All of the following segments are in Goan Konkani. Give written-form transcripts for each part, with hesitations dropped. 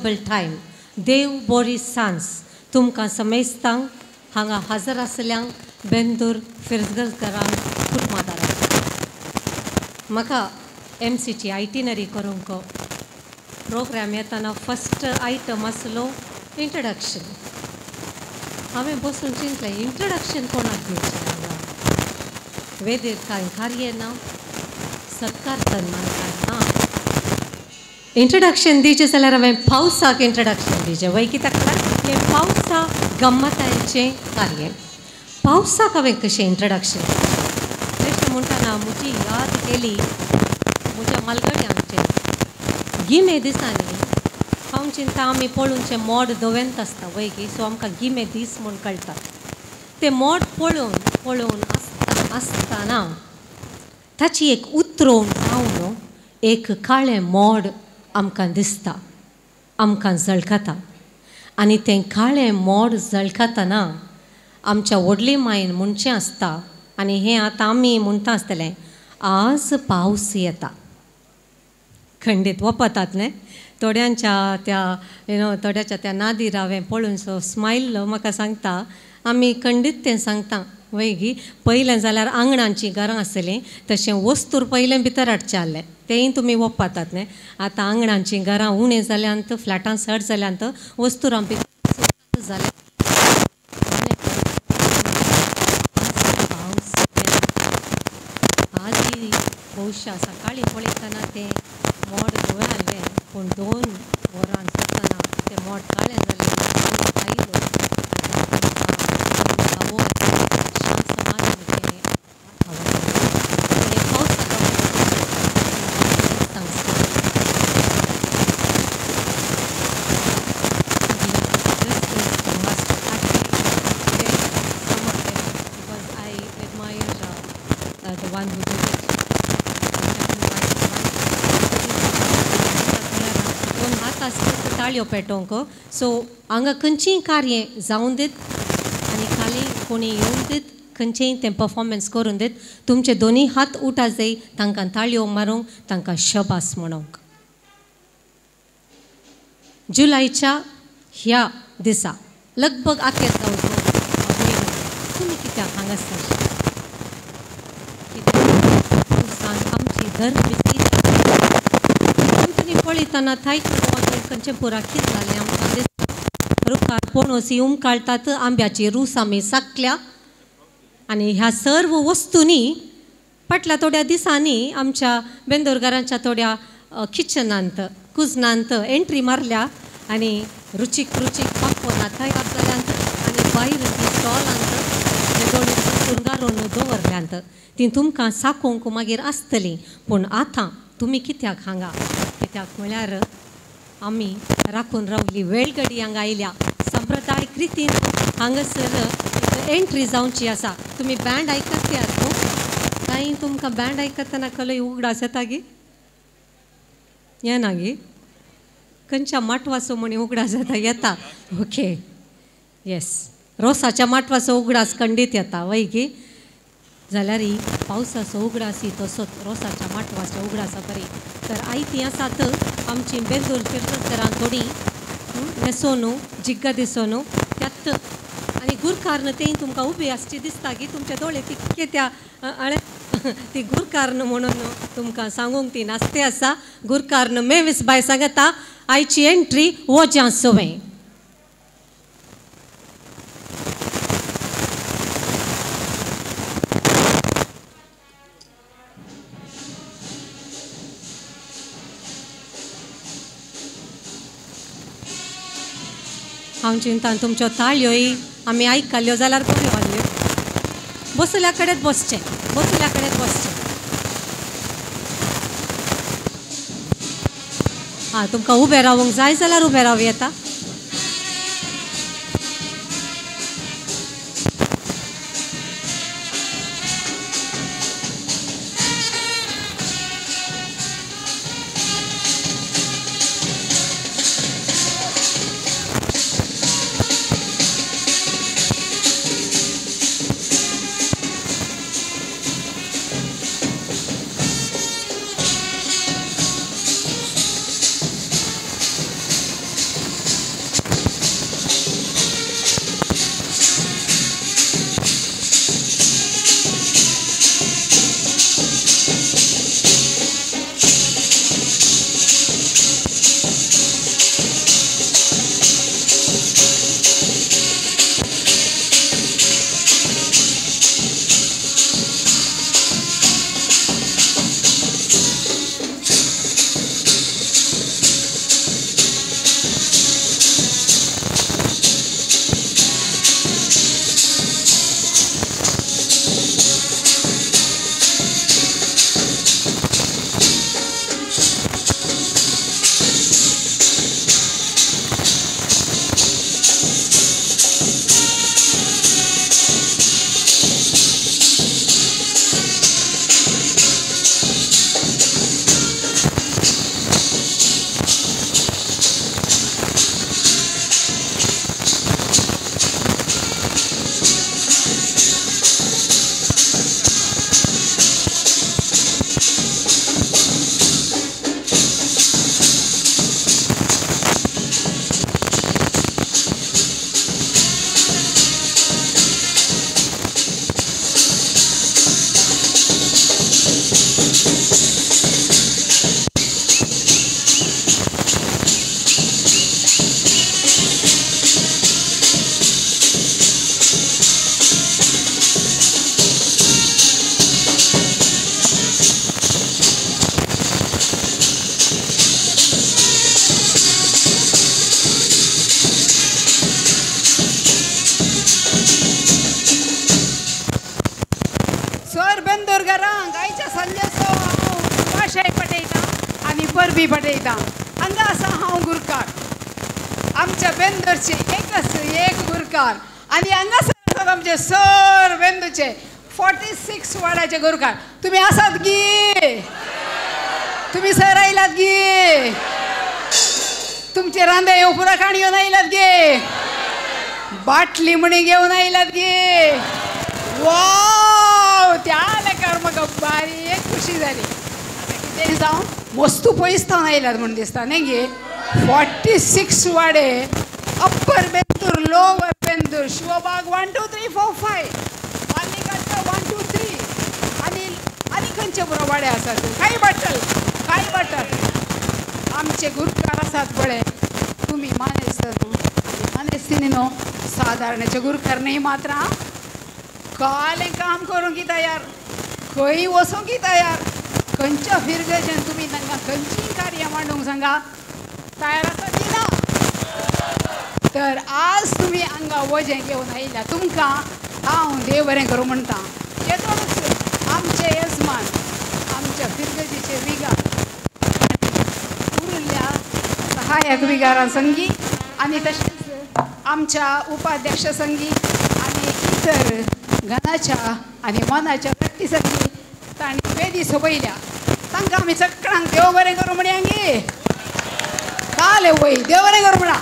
enjoyable time. देव बोरी सांज तुमकां समेस्तांक हांगा हजर आसल्यांक बेंदूर फिरगजकारांक कुटुंबादारांक. म्हाका एमसीची आयटिनरी करूंक प्रोग्राम येताना फस्ट आयटम आसलो इंट्रोडक्शन. हांवें बसून चिंतलें इंट्रोडक्शन कोणाक दिवचें हांगा, वेदीर कांय कार्य ना, सत्कार सन्मान कांय ना. इंट्रोडक्शन दिवचें जाल्यार हांवें पावसाक इंट्रोडक्शन दिवचें वय, कित्याक हें पावसा गम्मतायेचें कार्य. पावसाक हांवें कशें इंट्रोडक्शन अशें म्हणटना म्हजी याद केली म्हज्या मालगड्यांचें. गिमे दिसांनी हांव चिंता आमी पळोवचें मोड धवेंत आसता वय गी, सो आमकां गिमे दीस म्हूण कळटा. तें मोड पळोवन पळोवन आसता आसतना ताची एक उतरोवन जावन एक काळें मोड आमकां दिसता, आमकां झळकता. आनी तें काळें मोड झळकतना आमच्या व्हडली मायन म्हणचें आसता, आनी हें आतां आमी म्हणटा आसतलें, आज पावस येता. खंडीत वपतात न्ही थोड्यांच्या त्या you know थोड्याच्या त्या नादीर हांवें पळोवन सो स्मायल म्हाका सांगता, आमी खंडीत तें सांगता वय गी. पयलें जाल्यार आंगणांचीं घरां आसलीं, तशें वस्तूर पयलें भितर हाडचें आहलें, तेंय तुमी वपातात न्ही. आतां आंगणांचीं घरां उणें जाल्यांत, फ्लॅटां चड जाल्यांत, वस्तुरां भितर जाल्या. पावस आजी भोवशा सकाळीं पळयतना तें मोड धवें आहलें, पूण 2 वरां जातना तें मोड काळें जालें. आयलो because I admire the one who did it. दोन हात आसले ताळयो पेटोवंक. सो हांगा खंयचीय कार्य जावन दीत आनी खाली कोणी येवन दीत, खंयचेंय तें परफॉर्मन्स करून दीत, तुमचे दोनूय हात उठा जाय तांकां ताळयो मारूंक, तांकां शबास म्हणूंक. जुलयच्या ह्या दिसा लगभग आखेर जावचो तुमी कित्याक हांगासर, कित्याक आमची धर्म तुमी पळयतना थाय खंयचें पुरा कितें जालें आमकां दिसता. रुखार पणस उमकाळटात, आंब्याची रूस आमी साकल्या, आनी ह्या सर्व वस्तूंनी फाटल्या थोड्या दिसांनी आमच्या बेंदोरकारांच्या थोड्या किचनांत कुजनांत एंट्री मारल्या आनी रुचीक रुचीक पकवानां तयार जाल्यांत आनी भायर ती स्टॉलांत दोळे सुंगारून दवरल्यांत. ती तुमकां साकोवंक मागीर आसतलीं. पूण आतां तुमी कित्याक हांगा, कित्याक म्हळ्यार आमी राखून रावली वेळगडी हांगा आयल्या संप्रदायीक रितीन हांगासर एंट्री जावची आसा. तुमी बँड आयकत न्हू, कांय तुमकां बँड आयकतना कलय उगडास येता गी, येना गी? खंयच्या माटवाचो म्हणी उगडास जाता? येता. ओके, येस, रोसाच्या माटवाचो उगडास खंडीत येता वय गी. जाल्यार पावसाचो उगडास तसोच रोसाच्या माटवाचो उगडासा बरी. तर आयती आसात आमची बेंदूर फिरतरां थोडी न्हेसोनू जिग्गा दिसोनू त्यात आनी गुरकारन तें तुमकां उबी आसची दिसता की तुमचे दोळे तितके त्या आळे ती गुरकारन म्हणून तुमकां सांगूंक ती नासते आसा. गुरकारन मेवीस बाय सांगता आयची एंट्री वोज्यां सवें. हांव चिंतान तुमच्यो ताळयोय आमी आयकल्यो जाल्यार बऱ्यो आहल्यो. बसल्या कडेन बसचें, बसल्या कडेन बसचें. आं, तुमकां उबें रावंक जाय जाल्यार उबें रावं येता. परबी पाठयता. हांगा आसा हांव गुरकार, आमच्या बेंदरचे एकच एक गुरकार आनी हांगासर आसात आमचे सर बेंदूचे 46 वाड्याचे गुरकार. तुमी आसात गी? तुमी सर आयलात गी? तुमचे रांदे येव पुरा काण घेवन आयलात गे? बाटली म्हणी घेवन आयलात गे? वाव, त्या लेखार म्हाका बारीक खुशी जाली. आतां कितेंय जावं, वस्तू पयस थावन आयल्यात म्हूण दिसता न्ही गे. 46 वाडे, अप्पर बेंदूर, लोवर बेंदूर, शिवबाग 1 2 3 4 5, मालिकाट्टा 1 2 3 आनी आनी खंयचे पुरो वाडे आसात. कांय बाटल, कांय बाटल आमचे गुरकार आसात पळय. तुमी मानेस्त न्हू आनी मानेस्तिनी न्हू, सादारणाचे गुरकार न्ही मात्र. कालें काम करूंक तयार, खंय वचूंक तयार, खंयच्या फिरगेच्यान तुमी तांकां खंयचीय कार्यां मांडूंक सांगा तयार आसा ती ना. तर आज तुमी हांगा वजें घेवन आयल्या, तुमकां हांव देव बरें करूं म्हणटा. येदोळच आमचे येजमान, आमच्या फिरगजीचे विगार उरिल्ल्या सहायक विगारां संगी आनी तशेंच आमच्या उपाध्यक्ष संगी आनी इतर घनाच्या आनी मनाच्या व्यक्ती संगी तांणी वेदी सोबयल्या. तांकां आमी सगळ्यांक देव बरें करूं म्हणया गे. काल वय देव बरें करूं म्हणा.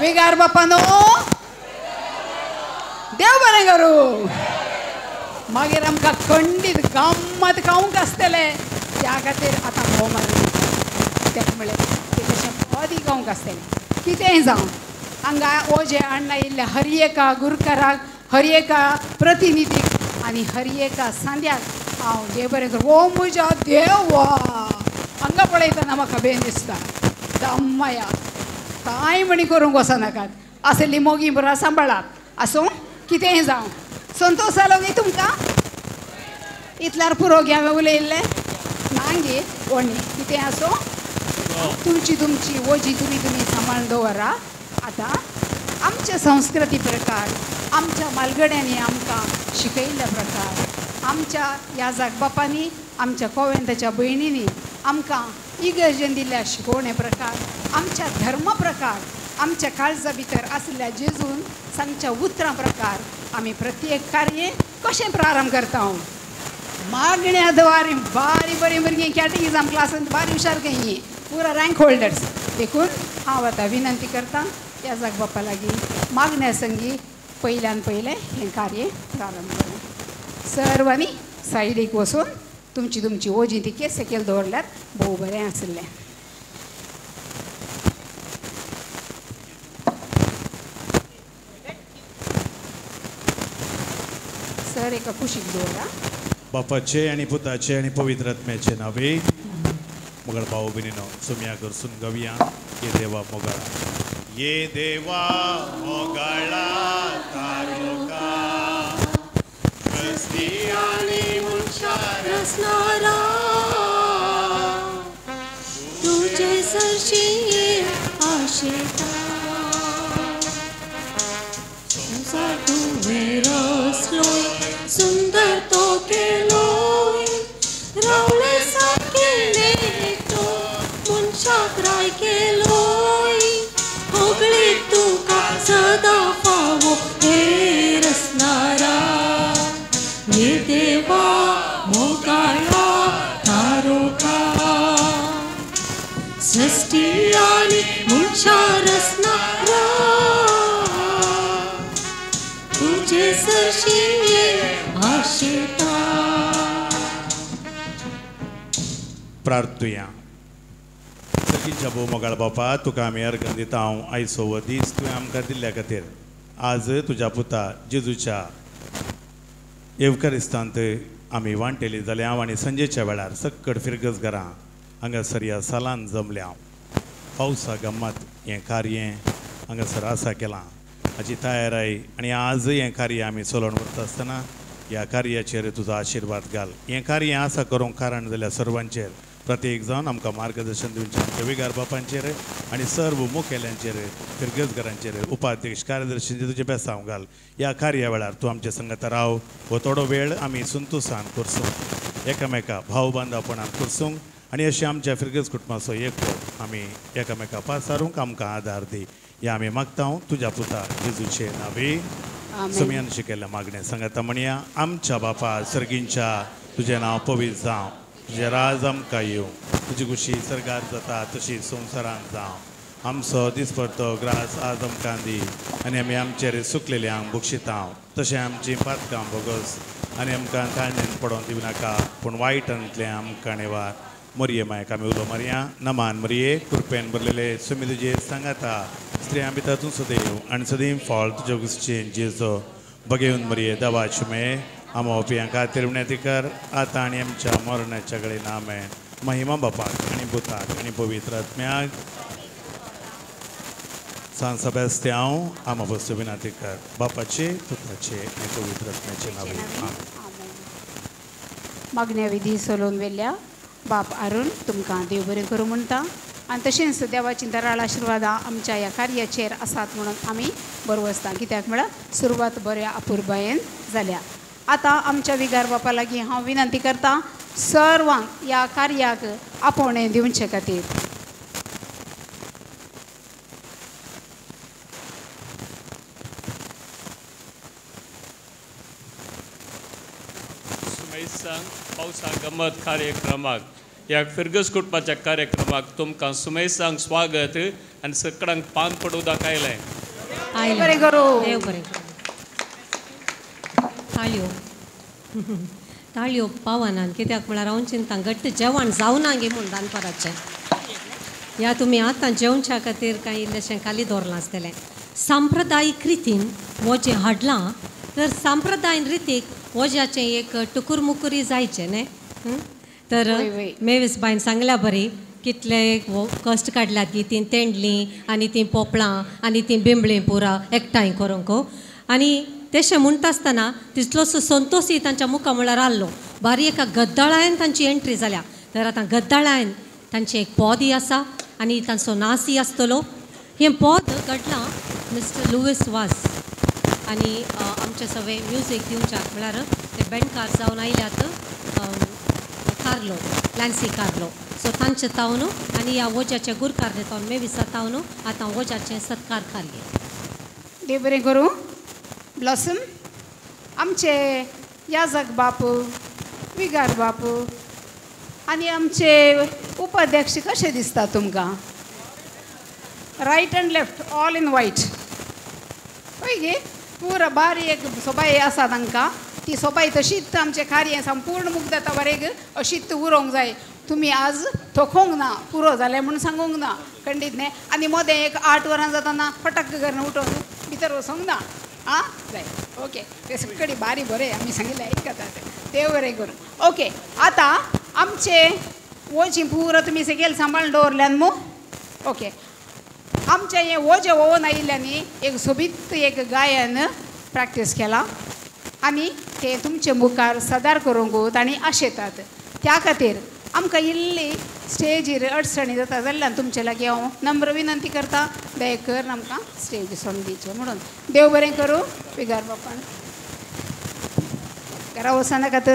विगार बापानो देव बरें करूं. मागीर आमकां खंडीत गम्मत खावंक आसतलें, त्या खातीर आतां भोव मारलें. तें म्हळें कितलेशें पदी गावंक आसतलें. कितेंय जावं, हांगा ओजें हाडून आयिल्ल्या हर एका गुरकाराक, हर एका प्रतिनिधीक आनी हर एका सांद्याक हांव देव बरें करूं. ओ म्हज्या देवा, हांगा पळयतना म्हाका बेन दिसता. दम्मया कांय म्हणी करूंक वचनाकात, आसली मोगी बरा सांबाळात. आसूं, कितेंय जावं, संतोश जालो न्ही तुमकां? इतल्यार पुरो गे हांवें उलयल्लें ना गे ओणी. कितें आसूं, तुमची तुमची वजी तुमी तुमी सांबाळून दवरा. आतां आमच्या संस्कृती प्रकार, आमच्या मालगड्यांनी आमकां शिकयल्ल्या प्रकार, आमच्या ह्या जागबापांनी, आमच्या कोवेंताच्या भयणींनी आमकां इगर्जेन दिल्ल्या शिकोवणे प्रकार, आमच्या धर्म प्रकार, आमच्या काळजा भितर आसल्या जेजून सांगच्या उतरां प्रकार आमी प्रत्येक कार्य कशें प्रारंभ करता. मागण्या द्वारे बारी बरीं भुरगीं कॅटेगिझम क्लासींत बारी हुशार खंय, पुरा रँक होल्डर्स. देखून हांव आतां विनंती करता ह्या जागबापा लागीं मागण्या संगी पयल्यान पयलें हें कार्य प्रारंभ करूं. सर्वांनी सायडीक वचून तुमची तुमची ओजी ती केस सकयल दवरल्यार भोव बरें आसलें. सर एका कुशीक दवरा. बापाचे आनी पुताचे आनी पवित्र आत्म्याचे नावे मोगळ भाऊ भयणीनो सुम्या करसून गवया. ये देवा मोगळा, ये देवा मोगळा तारुका क्रिस्तियानी मनशा रसनारा तुझे सरशी आशेता संसार तुवें रसलोय सुंदर तो केलोय रावले सारकेले तो मनशाक राय केलोय होगळी तुका सदां फावो हे रसनारा ये देवा मोगाळा तारोका सृष्टी आनी मनशा रसनारा तुझे सरशी आशेता. प्रार्थुया. सगळींच्या भोव मोगाळ बापा, तुका आमी अर्घ दिता. हांव आयचो हो दीस तुवें आमकां दिल्ल्या खातीर आज तुज्या पुता जेजूच्या येवकारिस्तांत आमी वांटेली जाल्या. हांव आनी संजेच्या वेळार सक्कड फिरगज घरां हांगासर ह्या सालान जमल्या. पावसा गम्मत हें कार्य हांगासर आसा केलां हाची तयाराय आनी आज हें कार्य आमी चलोवन व्हरता आसतना ह्या कार्याचेर तुजो आशिर्वाद घाल. हें कार्य आसा करूंक कारण जाल्यार सर्वांचेर प्रत्येक जावन आमकां मार्गदर्शन दिवचें आमच्या विगार बापांचेर आनी सर्व मुखेल्यांचेर फिरगजघरांचेर उपाध्यक्ष कार्यदर्शींचेर तुजें बेसांव घाल. ह्या कार्या वेळार तूं आमच्या संगता राव. हो थोडो वेळ आमी संतोशान करसूंक, एकामेका भाव बांदवपणान करसूंक आनी अशें आमच्या फिरगज कुटुंबाचो एक आमी एकामेका पासारूंक आमकां आदार दी ह्या आमी मागता तुज्या पुता जेजूचे नांवे समियान शिकयल्ल्या मागणें सांगाता म्हणया. आमच्या बापा सर्गींच्या तुजें नांव पवित्र जावं, तुजें राज आमकां येवं, तुजी खुशी सर्गार जाता तशी संवसारांत जावं. आमचो दिसपडतो ग्रास आज आमकां दी आनी आमी आमचेर सुकलेल्यांक बक्षिता तशें आमची पातकां बोगस आनी आमकां ताळणेन पडोवन दिवं नाका पूण वायटांतलें आमकां निवार. मरिये मायक आमी उलो मारया. नमान मरिये, कृपेन भरलेले सुमी तुजे सांगाता, स्त्रियां भितर तूं सदैव आनी सदैव फळ तुज्या गुसचें जेजो. बगेवन मरिये दवाच मे आमो पियां खातीर विनंती कर आतां आनी आमच्या मरणाच्या कडेन. आमेन. महिमा बापाक आनी पुताक आनी पवित्र आत्म्याक. सान सेबास्त्यांव आमा वस्तू विनंती कर बापाचे पुताचे आनी पवित्र आत्म्याचे नांवे. आमेन. मागण्या विधी सोलोवन वेल्या बाप अरुण तुमकां देव बरें करूं म्हणटा आनी तशेंच देवाची दराळ आशिर्वादां आमच्या ह्या कार्याचेर आसात म्हणून आमी बरवसता कित्याक म्हळ्यार सुरवात बऱ्या अपुरबायेन जाल्या. आतां आमच्या विगार बापा लागीं हांव विनंती करता सर्वांक ह्या कार्याक आपोवणें दिवचे खातीर. पावसा गमत कार्यक्रमाक ह्या फिरगज कुटुंबाच्या कार्यक्रमाक तुमकां सुमेसांक स्वागत आनी सगळ्यांक पान पडूं दाखयलें. बरें करूं, देव बरें करूं. ताळयो ताळयो पावनान कित्याक म्हळ्यार हांव चिंता घट्ट जेवण जावना गे म्हूण दनपाराचें ह्या तुमी आतां जेवच्या खातीर कांय इल्लेशें खाली दवरलां आसतलें. सांप्रदायीक रितीन वजें हाडलां तर सांप्रदायीक रितीक वज्याचें एक टुकुरमुकुरी जायचें न्ही. तर मेवीस बायन सांगल्या बरी कितले कश्ट काडल्यात गी तीं तेंडलीं आनी तीं पोपळां आनी तीं बिंबळीं पुरा एकठांय करूंक. आनी तशें म्हणटा आसतना तितलोसो संतोषय तांच्या मुखा म्हळ्यार आहलो. बारी एका गद्दाळायन तांची एंट्री जाल्या. तर आतां गद्दाळायन तांचें एक पदय आसा आनी तांचो नाचय आसतलो. हें पद घडलां मिस्टर लुईस वास आनी आमचे सगळे म्युजीक दिवच्याक म्हळ्यार ते बँडकार जावन आयल्यात कार्लो लॅन्सी कार्लो. सो तांचे तावन आनी ह्या वोज्याचे गुरकार तावन मेविसा तावन आतां वोज्याचें सत्कार कार्य. देव बरें करूं. ब्लॉसम आमचे याजक बापू विगार बापू आनी आमचे उपाध्यक्ष कशे दिसता तुमकां? Right and left all in white हय गे पुरा बारी एक सोबाय आसा तांकां. ती सोबाय तशीच आमचें कार्य संपूर्ण मुग्धता वरेग अशीच उरोंक जाय. तुमी आज थोकोंक ना पुरो जालें म्हूण सांगूंक ना खंडीत न्ही. आनी मदें एक 8 वरां जातना फटक करून उठोवन भितर वचोंक ना आं जाय. ओके ते सगळी बारी बरें आमी सांगिल्लें आयकतात देव बरें करूं. ओके आतां आमचे वोजी पुरो तुमी सगळे सांबाळून दवरल्यान मू. ओके आमचें हें वजें वोवन आयिल्ल्यांनी एक सोबीत एक गायन प्रॅक्टीस केलां आनी तें तुमचे मुखार सादर करूंक तांणी आशेतात. त्या खातीर आमकां इल्ली स्टेजीर अडचणी जाता जाल्यार तुमचे लागीं हांव नम्र विनंती करता दया करून आमकां स्टेज सोडून दिवचें म्हणून. देव बरें करूं. विगार बापान घरा वचनाकात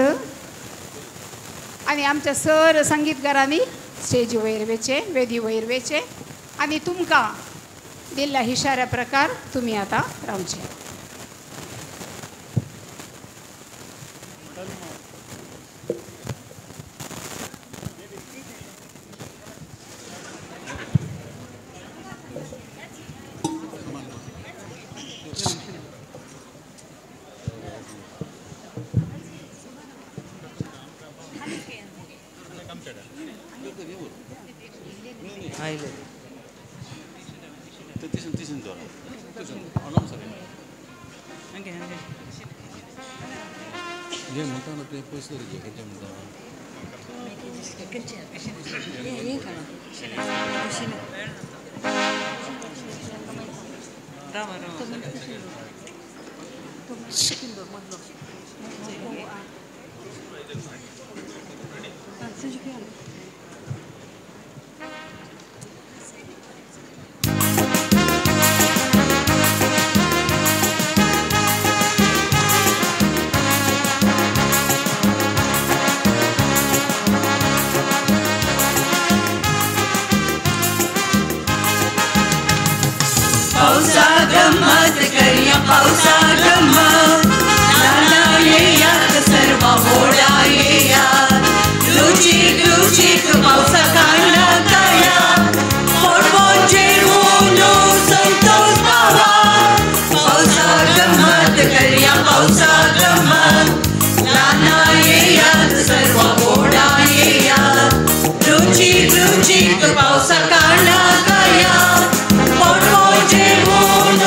आनी आमच्या सर संगीतकारांनी स्टेजी वयर वेचें वेदी वयर वेचें आनी तुमकां दिल्ल्या इशाऱ्या प्रकार तुमी आतां रावचें. पावसा गम्मत करया पावसा गम्मत ल्हाना येयात सर्वां व्हडा येयात रुचीक रुचीक पावसा कांडां खाया पोटभर जेवून संतोष पावा पावसा गम्मत करया पावसा गम्मत ल्हाना येयात सर्वां व्हडा येयात रुचीक रुचीक पावसा कांडां खाया पोटभर जेवून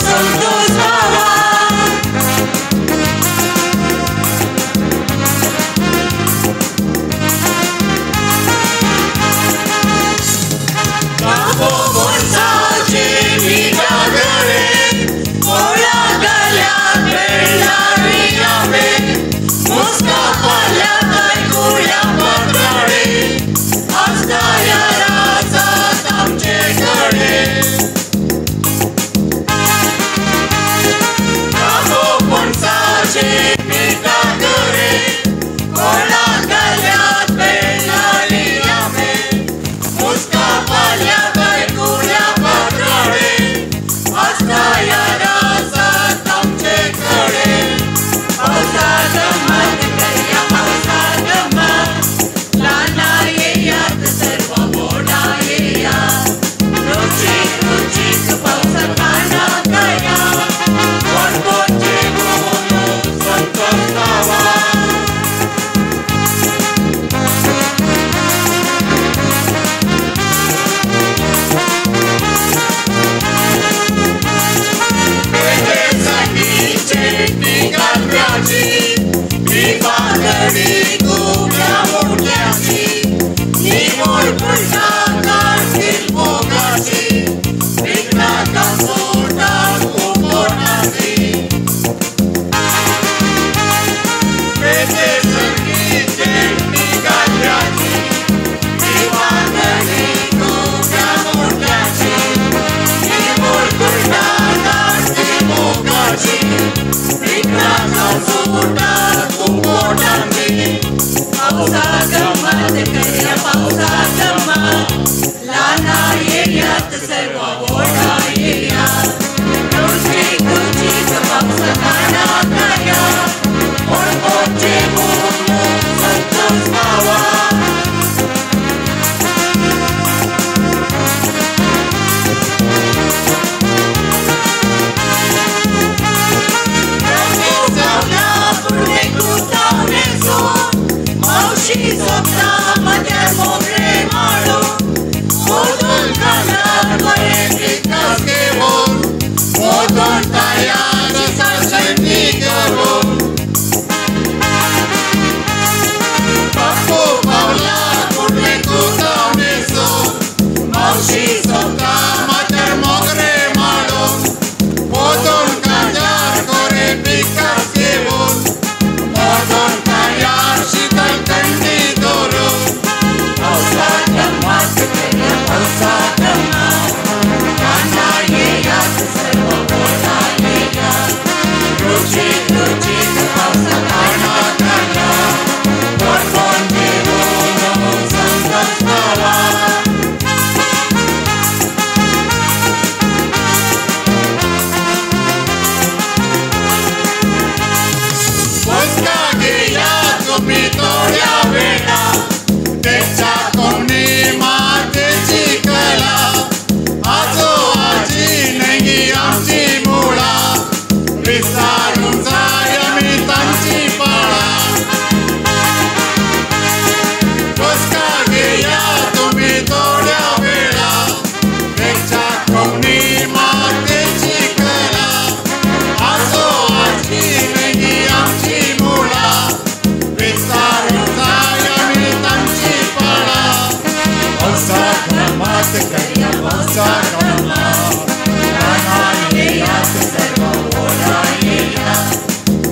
संतोष पावा.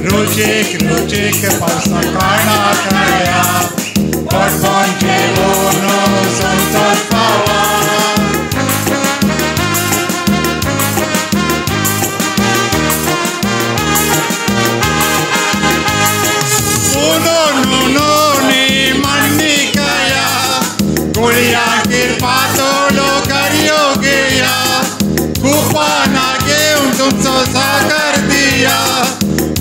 रुचीक रुचीक पावसा कांडां खाया पोटभर जेवून संतोष पावा. गुड़िया कृपा तोड़ो करियो गया कुपा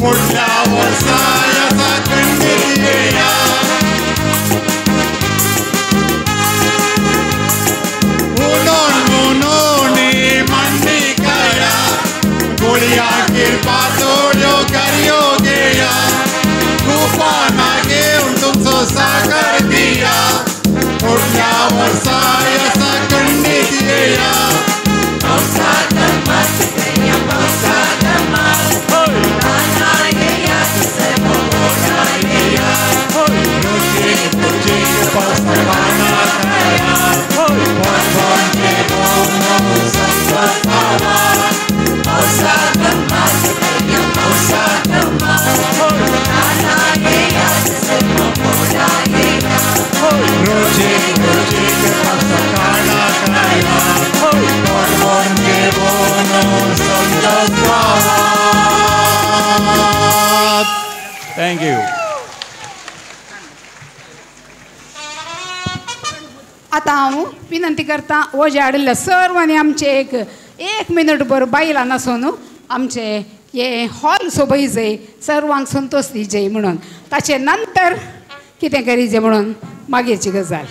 फुडल्या वर्सा येता खंडीत येया. उनोन मुनोनी मांडी काया गोळया किरपातोड्यो गारयो घेया कुपाना घेवन तुमचो साकर दिया फुडल्या वर्सा येता खंडीत येया. पावसा गम्मत करया पावसा गम्मत दादा येयात सर्व ओढा येया. रुचीक रुचीक पावसा काना काया पोटभर जेवून संतोष पावा. पावसा गम्मत करया पावसा गम्मत दादा येयात सर्व ओढा येया. रुचीक रुचीक पावसा काना काया पोटभर जेवून संतोष पावा. Thank you. आतां हांव विनंती करता वजें हाडिल्ल्या सर्वांनी आमचे एक एक मिनट भर बायलां नासून आमचे हे हॉल सोबय जाय सर्वांक संतोष दिजे म्हणून ताचे नंतर कितें करीजे म्हणून मागीरची गजाल.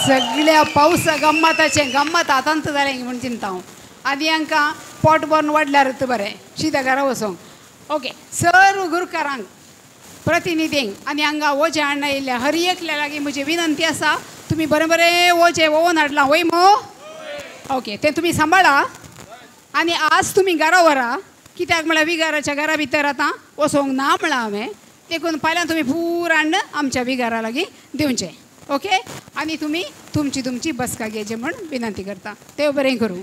सगळ्या पावसा गम्मताचें गम्मत आतांत जालें म्हूण चिंता हांव आनी हांकां पोट भरून वाडल्यार बरें शिता घरा वचोंक. ओके सर्व गुरकारांक प्रतिनिधींक आनी हांगा वजें हाडून आयिल्ल्या हर एकल्या लागीं म्हजी विनंती आसा तुमी बरें बरें वजें वोवन हाडलां वय मो. ओके तें तुमी सांबाळा आनी आज तुमी घरा व्हरा कित्याक म्हळ्यार विगाराच्या घरा भितर आतां वचोंक ना म्हळां हांवें देखून फाल्यां तुमी पुराय हाडून आमच्या विगारा लागीं दिवचें. ओके आनी तुमी तुमची तुमची बसका घेवची म्हूण विनंती करता. देव बरें करूं.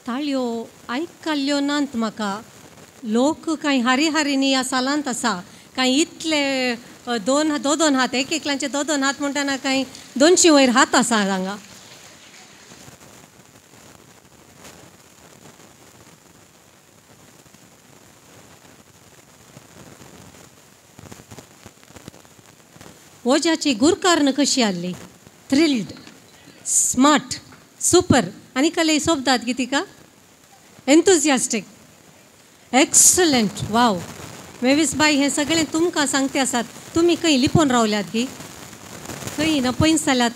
ताळयो आयकल्ल्यो नात म्हाका. लोक कांय हारी हारीनी ह्या सालांत आसा कांय इतले दोन दोन हात एक एकल्यांचे दोन दोन हात म्हणटना कांय 200 वयर हात आसा हांगा. वोज्याची गुरकारण कशी आहली, थ्रिल्ड, स्मार्ट, सुपर आनी कले सोबतात की तिका, एन्थुजियास्टीक, एक्सलंट. वाव मेवीस बाई, हें सगळें तुमकां सांगते आसात. तुमी खंय लिपोवन रावल्यात गी, खंय नपयन जाल्यात?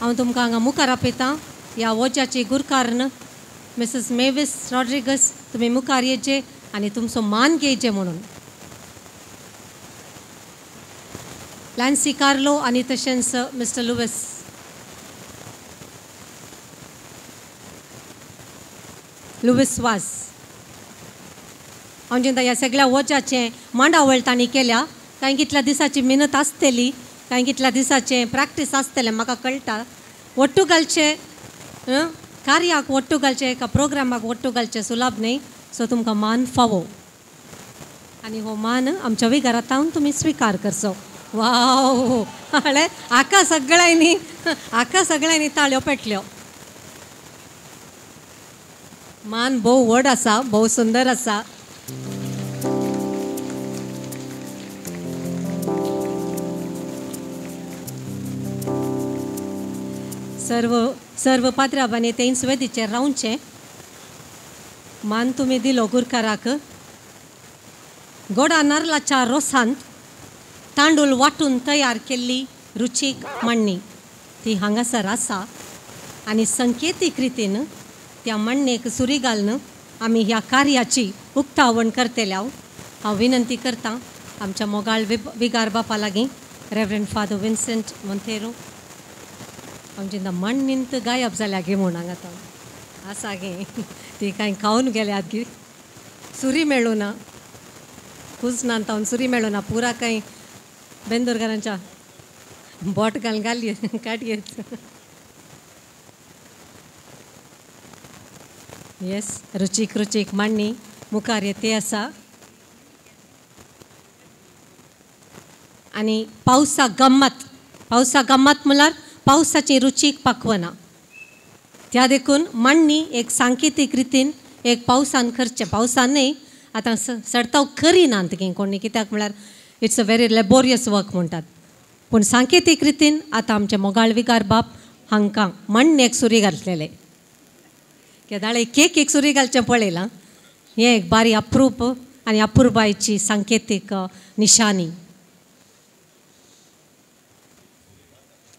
हांव तुमकां हांगा मुखार आपयतां. ह्या वोज्याची गुरकारण मिसेस मेवीस रॉड्रिगस, तुमी मुखार येचे आनी तुमचो मान घेयचे म्हणून. लॅन्सी कार्लो आनी तशेंच मिस्टर लुवीस. लुवीस वास. हांव चिंता ह्या सगळ्या वोजाचें मांडावळ तांणी केल्या. कांय कितल्या दिसाची मेहनत आसतली, कांय कितल्या दिसाचें प्रॅक्टीस आसतलें म्हाका कळटा. वट्टू घालचें कार्याक, वट्टू घालचें एका प्रोग्रामाक वट्टू घालचें सुलाभ न्हय. सो तुमकां मान फावो आनी हो मान आमच्या विगारांत तुमी स्विकार करचो. वाव, हळे आका सगळ्यांनी, आका सगळ्यांनी ताळयो पेटल्यो. मान भोव व्हड आसा, भोव सुंदर आसा. सर्व सर्व पात्राबांनी तेंच वेदीचेर रावचें. मान तुमी दिलो गुरकाराक. गोडा नारलाच्या रोसांत तांदूळ वांटून तयार केल्ली रुचीक माण्णी ती हांगासर आसा आनी संकेतीक रितीन त्या माण्णेक सुरी घालून आमी ह्या कार्याची उक्तावण करतले. हांव विनंती करतां आमच्या मोगाळ विगार बापा लागीं, रेवरंड फादर विन्सेंट मोंतेरो. आमची माण्णींत गायब जाल्या गे म्हूण हांगा तो आसा गे, ती कांय खावन गेल्यात गी, सुरी मेळूना, कुजनान तावन सुरी मेळूना, पुरा कांय बेंदोरकारांच्या बोट घालून घाली काडयेत. येस, रुचीक रुचीक माण्णी मुखार येते आसा. आनी पावसा गम्मत, पावसा गम्मत म्हणल्यार पावसाची रुचीक पाकवना. त्या देखून माण्णी एक सांकेतीक रितीन एक पावसान करचें, पावसान न्हय आतां सडताव करिनात गे कोणी, कित्याक म्हळ्यार it's a very laborious work म्हणटात. पूण सांकेतीक रितीन आतां आमचे मोगाळ विगार बाप हांकां माण्णेक सुरी घातलेले. केदाळे केक एक सुरी घालचें पळयलां, हें एक बारी अप्रूप आनी अपुरबायची सांकेतीक निशानी.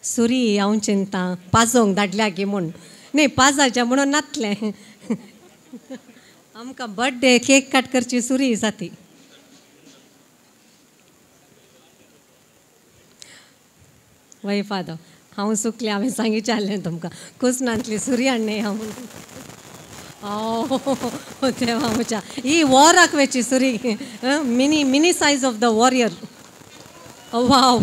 सुरी हांव चिंता पाजोवंक धाडल्या गी म्हूण न्ही, पाजाच्या म्हणून नातलें आमकां बर्थडे केक कट करची सुरी जाती. वय फादर, हांव चुकलें, हांवें सांगितलें आहलें तुमकां कुसनांतली सुरी हाडणे हांव. ओ देवा म्हज्या, ही वॉराक वेची सुरी, mini mini size of the warrior. Wow,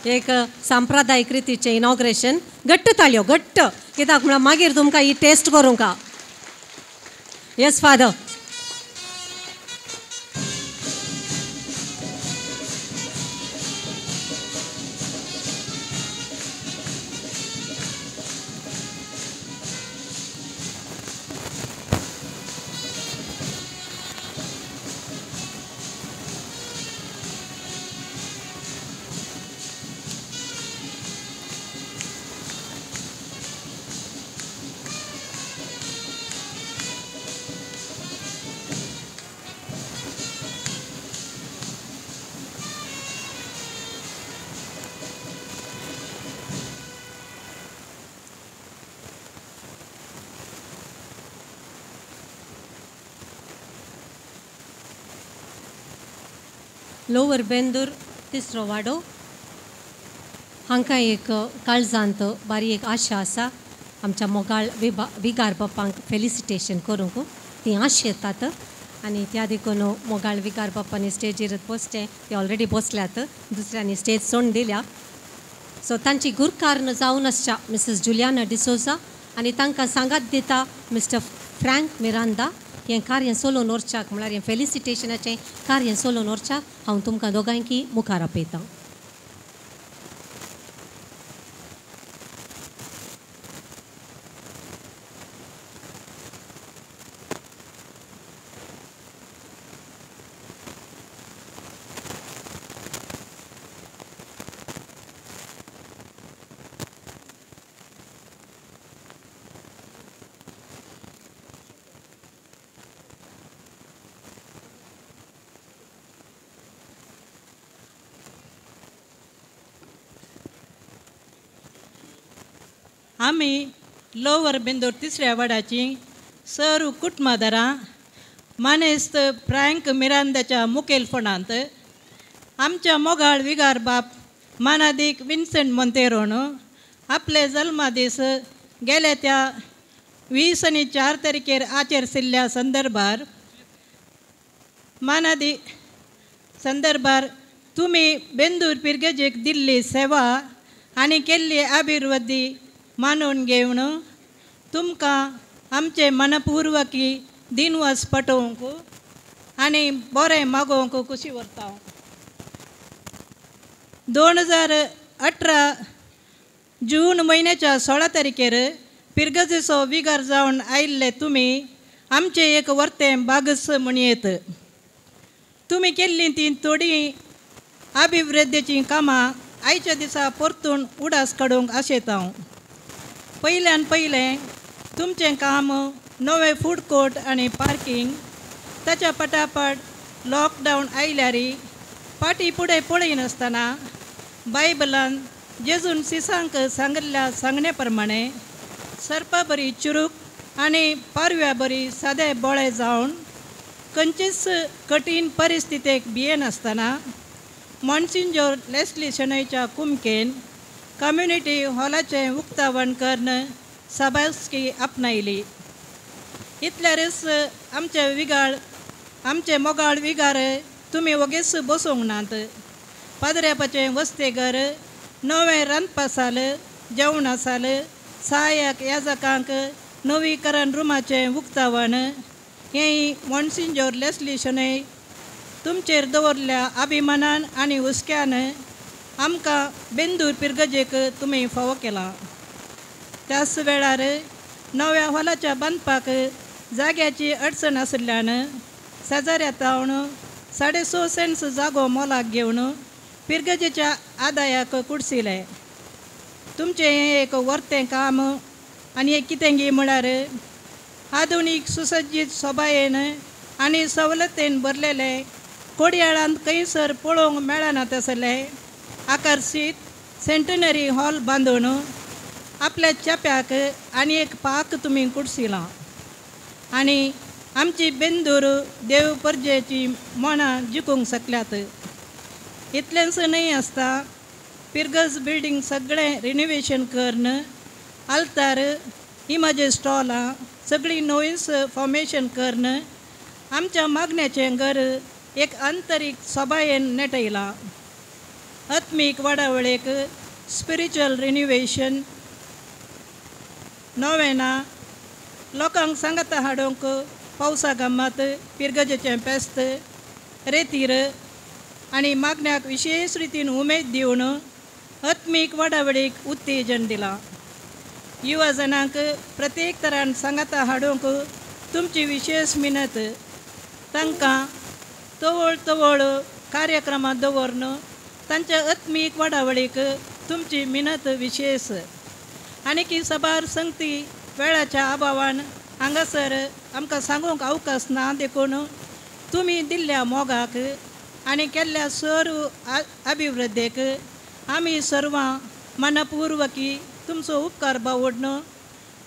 एक सांप्रदायीक रितीचें इनॉग्रेशन. घट्ट ताळयो, घट्ट, कित्याक म्हळ्यार मागीर तुमकां ही टेस्ट करूंक. Yes father. Lower Bendur तिसरो वाडो हांकां एक काळजांत बारी एक आशा आसा आमच्या मोगाळ विगार बापांक फेलिसिटेशन करूंक तीं आशेतात आनी त्या देखून मोगाळ विगार बापांनी स्टेजीर बसचें, ते ऑलरेडी बसल्यात, दुसऱ्यांनी स्टेज सोडून दिल्या. सो तांची गुरकारण जावन आसच्या मिसेस जुलियाना डिसोजा आनी तांकां सांगात दिता मिस्टर फ्रँक मिरांदा. हें कार्य सोलोवन व्हरच्याक म्हळ्यार हें फेलिसिटेशनाचें कार्य सोलोवन व्हरच्याक हांव तुमकां दोगांयकी मुखार आपयतां. आमी लोवर बेंदूर तिसऱ्या वाडाची सर्व कुटुंबादारां मानेस्त फ्रँक मिरांदाच्या मुखेलपणांत आमच्या मोगाळ विगार बाप मानादीक विन्सेंट मोंतेरोन आपले जल्मादीस गेल्या त्या 20 आनी 4 तारखेर आचरशिल्ल्या संदर्भार मानादी संदर्भार तुमी बेंदूर पिरगेजेक दिल्ली सेवा आनी केल्ली अभिवृद्धी मानून घेवन तुमकां आमचे मनपूर्वकी दिनवास पटोवंक आनी बरें मागोवंक खुशी व्हरता. 2018 जून म्हयन्याच्या 16 तारखेर पिरगजेचो विगार जावन आयिल्ले तुमी आमचें एक वर्तें बागस म्हणयेत. तुमी केल्लीं तीं थोडीं अभिवृद्धीचीं कामां आयच्या दिसा परतून उडास काडूंक आशेता हांव. पयल्यान पयलें तुमचें काम नवें फूड कोर्ट आनी पार्कींग ताच्या पटापट लॉकडावन आयल्यार फाटी फुडें पळयनासतना बायबलान जेजून सिसांक सांगिल्ल्या सांगणे प्रमाणे सर्पा बरी चुरूक आनी पारव्या बरी सादे बोळे जावन खंयचीच कठीण परिस्थितीक भियेनासतना मॉन्सिंजोर लेस्ली शणैच्या कुमकेन कम्युनिटी हॉलाचें उक्तावण करून साबासकी आपणायली. इतल्यारच आमचे विगाळ आमचे मोगाळ विगार तुमी वगेच बसूंक नात. पाद्र्यापाचें वस्तेघर नवें रांदपासाल जेवणासाल सहाय्यक याजकांक नवीकरण रुमाचें उक्तावण हें मॉन्सिंजोर लेस्ली शणै तुमचेर दवरल्या अभिमानान आनी हुस्क्यान आमकां बेंदूर पिरगजेक तुमी फावो केलां. त्याच वेळार नव्या हॉलाच्या बांदपाक जाग्याची अडचण आशिल्ल्यान शेजाऱ्या तावन 6.5 सेंट्स जागो मोलाक घेवन पिरगजेच्या आदायाक कुडसिलें. तुमचें हें एक वर्तें काम आनी एक कितें गी म्हळ्यार आधुनीक सुसज्जीत सोबायेन आनी सवलतेन भरलेलें कोडयाळांत खंयसर पळोवंक मेळना तसलें आकर्शीत सेंटनरी हॉल बांदून आपल्या चेप्याक आनी एक पाक तुमी कुडसिलां आनी आमची बेंदूर देव परजेची मनां जिखूंक शकल्यात. इतलेंच न्हय आसता पिरगज बिल्डींग सगळें रिनोवेशन करून आल्तार इमाजे स्टॉलां सगळीं नवीच फॉर्मेशन करून आमच्या मागण्याचें घर एक आंतरीक सोबायेन नेटयलां. आत्मीक वाडावळेक स्पिरिच्युअल रिन्युवेशन नोवेना लोकांक सांगाता हाडूंक पावसा गम्मात पिरगजेचें पेस्त रेतीर आनी मागण्याक विशेश रितीन उमेद दिवन आत्मीक वाडावळीक उत्तेजन दिलां. युवा जणांक प्रत्येक तरान सांगाता हाडूंक तुमची विशेश मिनत तांकां तवळ तवळ कार्यक्रमां दवरून तांच्या आत्मीक वाडावळीक तुमची मिनत विशेश. आनी की साबार संगती वेळाच्या अभावान हांगासर आमकां सांगूंक अवकाश ना देखून तुमी दिल्ल्या मोगाक आनी केल्ल्या सर्व अभिवृद्धीक आमी सर्वां मनपूर्वकी तुमचो उपकार बावडन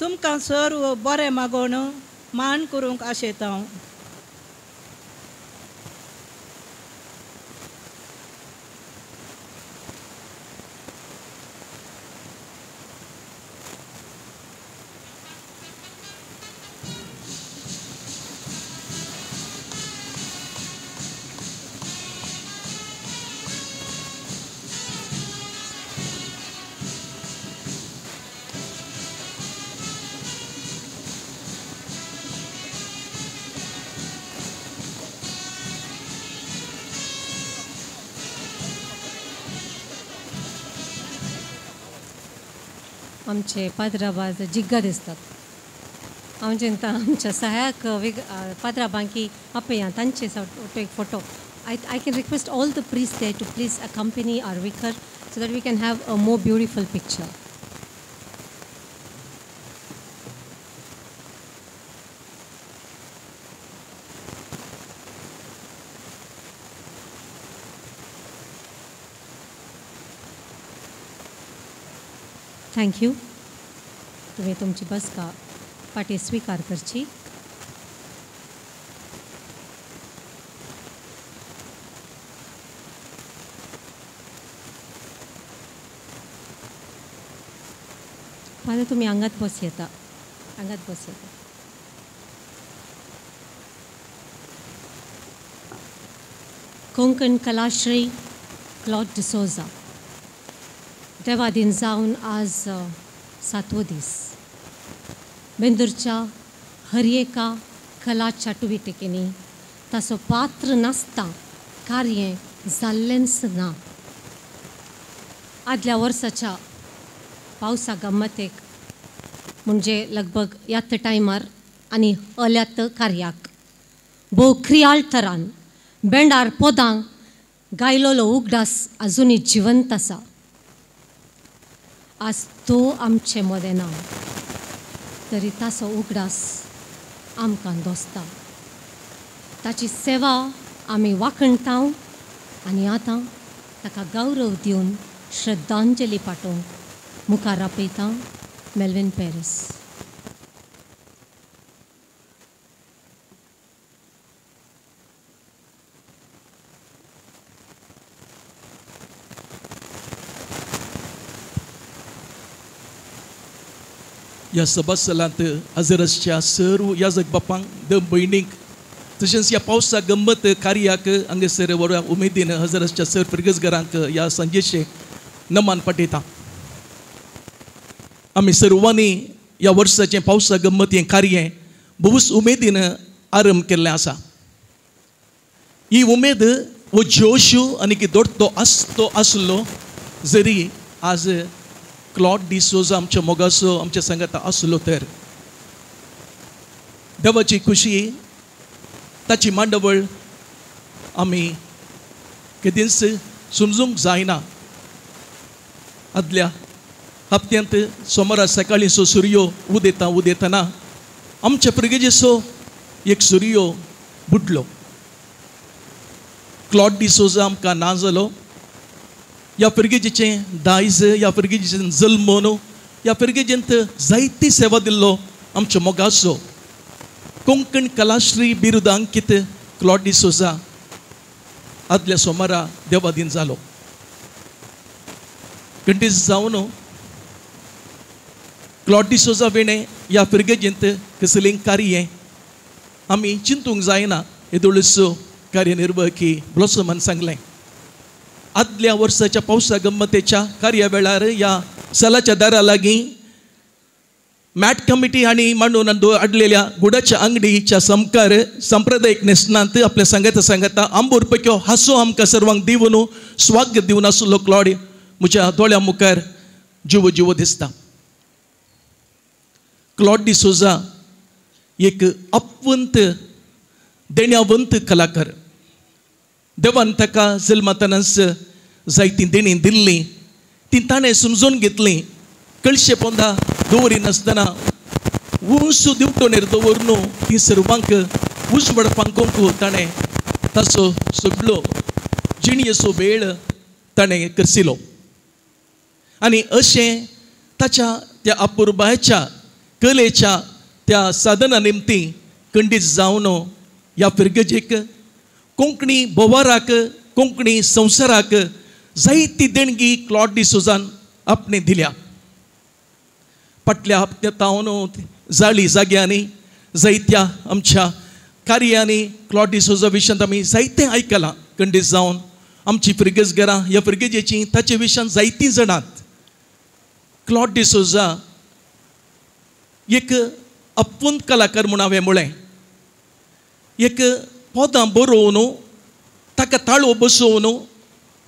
तुमकां सर्व बरें मागोवन मान करूंक आशेता हांव. आमचे पाद्राबाज जिग्गा दिसतात. हांव चिंता आमच्या सहायक पाद्राबांकी आपया तांचे एक photo. I can request all the priest there to please accompany our vicar so that we can have a more beautiful picture. Thank you. तुमी तुमची बसका फाटीं स्विकार करची. फाल्यां तुमी आंगात बस येता, आंगात बस येता. कोंकण कलाश्री क्लॉड डिसोजा देवादीन जावन आज सातवो दीस. बेंदूरच्या हर एका कला चाटुविटिकेनी ताचो पात्र नासता कार्य जाल्लेंच ना. आदल्या वर्साच्या पावसा गम्मतेक म्हणजे लगभग ह्याच टायमार आनी अल्यात कार्याक भोव क्रियाळ तरान बेंडार पोदांक गायलोलो उगडास आजुनूय जिवंत आसा. आज तो आमचे मदें ना तरी ताचो उगडास आमकां दोसता. ताची सेवा आमी वाखणटा आनी आतां ताका गौरव दिवन श्रद्धांजली पाठोवंक मुखार आपयता मेल्विन पेरीस. ह्या सभासलांत हजर आसच्या सर्व याजक बापांक the भयणींक तशेंच ह्या पावसा गंमत कार्याक हांगासर व्हडा उमेदीन हजर आसच्या सर फिरगजगरांक ह्या सांजेचें नमान पाठयता. आमी सर्वांनी ह्या वर्साचें पावसा गंमत हें कार्य भोवच उमेदीन आरंभ केल्लें आसा. ही उमेद हो जोश आनी दोडतो आसतो आसलो जरी आज क्लॉड डिसोजा आमच्या मोगाचो आमच्या सांगाता आसलो तर देवाची खुशी ताची मांडवळ आमी केदींच समजूंक जायना. आदल्या हप्त्यांत सोमारा सकाळीं सो सुर्यो उदेता उदेतना आमच्या पिरगेजेचो एक सुर्यो बुडलो. क्लॉड डिसोजा आमकां ना जालो. ह्या फिरगेजीचें दायज, ह्या फिरगेजीचें जल्म न्हू, ह्या फिरगेजींत जायती सेवा दिल्लो आमच्या मोगाचो कोंकण कलाश्री बिरुदांकीत क्लॉड डिसोजा आदल्या सोमारा देवादीन जालो. कंटीज जावन क्लॉड डिसोजा वेणें ह्या फिरगेजींत कसलें कार्य आमी चिंतूंक जायना. येदोळसो कार्यनिर्वाहकी ब्लॉसमान सांगलें आदल्या वर्साच्या पावसा गंमतेच्या कार्या वेळार ह्या सलाच्या दारा लागीं मॅट कमिटी हांणी मांडून हाडलेल्या गुडाच्या आंगडीच्या समकार सांप्रदायीक न्हेसणांत आपल्या सांगाता सांगाता आंबोर पैक्यो हांसो आमकां सर्वांक दिवन स्वागत दिवन आसलो क्लॉड म्हज्या दोळ्या मुखार जिवो जिवो दिसता. क्लॉड डिसोजा एक अपवंत देण्यावंत कलाकार. देवान ताका जल्मातनाच जायतीं देणीं दिल्लीं तीं ताणें समजून घेतलीं. कळशे पोंदा दवरिनासतना उंच दिवटोनेर दवरून ती सर्वांक उजवड पांकोवंक ताणें ताचो सगळो जिणयेचो वेळ ताणें करसिलो. आनी अशें ताच्या त्या अपुरबायेच्या कलेच्या त्या साधना निमती खंडीत जावन ह्या फिरगजेक कोंकणी बोवाराक कोंकणी संवसाराक जायती देणगी क्लॉड डिसोजान आपणे दिल्या. फाटल्या हप्त्या तावन जाळी जाग्यांनी जायत्या आमच्या कार्यांनी क्लॉड डिसोजा विशयांत आमी जायतें आयकलां. खंडीत जावन आमची फिरगजगरां ह्या फिरगजेचीं ताचे विशयांत जायतीं जाणात. क्लॉड डिसोजा एक अपवंत कलाकार म्हूण हांवें म्हळें. एक पदां बरोवन ताका ताळो बसोवन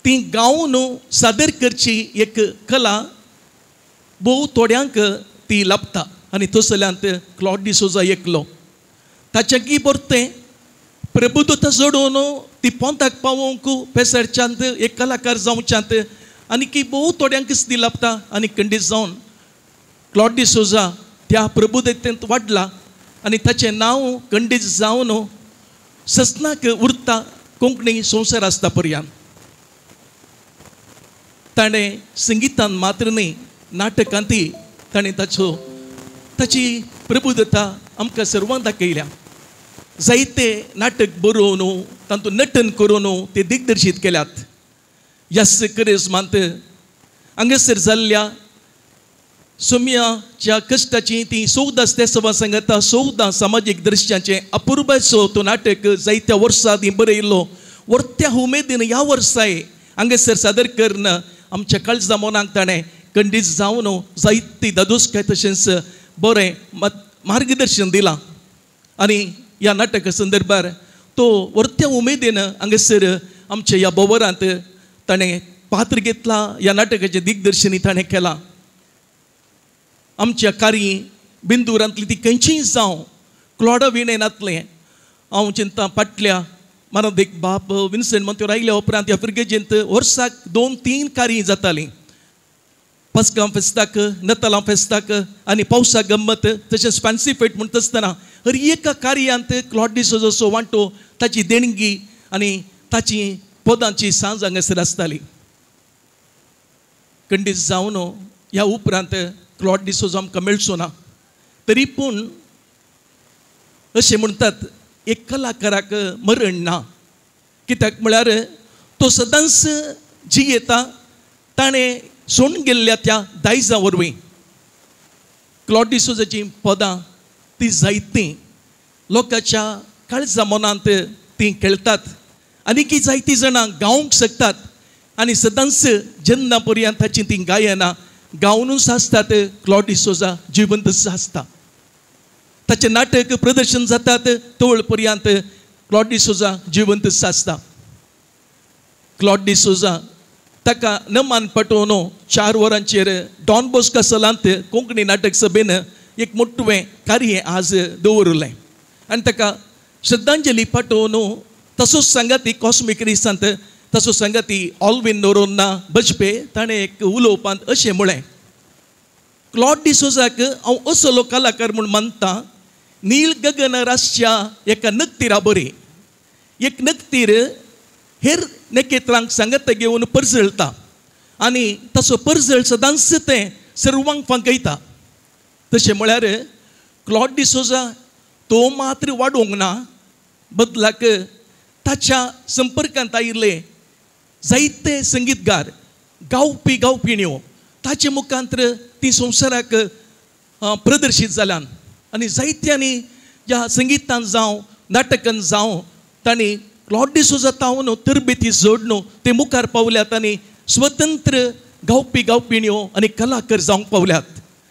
ती गावन सादर करची एक कला भोव थोड्यांक ती लाभता आनी तसल्यांत क्लॉड डिसोजा एकलो. ताचें की परतें प्रबुद्धता जोडून ती पोंताक पावोवंक पेसरच्यांत एक कलाकार जावच्यांत आनी की भोव थोड्यांकच ती लाभता. आनी खंडीत जावन क्लॉड डिसोजा त्या प्रबुद्धतेंत वाडला आनी ताचें नांव खंडीत जावन ससनाक उरता कोंकणी संवसार आसता पर्यंत. ताणें संगितान मात्र न्ही नाटकांतय ताणें ताचो ताची प्रबुद्धता आमकां सर्वांक दाखयल्या. जायते नाटक बरोवन तातूंत नटन करून ते दिग्दर्शीत केल्यात. ह्याच करेजमांत हांगासर जाल्ल्या सोम्याच्या कश्टाची ती 14 तेसवां सांगता 14 समाजीक दृश्यांचें अपुरबायचो तो नाटक जायत्या वर्सां आदीं बरयल्लो वर्त्या उमेदीन ह्या वर्साय हांगासर सादर करून आमच्या काळजा मनाक ताणें खंडीत जावन जायती दादोसकाय तशेंच बरें मार्गदर्शन दिलां. आनी ह्या नाटका संदर्भार तो वर्त्या उमेदीन हांगासर आमच्या ह्या बोवरांत ताणें पात्र घेतला. ह्या नाटकाचें दिग्दर्शनय ताणें केलां. आमच्या कार्य बिंदुरांतली ती खंयचीय जावं क्लॉडा विणेनातलें हांव चिंता फाटल्या मारादेक बाप विन्सेंट मंत्योर आयल्या उपरांत ह्या फिर्गजेंत वर्साक 2-3 कार्य जातालीं. पस्कां फेस्ताक, नतालां फेस्ताक आनी पावसा गम्मत तशेंच फॅन्सी फेट म्हणटा आसतना हर एका कार्यांत क्लॉड डिसोजाचो वांटो, ताची देणगी आनी ताची पदांची सांज हांगासर आसताली. खंडीत जावन ह्या उपरांत क्लॉड डिसोजा आमकां मेळचो ना, तरी पूण अशें म्हणटात एक कलाकाराक मरण ना, कित्याक म्हळ्यार तो सदांच जियेता ताणें सोडून गेल्ल्या त्या दायजा वरवीं. क्लॉड डिसोजाचीं पदां ती जायतीं लोकांच्या काळजा मनांत तीं खेळटात आनी जायतीं जाणां गावंक शकतात आनी सदांच जेन्ना पर्यंत ताचीं तीं गायनां गावनूच आसतात क्लॉड डिसोजा जिवंतच आसता. ताचें नाटक प्रदर्शन जातात तवळ पर्यंत क्लॉड डिसोजा जिवंतच आसता. क्लॉड डिसोजा ताका नमान पटोवन 4 वरांचेर डॉन बॉस्को सलांत कोंकणी नाटक सभेन एक मोटवें कार्य आज दवरलें आनी ताका श्रद्धांजली पाठोवन तसोच सांगाती कॉस्मीक रिसांत तसो सांगाती ऑल्विन नोरोन्ना बजपे ताणें एक उलोवपांत अशें म्हळें, क्लॉड डिसोजाक हांव असलो कलाकार म्हूण मानता, नील गगन रासच्या एका नकतीरा बरी एक नकतीर हेर नखेत्रांक सांगात घेवन परजळटा आनी तसो परजळ सदांच तें सर्वांक फांकयता. तशें म्हळ्यार क्लॉड डिसोजा तो मात्र वाडोवंक ना, बदलाक ताच्या संपर्कांत आयिल्ले जायते संगीतगार गावपी गावपिण्यो ताचे मुखांतर ती संवसाराक प्रदर्शीत जाल्यान आनी जायत्यांनी ह्या संगितान जावं नाटकान जावं तांणी क्लॉड डिसोजा तावन तरबेती जोडून ते मुखार पावल्यात आनी स्वतंत्र गावपी गावपिण्यो आनी कलाकार जावंक पावल्यात.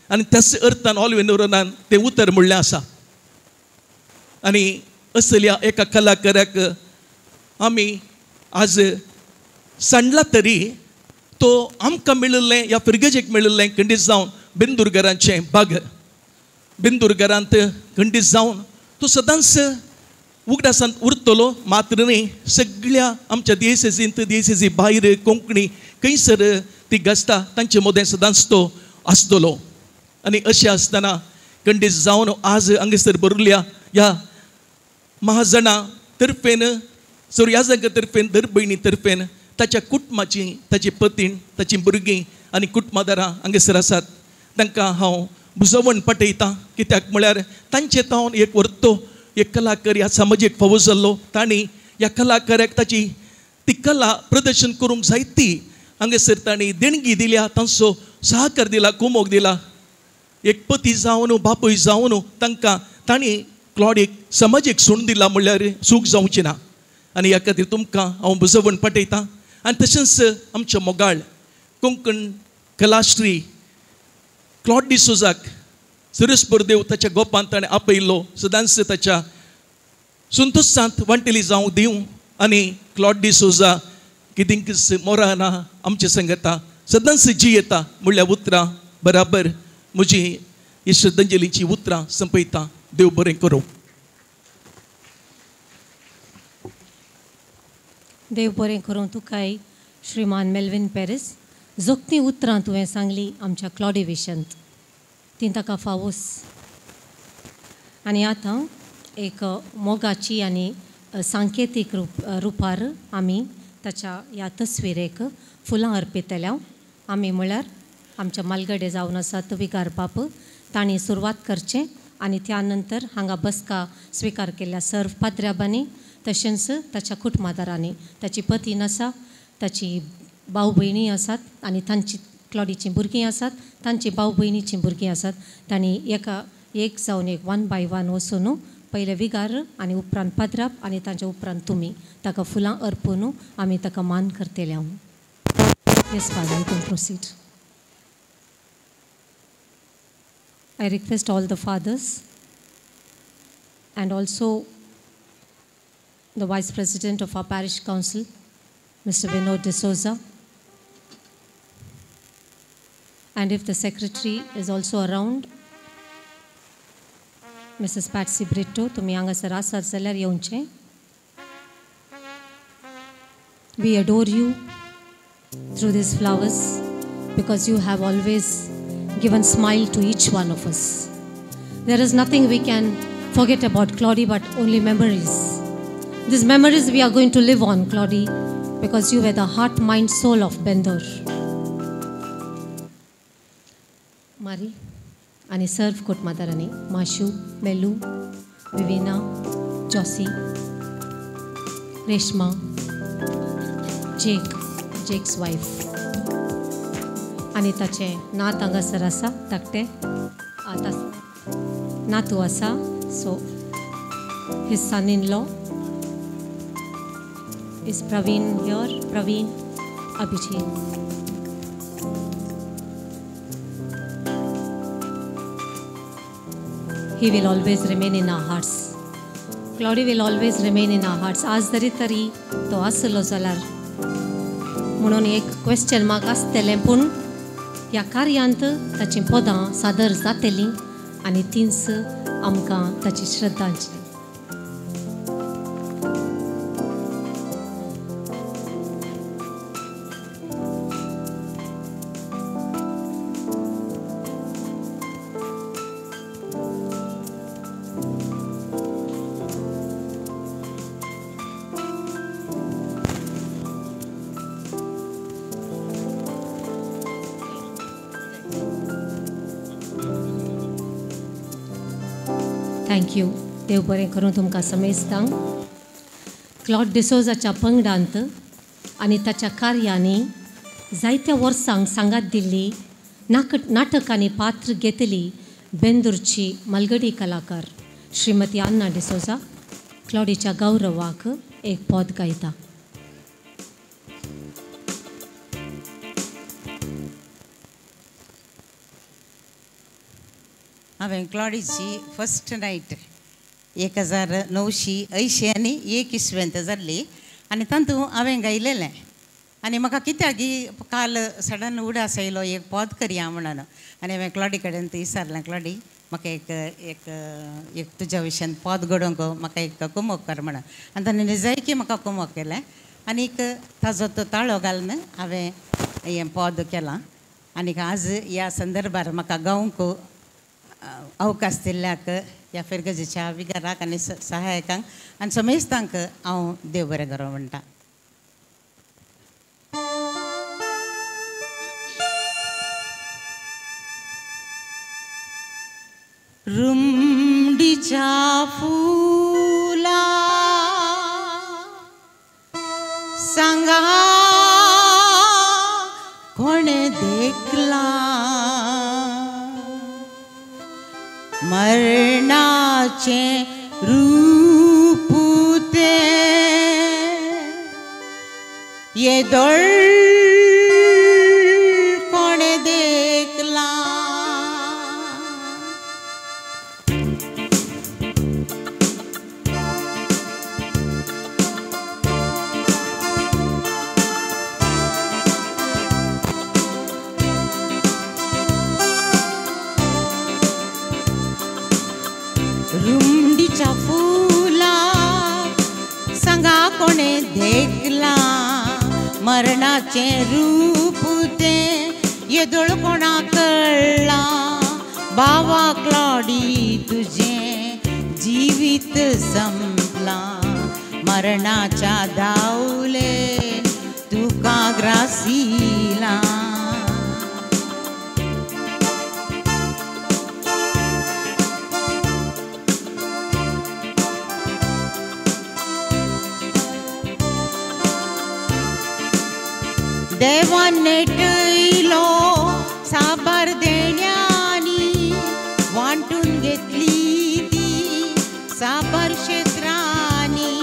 आनी त्याच अर्थान ऑल्विन नोरोनान तें उतर म्हणलें आसा. आनी असल्या एका कलाकाराक आमी आज सांडला तरी तो आमकां मेळिल्लें ह्या फिर्गजेक मेळिल्लें खंडीत जावन बेंदुरगरांचें बाग बेंदुरगरांत खंडीत जावन तो सदांच उगडासांत उरतलो. मात्र न्ही सगळ्या आमच्या दियेसेजींत दियेसेजी भायर कोंकणी खंयसर ती गाजता तांचे मदें सदांच तो आसतलो. आनी अशें आसतना खंडीत जावन आज हांगासर भरिल्ल्या ह्या महाजना तर्फेन सोर्याजांका तर्फेन दर भयणी तर्फेन ताच्या कुटुंबाची ताची पतीण ताची भुरगीं आनी कुटुंबादारां हांगासर आसात तांकां हांव बुजवण पाठयतां. कित्याक म्हळ्यार तांचे तावन एक व्हरतो एक कलाकार ह्या समाजीक फावो जाल्लो, तांणी ह्या कलाकाराक ताची ती कला प्रदर्शन करूंक जायती हांगासर तांणी देणगी दिल्या, तांचो सहकार दिला, कुमोक दिला. एक पती जावन बापूय जावन तांकां तांणी क्लॉडीक समाजीक सोडून दिला म्हणल्यार चूक जावची ना. आनी ह्या खातीर तुमकां हांव बुजवण पाठयतां. आनी तशेंच आमच्या मोगाळ कोंकण कलाश्री क्लॉड डिसोजाक सुरेश बोरदेव ताच्या गोपांत ताणें आपयल्लो सदांच ताच्या संतोशांत वांटेली जावं दिवं आनी क्लॉड डिसोजा कितेंच मोराना आमचे संगता सदांच जियेता म्हणल्या उतरां बराबर म्हजी ही श्रद्धांजलीची उतरां संपयता. देव बरें करूं. देव बरें करूं तुकाय श्रीमान मेल्विन पेरीस. जोखती उतरां तुवें सांगली आमच्या क्लॉडी विशंत तीं ताका फावोस. आनी आतां एक मोगाची आनी सांकेतीक रुपार आमी ताच्या ह्या तस्विरेक फुलां अर्पितल्या. आमी म्हळ्यार आमच्या मालगडे जावन आसात विगार बाप तांणी सुरवात करचें आनी त्या नंतर हांगा बसका स्विकार केल्ल्या सर्व पाद्र्याबांनी तशेंच ताच्या कुटुंबादारांनी, ताची पतीन आसा, ताची भाव भयणी आसात आनी तांची क्लॉडीचीं भुरगीं आसात, तांची भाव भयणीचीं भुरगीं आसात, तांणी एका एक जावन एक वन बाय वन वचून पयले विगार आनी उपरांत पाद्राप आनी तांच्या उपरांत तुमी ताका फुलां अर्पून आमी ताका मान करतले. हांव Yes, Father, you can proceed. I request all the fathers and also the Vice President of our Parish Council, Mr. Vinod D'Souza, and if the Secretary is also around, Mrs. Patsy Britto, तुमी हांगासर आसात जाल्यार येवचें. We adore you through these flowers because you have always given smile to each one of us. There is nothing we can forget about Claudie but only memories. These memories we are going to live on, Claudie, because you were the heart, mind, soul of Bendor. Mari ani serve कुटुंबादारांनी Mashu, Melu, Vivina, Josie, Reshma, Jake, Jake's wife आनी ताचें नात हांगासर आसा, धाकटें आतां नातू आसा, so his son in law is Praveen here, Praveen, Abhijit. He will always remain in our hearts. Claudie will always remain in our hearts. आज जरी तरी तो आसलो जाल्यार म्हणून एक क्वेश्चन मार्क आसतलें, पूण ह्या कार्यांत ताचीं पदां सादर जातलीं आनी तींच आमकां ताची श्रद्धांजली. Thank you. देव बरें करूं तुमकां समेस्तांक. क्लॉड डिसोजाच्या पंगडांत आनी ताच्या कार्यांनी जायत्या वर्सांक सांगात दिल्ली नाटकांनी पात्र घेतली बेंदूरची मालगडी कलाकार श्रीमती अन्ना डिसोजा क्लॉडीच्या गौरवाक एक पद गायता. हांवें क्लॉडीची फर्स्ट नायट 1981 इसवेंत जाल्ली आनी तातूंत हांवें गायलेलें आनी म्हाका कित्याक काल सडन उडास आयलो एक पद करया म्हणून आनी हांवें क्लॉडी कडेन विचारलें, क्लॉडी म्हाका एक एक एक तुज्या विशयान पद घडोवंक म्हाका एक कुमोक कर म्हणून आनी ताणें निजायकी म्हाका कुमोक केलें आनी ताजो तो ताळो घालून हांवें हें पद केलां आनी आज ह्या संदर्भार म्हाका गावंक अवकाश दिल्ल्याक ह्या फिरगजेच्या विगाराक आनी सहायकांक आनी समेस्तांक हांव देव बरें करूं म्हणटा. रुमडीच्या फुला सांगा कोणें देखला मरणाचें रूप तें येदोळ कोणें देखला. रुमडीच्या फुला सांगा कोणें देखला मरणाचें रूप तें येदोळ कोणाक कळ्ळां. बाबा क्लॉडी तुजें जिवीत संपलां मरणाच्या धांवले तुका ग्रासिलां. देवान नेटयलो साबार देण्यांनी वांटून घेतली ती साबार क्षेत्रांनी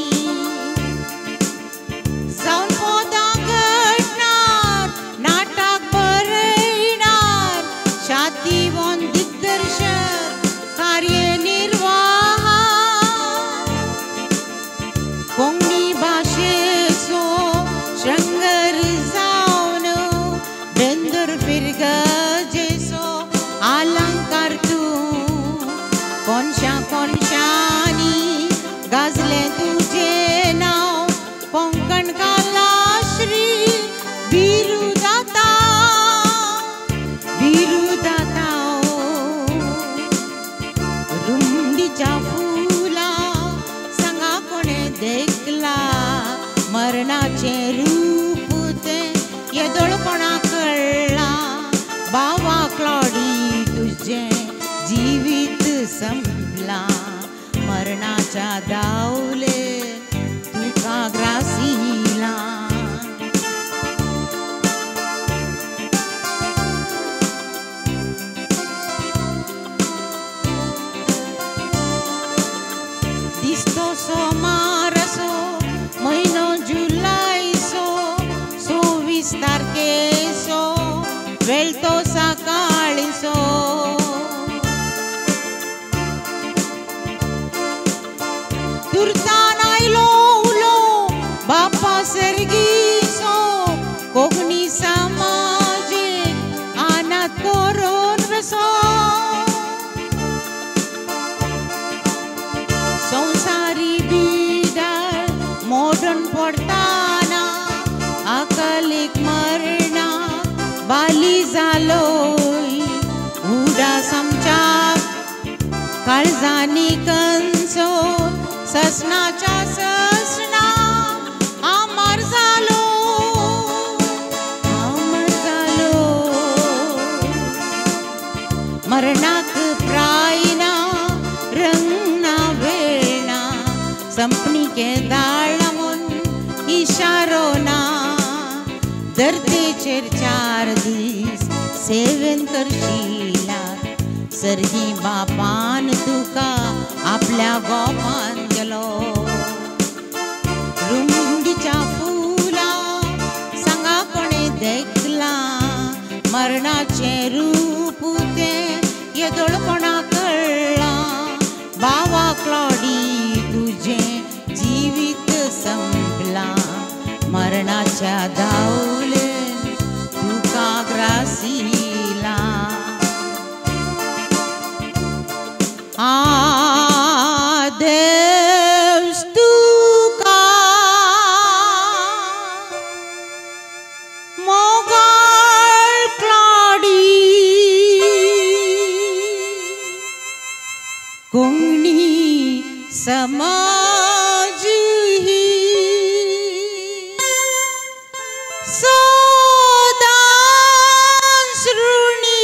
जावन पदां घडणार नाटक बरयणार शातीवन दिग्दर्शक कार्यनिर्वाह कोंकणी भाशेचो शृंगर जावन बेंदूर फिरगजेचो अलंकार तूं कोनशा कोनशांनी गाजलें तुजें नांव कोंकण कलाश्री बिरुदाता बिरुदाता रुंडीच्या फुला सांगा कोणें देखला मरणाचें रूप तें येदोळपणा कळ्ळां बाबा क्लॉडी तुजें जिवीत संपलां मरणाच्या दावले तुका ग्रासिलां. दिसतो सोमारसो म्हयनो जुलायसो 26 तारखेसो वेळतो सकाळीसो तुर्तान आयलो उलो बापा सर्गीसो कोंकणी समाजेक आनात करून बसो संसारी बिडार मोडून पडताना अकलीक मरणा बाली जालोय उडास आमच्या काळजांनी कंसो ससनाच्या ससना आमर जालो आमर जालो मरणाक प्रायना रंगना वेळना संपणीके दाळा म्हूण इशारो ना धरतेचेर 4 दीस सेवेन करशिला सर्गी बापान तुका आपल्या गोपान गेलो रुंडीच्या फुला सांगा कोणें देखलां मरणाचें रूप तें येदोळपणा कळ्ळां बाबा क्लॉडी तुजें जिवीत संपलां मरणाच्या दावलेन तुका ग्रासिलां. आदेश तुका मोगाळ क्लॉडी कोंकणी समाज ही सदांच ऋणी.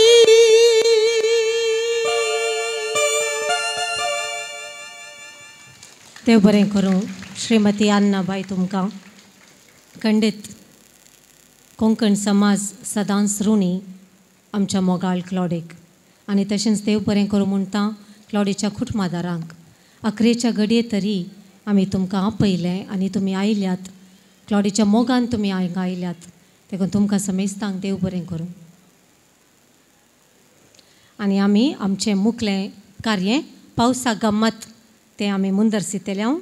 देव बरें करूं श्रीमती अन्नाबाई तुमकां खंडीत कोंकण समाज सदांच ऋणी आमच्या मोगाळ क्लॉडीक आनी तशेंच देव बरें करूं म्हणटा क्लॉडीच्या कुटुंबादारांक अकरेच्या घडये तरी आमी तुमकां आपयलें आनी तुमी आयल्यात क्लॉडीच्या मोगान तुमी हांगा आयल्यात देखून तुमकां समेस्तांक देव बरें करूं. आनी आमी आमचें मुखलें कार्य पावसा गम्मत तें आमी मुंदरसितले हांव.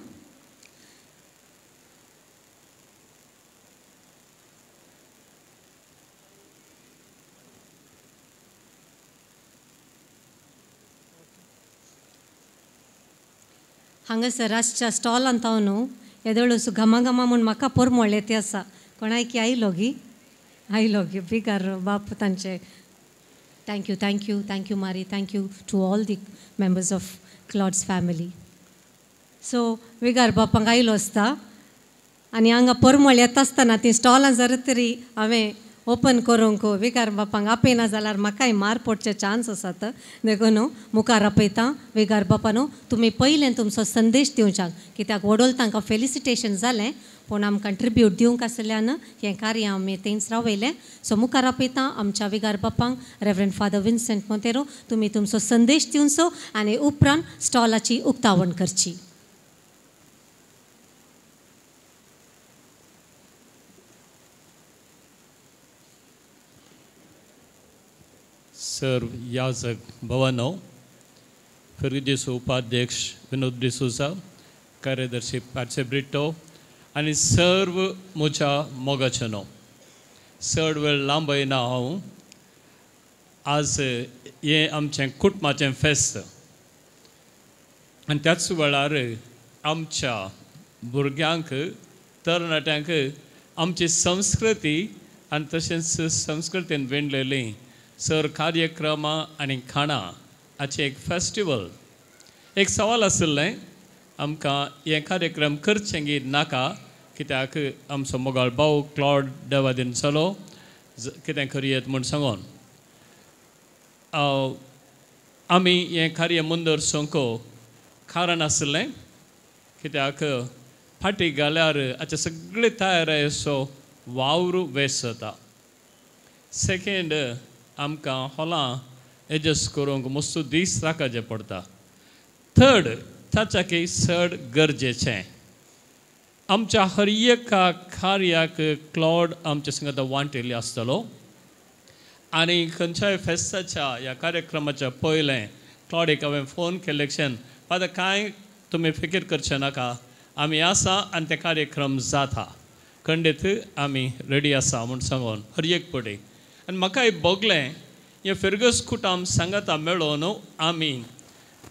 हांगासर आसच्या स्टॉलांत हांव न्हू येदोळसो घमाघमा म्हूण म्हाका पोरमोळ्ळें तें आसा कोणायकी आयलो गी आयलो गी बिगार बाप तांचे. Thank you thank you thank you Mari thank you to all the members of Claude's family. So विगार बापांक आयलो आसता आनी हांगा परमळ येता आसतना ती स्टॉलां जर तरी हांवें ओपन करूंक विगार बापांक आपयना जाल्यार म्हाकाय मार पडचे चान्स आसात. देखून मुखार आपयता विगार बापानो, तुमी पयलें तुमचो संदेश दिवच्याक, कित्याक वडोल तांकां फेलिसिटेशन जालें पूण आमकां ट्रिब्यूट दिवंक आसल्यान हें कार्य आमी थंयच रावयलें. सो मुखार आपयता आमच्या विगार बापांक रेवरंड फादर विन्सेंट मोंतेरो, तुमी तुमचो संदेश दिवचो आनी उपरांत स्टॉलाची उक्तावण करची. सर याजक भवनो फिर्गजेचो उपाध्यक्ष विनोद डिसोजा, कार्यदर्शी पार्से ब्रिटो आनी सर्व म्हज्या मोगाचें न्हू. चड वेळ लांबयना हांव. आज हें आमचें कुटुंबाचें फेस्त आनी त्याच वेळार आमच्या भुरग्यांक तरणाट्यांक आमची संस्कृती आनी तशेंच संस्कृतीन विणलेली सर कार्यक्रमां आनी खाणां हाचें एक फेस्टिवल. एक सवाल आशिल्लें आमकां हें कार्यक्रम करचें की नाका, कित्याक आमचो मोगाळ भाव क्लॉड देवादीन चलो कितें करयेत म्हूण सांगून आमी हें कार्य मुंदर सोंको कारण आशिल्लें कित्याक फाटीं घाल्यार हाचे सगळे तयारेचो वावर वेस्ट जाता. सेकेंड, आमकां हॉलां एडजस्ट करूंक मस्त दीस राखाचे पडटा. थर्ड, ताच्याकय चड गरजेचें आमच्या हर एका कार्याक क्लॉड आमच्या संगत वांटिल्ले आसतलो आनी खंयच्याय फेस्ताच्या ह्या कार्यक्रमाच्या पयलें क्लॉडीक हांवें फोन केलेक्शन, फादर कांय तुमी फिकीर करचें नाका, आमी आसा आनी ते कार्यक्रम जाता, खंडीत आमी रेडी आसा म्हूण सांगून हर एक पटी. आनी म्हाकाय भोगलें हें फिर्गज कुटाम सांगाता मेळोवन आमी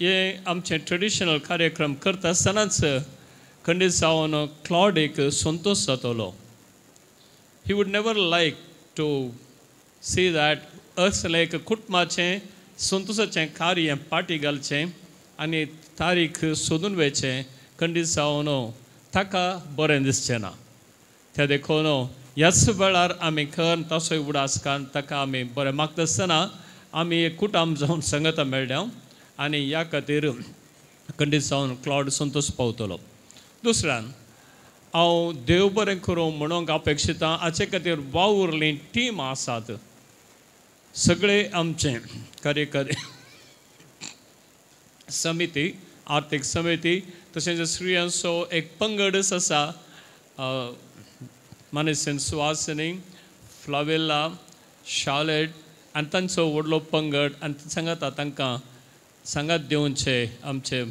हे आमचे ट्रेडिशनल कार्यक्रम करता आसतनाच खंडीत जावन क्लॉडीक संतोश जातलो. He would never like to see that असलें एक कुटुंबाचें संतोशाचें कार्य पाटी घालचें आनी तारीख सोदून वयचें खंडीत जावन ताका बरें दिसचें ना. त्या देखून ह्याच वेळार आमी खर तसोय उडास कारण ताका आमी बरें मागता आसतना आमी एक कुटुंब जावन संगता मेळ्ळ्या आनी ह्या खातीर खंडीत जावन क्लॉड संतोश पावतलो. दुसऱ्यान हांव देव बरें करूं म्हणूंक अपेक्षिता हाचे खातीर वावुरली टीम आसात सगळे आमचे कार्यकारी समिती, आर्थीक समिती, तशेंच स्त्रियांचो एक पंगडच आसा, मानेसन सुवासिनी, फ्लावेला, शार्लेट आनी तांचो व्हडलो पंगड आनी सांगाता तांकां सांगात दिवचे आमचे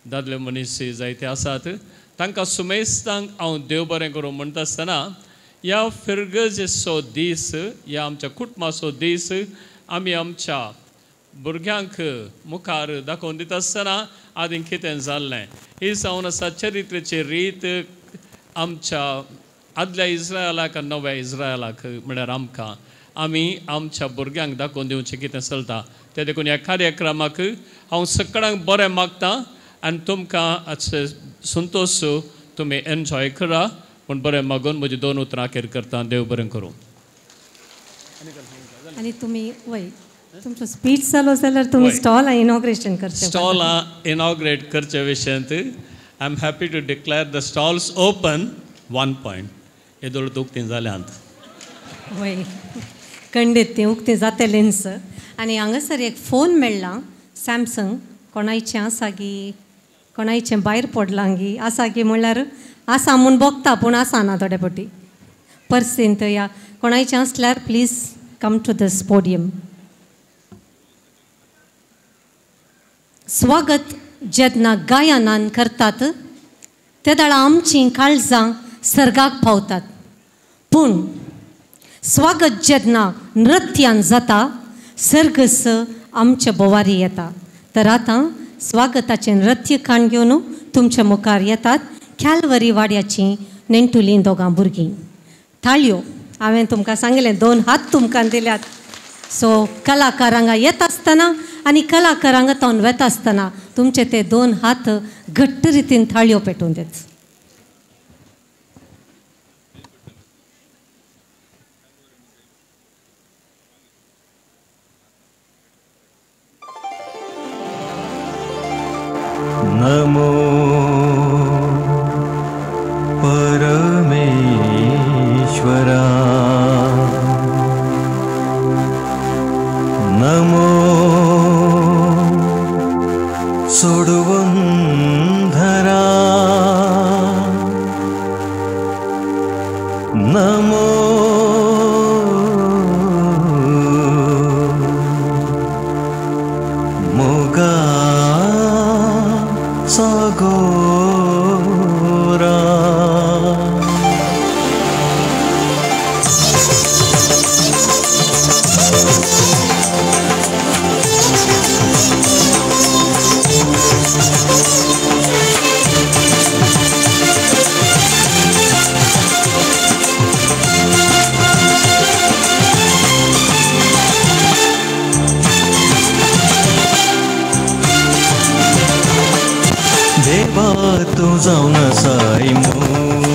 दादले मनीस जायते आसात. तांकां सुमेस्तांक हांव देव बरें करूं म्हणटा आसतना ह्या फिर्गजेचो दीस, ह्या आमच्या कुटुंबाचो दीस आमी आमच्या भुरग्यांक मुखार दाखोवन दिता आसतना आदीं कितें जाल्लें ही जावन आसा चरित्रेची रीत आमच्या आदल्या इस्रायलाक आनी नव्या इस्रायलाक म्हळ्यार आमकां आमी आमच्या भुरग्यांक दाखोवन दिवचें कितें चलता. तें देखून ह्या कार्यक्रमाक हांव सगळ्यांक बरें मागता आनी तुमकां संतोश तुमी एन्जॉय करा पूण बरें मागून म्हजी दोन उतरां अखेर करता. देव बरें करूं. आनी तुमी वय तुमचो स्पीच जालो जाल्यार तुमी स्टॉल इनॉग्रेशन करचें. स्टॉल इनॉग्रेट करचे विशयांत I am happy to declare the stalls open 1 point. येदोळ उक्तीं जाल्यांत. वय खंडीत तीं उक्तीं जातलींच. आनी हांगासर एक फोन मेळ्ळा सॅमसंग, कोणायचें आसा गी कोणायचें भायर पडलां गी आसा गी म्हणल्यार आसा म्हूण भोगता पूण आसा ना थोडे फावटी पर्सींत या कोणायचें आसल्यार please come to this podium. स्वागत जेन्ना गायनान करतात तेदळा आमचीं काळजां सर्गाक पावतात, पूण स्वागत जेन्ना नृत्यान जाता सर्गस आमचे बोवारी येता. तर आतां स्वागताचें नृत्य काण घेवन तुमच्या मुखार येतात कॅलवरी वाड्याचीं नेणटुलीं दोगां भुरगीं. थाळयो हांवें तुमकां सांगलें, दोन हात तुमकां दिल्यात. सो कलाकारांक येता आसतना आनी कलाकारांक तोंड वेता आसतना तुमचे ते दोन हात घट्ट रितीन थाळयो पेटोवन दित. तूं जावन आसाय मोग,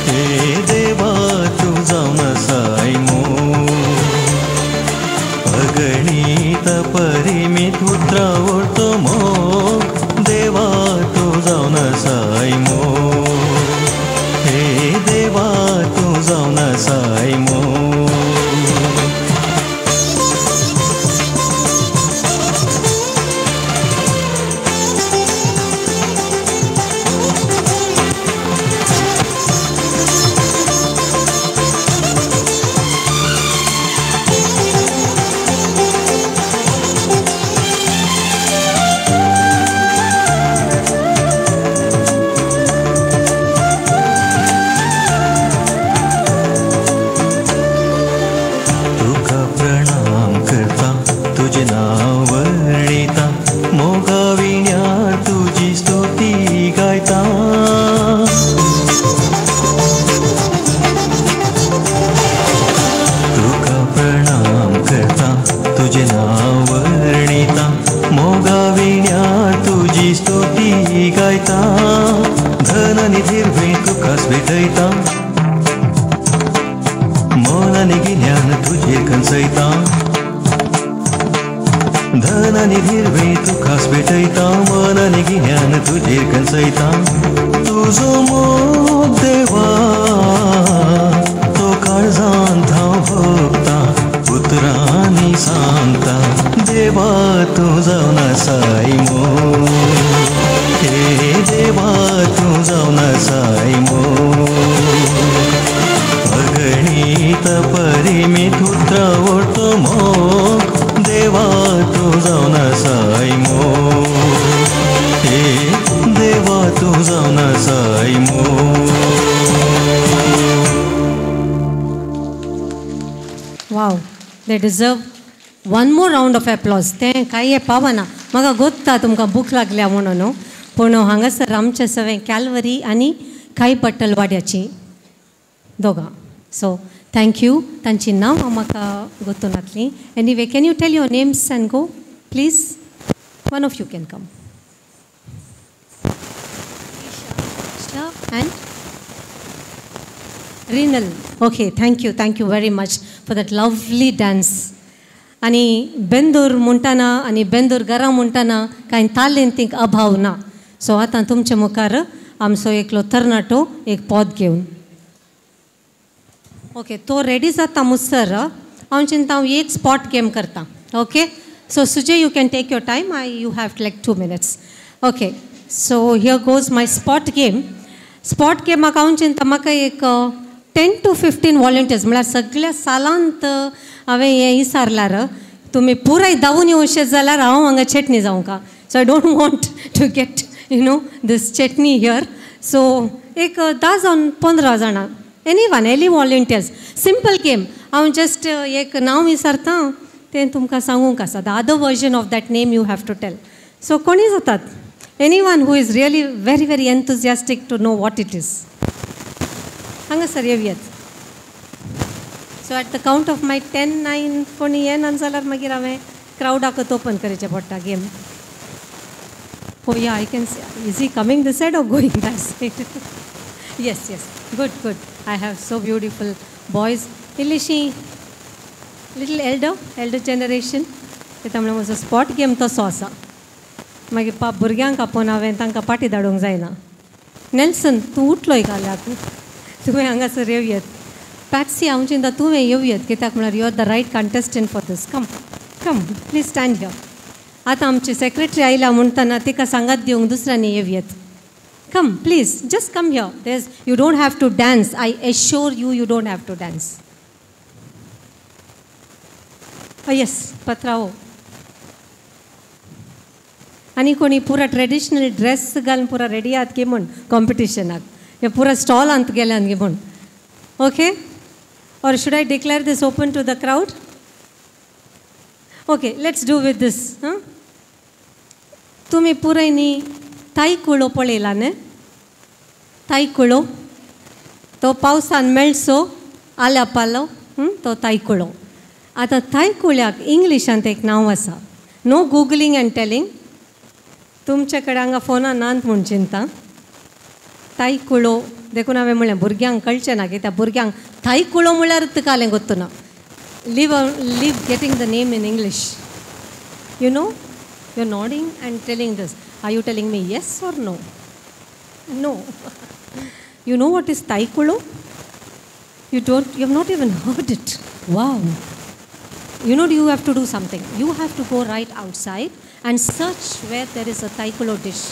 हे देवा तूं जावन आसाय मोग. अगणीत परिमित उतरां वरतो मोग, देवा तूं जावन आसाय मोग, हे देवा तूं जावन आसाय मोग. They deserve one more round of applause. तें कांय पावना, म्हाका गोत्ता तुमकां भूक लागल्या म्हणून न्हू, पूण हांगासर आमचे सगळें कॅलवरी आनी कांय पट्टलवाड्याची दोगां. So thank you. तांची नांव म्हाका गोत्तून नातलीं. Anyway, can you tell your names and go please? One of you can come. And Rinal. Okay, thank you very much for that lovely dance. आनी बेंदूर म्हणटाना आनी बेंदूर घरा म्हणटाना कांय तालेंतींक अभाव ना. सो आतां तुमचे मुखार आमचो एकलो तरणाटो एक पद घेवन. ओके, तो रेडी जाता मुसर हांव चिंता हांव एक स्पॉट गेम करता. Okay, so Sujay, you can take your time. You have like 2 minutes. Okay, so here goes my spot game. Spot गेमाक हांव चिंता म्हाका एक 10 to 15 volunteers म्हळ्यार सगळ्या सालांत हांवें हें विचारल्यार तुमी पुराय धांवून येवशें जाल्यार हांव हांगा चटणी जावंक. So I don't want to get you know this chutney here. So एक 10 जावन 15 जाणां, any one, any volunteers. Simple game. हांव जस्ट एक नांव विचारता तें तुमकां सांगूंक आसा. The other version of that name you have to tell. So कोणी जातात, any one who is really very very enthusiastic to know what it is, हांगासर येवयात. So at the count of my 10, 9 कोणी येना जाल्यार मागीर हांवें क्रावडाकच ओपन करचें पडटा game. Oh yeah, I can see. Is he coming this side or going that side? Yes, yes, good, good. I have so beautiful boys. इल्लीशी little elder generation. ते म्हणल्यार म्हजो स्पॉट गेम तसो आसा. मागीर पा भुरग्यांक आपोवन हांवें तांकां पाटी धाडूंक जायना. नेल्सन, तूं उठलोय काल्याक, तुवें हांगासर येवयत. पॅट्सी, हांव चिंता तुवें येवयत, कित्याक म्हळ्यार you are the right contestant for this. Come come please stand here. आतां आमची सेक्रेटरी आयल्या म्हणटना तिका सांगात दिवंक दुसऱ्यांनी येवयत. Come please, just come here. There's you don't have to dance. I assure you, you don't have to dance. Yes, पत्रावो. आनी कोणी पुरा ट्रेडिशनल ड्रेस घालून पुरा रेडी आहात की म्हूण कॉम्पिटिशनाक, हे पुरा स्टॉलांत गेल्यान गे म्हूण. Okay, or should I declare this open to the crowd? Okay, let's do with this. तुमी पुराय न्ही तायकुळो पळयला न्ही? तायकुळो तो पावसान मेळचो आल्या पालो, तो तायकुळो. आतां तायकुळ्याक इंग्लिशांत एक नांव आसा. No googling and telling. तुमचे कडेन हांगा फोनां नात म्हूण चिंता. तायकुळो देखून हांवें म्हणलें भुरग्यांक कळचें ना कित्याक भुरग्यांक तायकुळो म्हळ्यार कालें गोत्तू ना. Leave getting the name in English. You know, you are nodding and telling this. Are you telling me yes or no? No. You know what is taikulo? You don't, you have not even heard it. Wow. You know, you have to do something. You have to go right outside and search where there is a taikulo dish.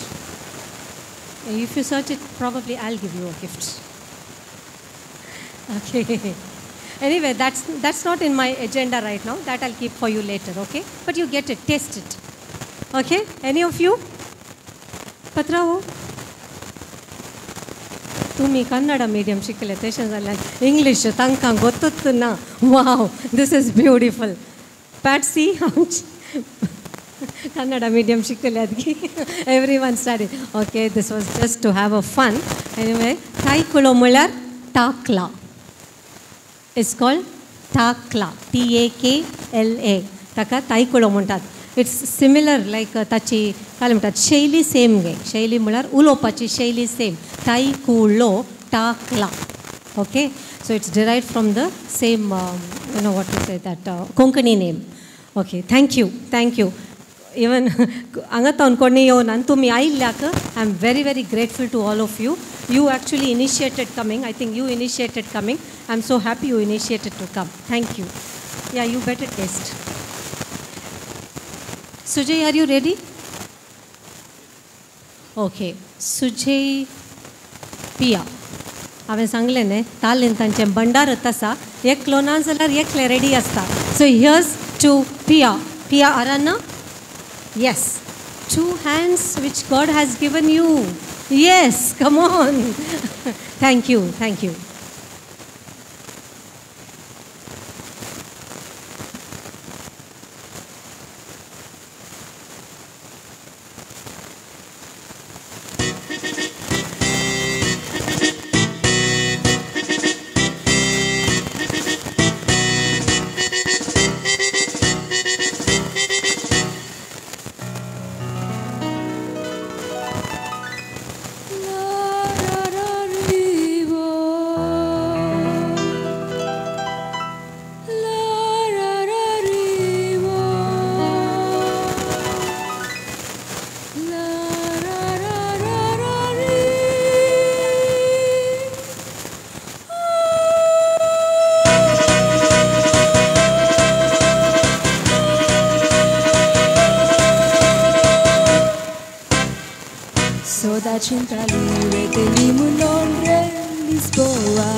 If you search it, probably I'll give you a gift. Okay. Anyway, that's not in my agenda right now. That I'll keep for you later, okay? But you get it, taste it. Okay? Any of you? Patrao? तुम्ही कन्नड मीडियम शिकले तशें जाल्यार इंग्लीश तांकां गोत्तूच ना. Wow, this is beautiful. Patsy Kannada medium शिकल्यात की every one study. Okay, this was just to have a fun. Anyway, taikulo म्हळ्यार टाकला. It's called takla, T-A-K-L-A. ताका तायकुळो म्हणटात. It's similar लायक ताची काय म्हणटात शैली सेम गे. शैली म्हळ्यार उलोवपाची शैली same. Taikulo, takla. Okay, so it's derive from the same, you know what you say that Konkani name. Okay, thank you, thank you. Even हांगा तावन कोणी येवन आनी तुमी आयिल्ल्याक I am very very grateful to all of you. You actually initiated coming. I think you initiated coming. I am so happy you initiated to come. Thank you. Yeah, you better taste. Sujay, are you ready? Okay, Sujay Pia. हांवें सांगलें न्ही तालेंतांचें भंडारच आसा. एकलो ना जाल्यार एकले रेडी आसता. So here's to Pia. Pia Arana. Yes, two hands which God has given you. Yes, come on. Thank you, thank you. Lisboa,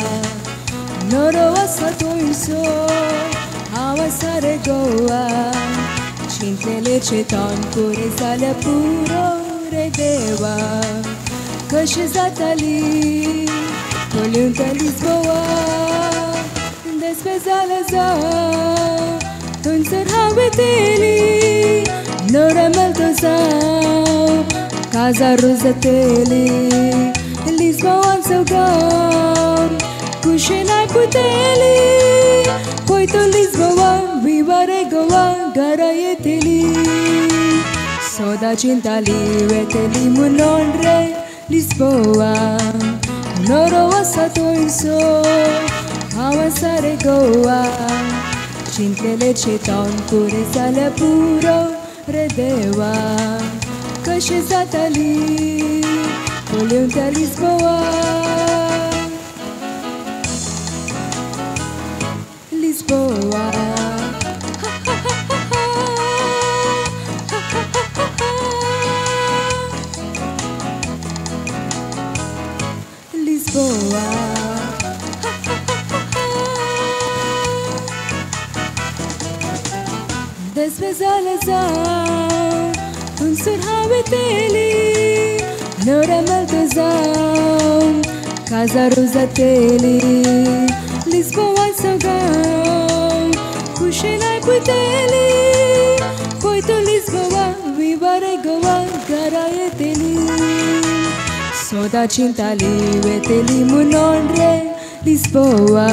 Noro आसा थंयसो हांव आसा रे गोवा. चिंतलेले चेतन पुरें जाल्यार पुरो रे देवा. कशें जाताली पळोवन लिस्बोआ देसपे जालें जावं थंयसर हांव येतली नोरा मेळटो जावं काजार जातली लिस्बोआचो गांव कुशेन आयकुतली पळयतो लिस्बोआ विवा रे गोवा घरा येतली. सदां चिंताली वेतली म्हणून रे लिस्बोआ नरो आसा थंयसो हांव आसा रे गोवा. चिंतलेले चेतन पुरें जाल्यार पुरो रे देवा. कशें जाताली पळोवन Lisboa Lisboa. Lisboa. Despezalı zav unsur haveteli Nora zav Casa Rosatelli Lisboa sogam Kushenay puteli Poito Lisboa Vivare Goa Garayeteli Soda chintali veteli munonre Lisboa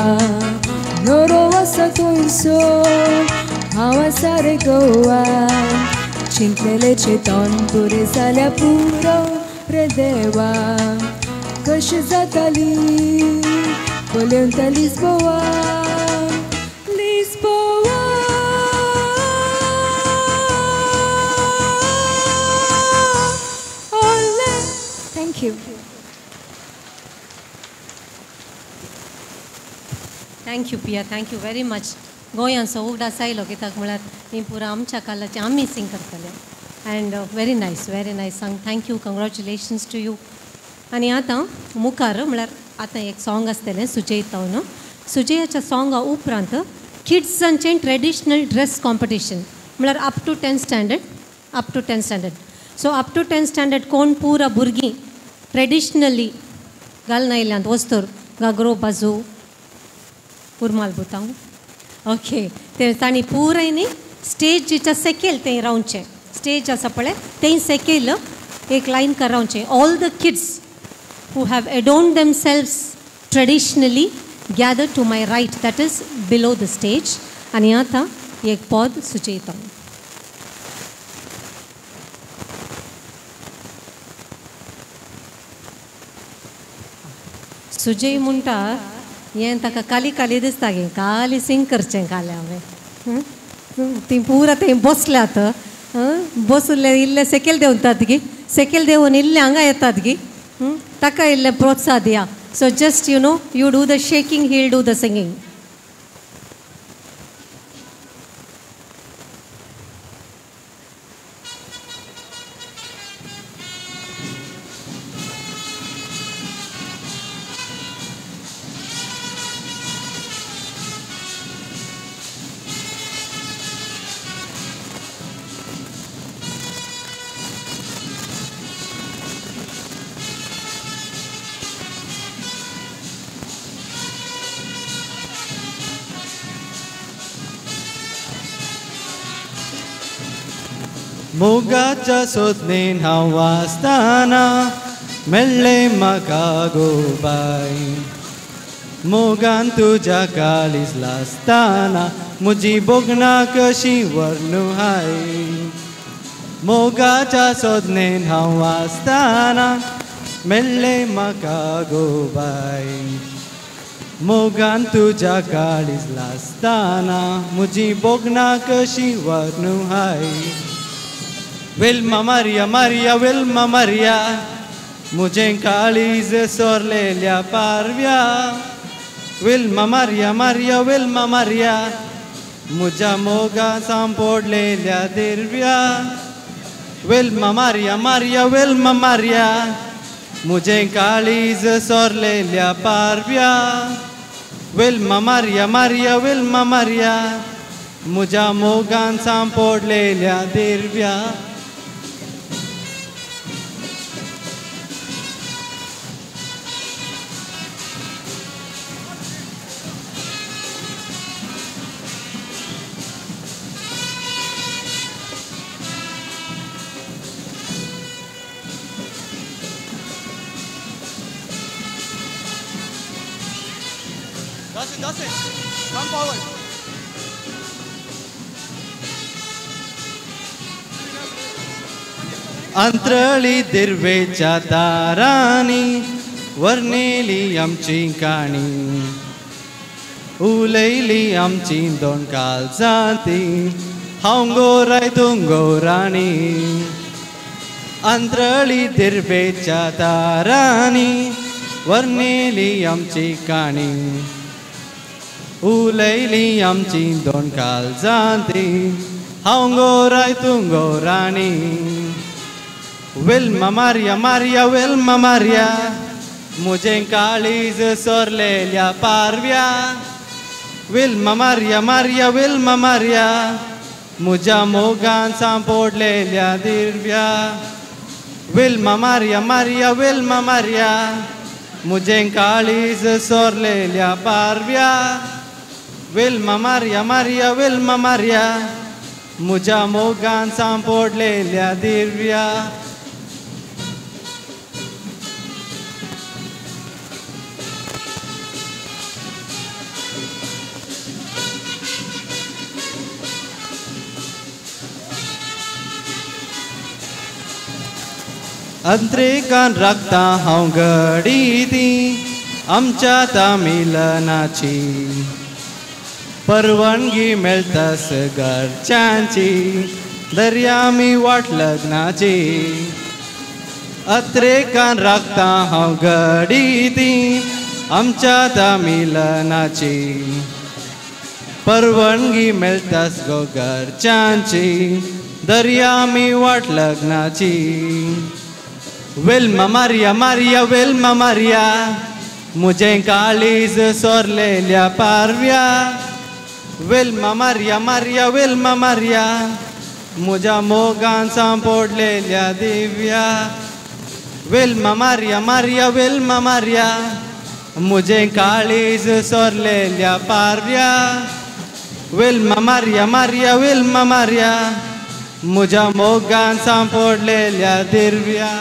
Noro asa toinso Awasare Goa चिंतलेले चेतन पुरें जाल्यार पुरो रे देवा कशी जाताली पळोवन Lisboa Lisboa Olé. Thank you. Thank you Pia, thank you very much. गोंयांचो उगडास आयलो कित्याक म्हळ्यार ही पुरा आमच्या कालाचे आमी सिंग करतले. And very nice song. Thank you, congratulations to you. आनी आतां मुखार म्हळ्यार आतां एक सॉंग आसतलें सुजय तावन. सुजयाच्या सॉंगा उपरांत किड्सांचें ट्रेडिशनल ड्रेस कॉम्पिटिशन म्हळ्यार up to 10 standard, up to 10 standard. So up to 10 standard कोण पुरा भुरगीं ट्रेडिशनली घालून आयल्यांत वस्तूर घागरो बाजू उरमाल बुतांव ओके ते तांणी पुराय न्ही स्टेजीच्या सेकेल तें रावचें. स्टेज आसा पळय तें सेकेल एक लायन कर रावचें. All the kids who have adorned themselves traditionally gather to my right, that is below the stage. आनी आतां एक पद सुचयता. सुजय म्हणटा हें ताका काली काली दिसता गे, काली सिंग करचें कालें हांवें. ती पुरा थंय बसल्यात, बसले इल्ले सेकेल देंवतात गी, सेकेल देंवून इल्ले हांगा येतात गी, ताका इल्लें प्रोत्साह दिया. So just you know you do the shaking, he will do the singing. मोगाच्या सोदनेन हांव आसतना मेळ्ळें म्हाका गो बाय, मोगान तुज्या काळीज लासतना म्हजी भोगणां कशी व्हरनू हाय. मोगाच्या सोदनेन हांव आसतना मेळ्ळें म्हाका गो बाय, मोगान तुज्या काळीज लासतना म्हजी भोगणां कशी व्हरनू हाय. Wilma Maria Maria Wilma Maria मुझें काळीज सोरलेल्या पारव्या. Wilma Maria Maria Wilma Maria मुझ्या मोगा सांपोडलेल्या दिरव्या. Wilma Maria Maria Wilma Maria मुझें काळीज सोरलेल्या पारव्या. Wilma Maria Maria Wilma Maria मुझ्या मोगान सांपोडलेल्या दिरव्या. Dustin, come forward. अंतरळी दिर्वेच्या दारांनी वर्णेली आमची काणी, उलयली आमची दोन काळजांती हांव गोराय तूं गोराणी. अंतरळी दिर्वेच्या दारांनी वर्णेली आमची काणी, उलयली आमची दोन काळजांती हांव गोराय तूं गोराणी. Wilma Maria Maria Wilma Maria मुझें काळीज सोरलेल्या पारव्या. Wilma Maria Maria Wilma Maria मुझ्या मोगान सांपोडलेल्या दिरव्या. Wilma Maria Maria Wilma Maria मुझें काळीज सोरलेल्या पारव्या. Wilma Maria Maria Wilma Maria मुझ्या मोगान सांपोडलेल्या दिरव्या. अंतरेकान राखता हांव घडी ती आमच्या त्या मिलनाची परवानगी मेळटास घरच्यांची दर्या मी वाट लग्नाची अत्रेकान राखता हांव घडी ती आमच्या त्या मिलनाची परवानगी मेळटास गो घरच्यांची दर्या मी वाट लग्नाची Velma Maria Maria Velma Maria मुझे काळीज सोरलेल्या पारव्या Velma Maria Maria Velma Maria मुझ्या मोगान सांपोडलेल्या दिव्या Velma Maria Maria Velma Maria मुझे काळीज सोरलेल्या पारव्या Velma Maria Maria Velma Maria मुझ्या मोगान सांपोडलेल्या Divya.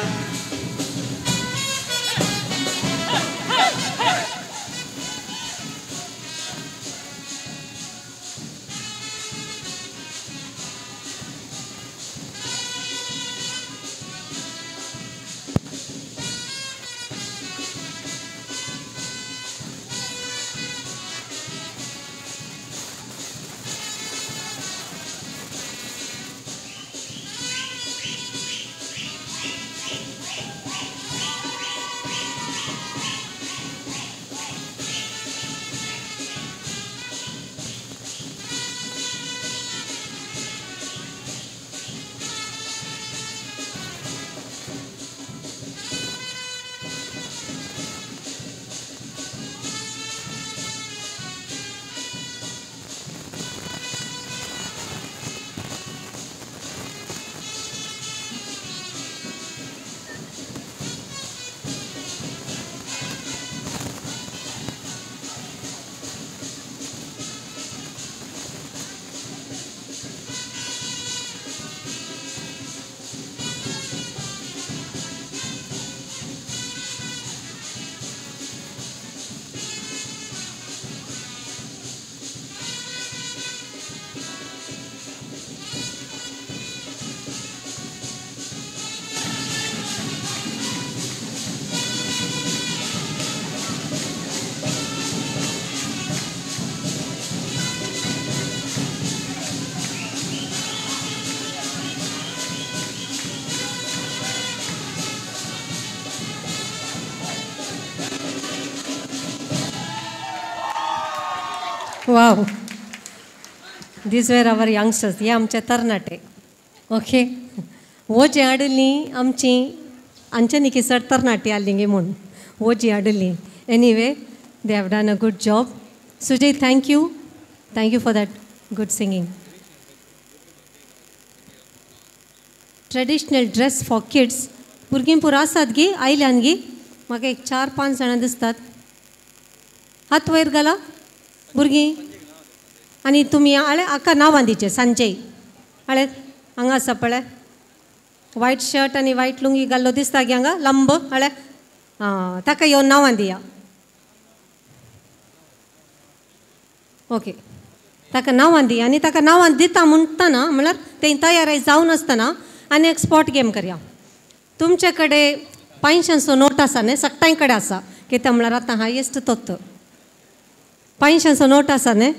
Wow, these were our youngsters. हे आमचे तरणाटे. ओके, वो जी हाडली आमची आमच्या चड तरणाटी आसली गे म्हूण वो जी हाडली. Anyway, they have done a good job. Sujay, thank you, thank you for that good singing. Traditional dress for kids. भुरगीं पुरो आसात गी आयल्यान गी म्हाका एक 4-5 जाणां दिसतात. हात वयर घाला भुरगीं. आनी तुमी आळे आका नांवां दिचें सांजय आळे हांगा आसा पळय वायट शर्ट आनी वायट लुंगी घाल्लो दिसता गी हांगा लांब आळे आं ताका येवन नांवां दिया. ओके, ताका नांवां दी आनी ताका नांवां दिता म्हणटना म्हणल्यार तें तयार जावन आसतना आनी एक स्पॉट गेम करया. तुमचे कडेन 500 नोट आसा न्ही, सगळ्यां कडेन आसा कित्याक म्हणल्यार आतां हायेस्ट तोत 500 नोट आसा न्ही,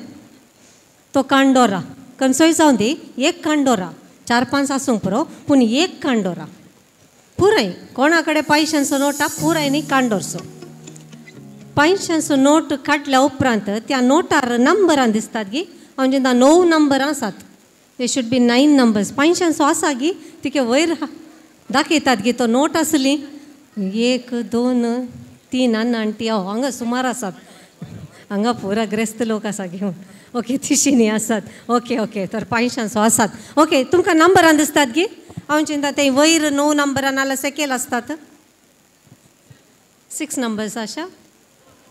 तो कांडोरा खंयचोय जावं दी एक कांडोरा 4-5 आसूंक पुरो पूण एक कांडोरा पुराय कोणा कडेन 500 नोटा पुराय न्ही कांडोरचो. 500 नोट काडल्या उपरांत त्या नोटार नंबरां दिसतात गी हांव जेन्ना 9 नंबरां आसात, they should be 9 numbers. 500 आसा गी तिके वयर दाखयतात गी तो नोट आसली 1 2 3 आनी आण्टी हांव हांगा सुमार आसात, हांगा पुरा ग्रेस्त लोक आसा घेवन. ओके, तिशींनी आसात. ओके ओके, तर 500 आसात. ओके, तुमकां नंबरां दिसतात गी हांव चिंता ते वयर 9 नंबरां नाल्यार सकयल आसतात 6 नंबर्स आशा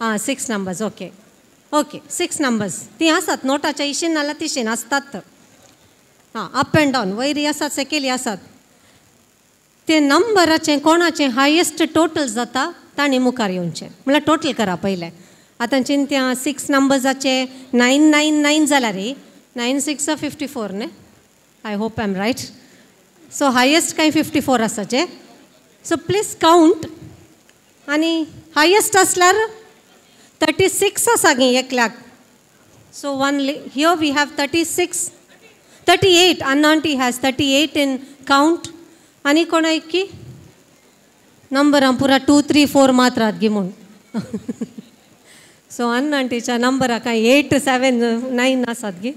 आं 6 नंबर्स. ओके ओके, 6 नंबर्स तीं आसात नोटाच्या इशीन नाल्यार तिशीन आसतात. आं, अप एंड डावन वयरय आसात सकयलय आसात. ते नंबराचें कोणाचें हायेस्ट टोटल जाता तांणी मुखार येवचें म्हणल्यार टोटल करा पयलें. आतां चिंत्या 6 नंबर्साचे 9 9 9 जाल्यार 9 6 54 न्ही, I hope I am right. So highest कांय 54 आसा जे. So please count. आनी हायेस्ट आसल्यार 36 आसा गे एकल्याक. So one here we have 36, 38. Anna aunty has 38 in count. आनी कोणाक की नंबरां पुरा 2 3 4 मात्र आहात गी म्हूण. सो अन्ना आंटीच्या नंबरा कांय 8 7 9 आसात गी.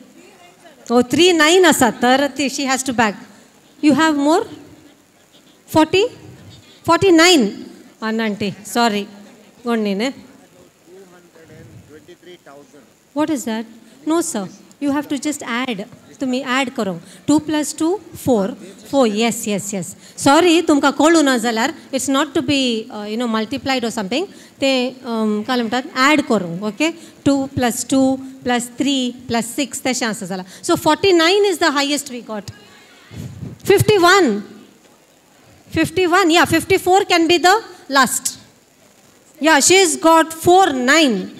ओ 3 9 आसात तर ती she has to bag. You have more 40 49. Anna aunty sorry कोण न्ही न्ही. What is that? No sir, you have to just add. तुम्ही ॲड करो 2 + 2 4 4. Yes yes yes. Sorry तुमकां कळूं ना जाल्यार it's not to be you know multiplied or something. ते काय म्हणटात ॲड करूंक. ओके 2 + 2 + 3 + 6 तशें आसा जाल्यार. So 49 is the highest we got. 51 51 yeah 54 can be the last. Yeah she is got 4 9.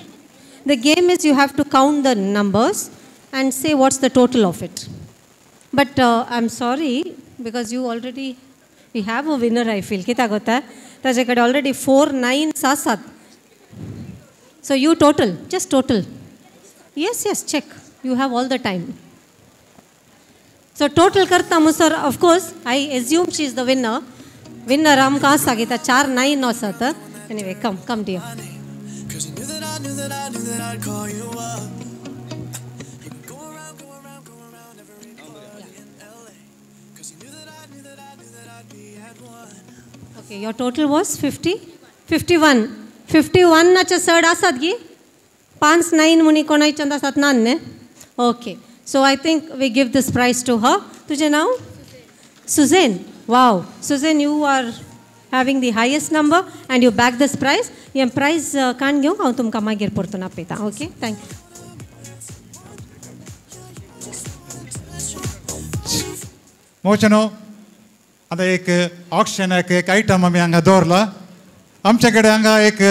The game is you have to count the numbers and say what's the total of it. But I'm sorry because you already, we have a winner I feel. कित्याक वता ताजे कडेन already 4 9 आसात. So you total, just total. Yes yes check, you have all the time. So total करता मुसर of course I assume she is the winner. Winner आमकां आसा कित्याक 4 9 आसात. Anyway come come dear. Okay, your total was 50, 51. 51 नाचे चड आसात गी 5 9 म्हणी कोणायच्यान आसात ना न्ही. Okay, so I think we give this prize to her. तुजें नांव? Suzanne. Wow, Suzanne, you are having the highest number and you bag this prize. हें प्रायज काण घेवंक हांव तुमकां मागीर परतून आपयतां. Okay, thank you. मोचनो आतां एक ऑक्शनाक एक आयटम आमी हांगा दवरला. आमचे कडेन हांगा एक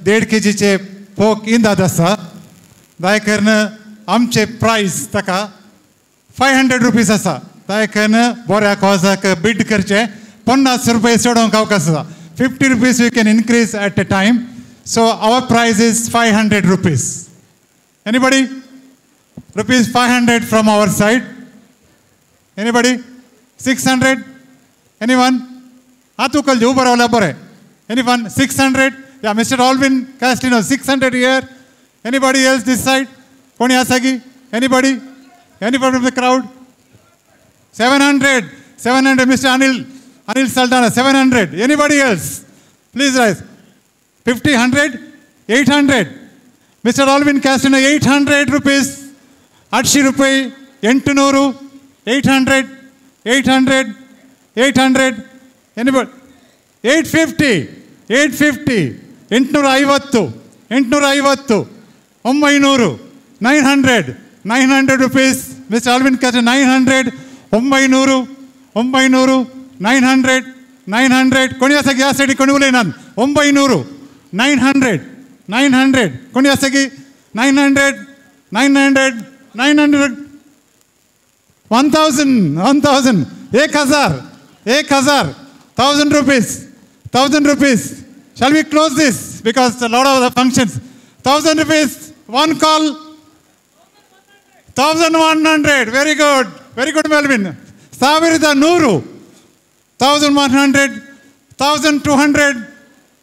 1.5 केजीचे पोक इंदाद आसा. दाय करून आमचे प्रायस ताका 500 रुपीज आसा. दाय करून बऱ्या कॉजाक बीड करचें 50 रुपये चडोवंक अवकाश आसा. 50 rupees we can increase at a time. So our price is 500 rupees. Anybody? Rupees 500 from our side. Anybody? 600? Anyone? हात उखल उबो रावल्यार बरें. Anyone? 600? Yeah, Mr. Alvin Castino, 600 here. Anybody else this side? कोणी आसा की? Anybody? Anybody from the crowd? 700. 700, Mr. Anil. Anil Saldana, 700. Anybody else? Please rise. 50, 100, 800. Mr. Alvin Castino, 800 rupees. 800 rupees, 800, 800, 800, 800. Anybody? 850, 850, 850, 850, 900, 900, 900 rupees. Mr. Alvin Castino, 900, 900, 900, 900, 900. कोणी आसा की ह्या सायडी कोणी उलयनात. 900, 900, 900. कोणी आसा की 900, 900, 900, 1000, 1000, 1000, 1000, 1000 rupees, 1000 rupees. Shall we close this? Because a lot of the functions. 1000 rupees, one call. 1100. Very good. Very good, Melvin. 1100. 1100, 1200, 1200,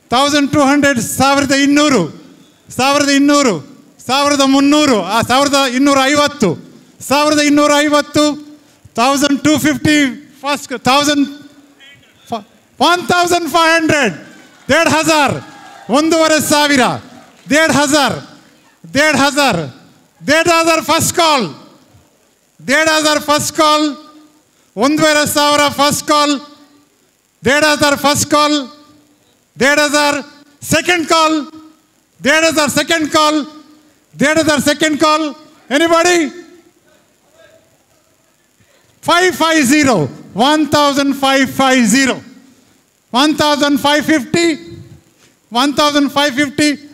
1200, 1200, 1300, 1250, 1250, 1250, first, 1000, 1500, 1500, 1500, 1500, 1500, 1500 first call, 1500 first call, 1500 first call, 1500 first call, 1500 second call, 1500 second call, 1500 second call. Anybody? 550, 1550, 1550,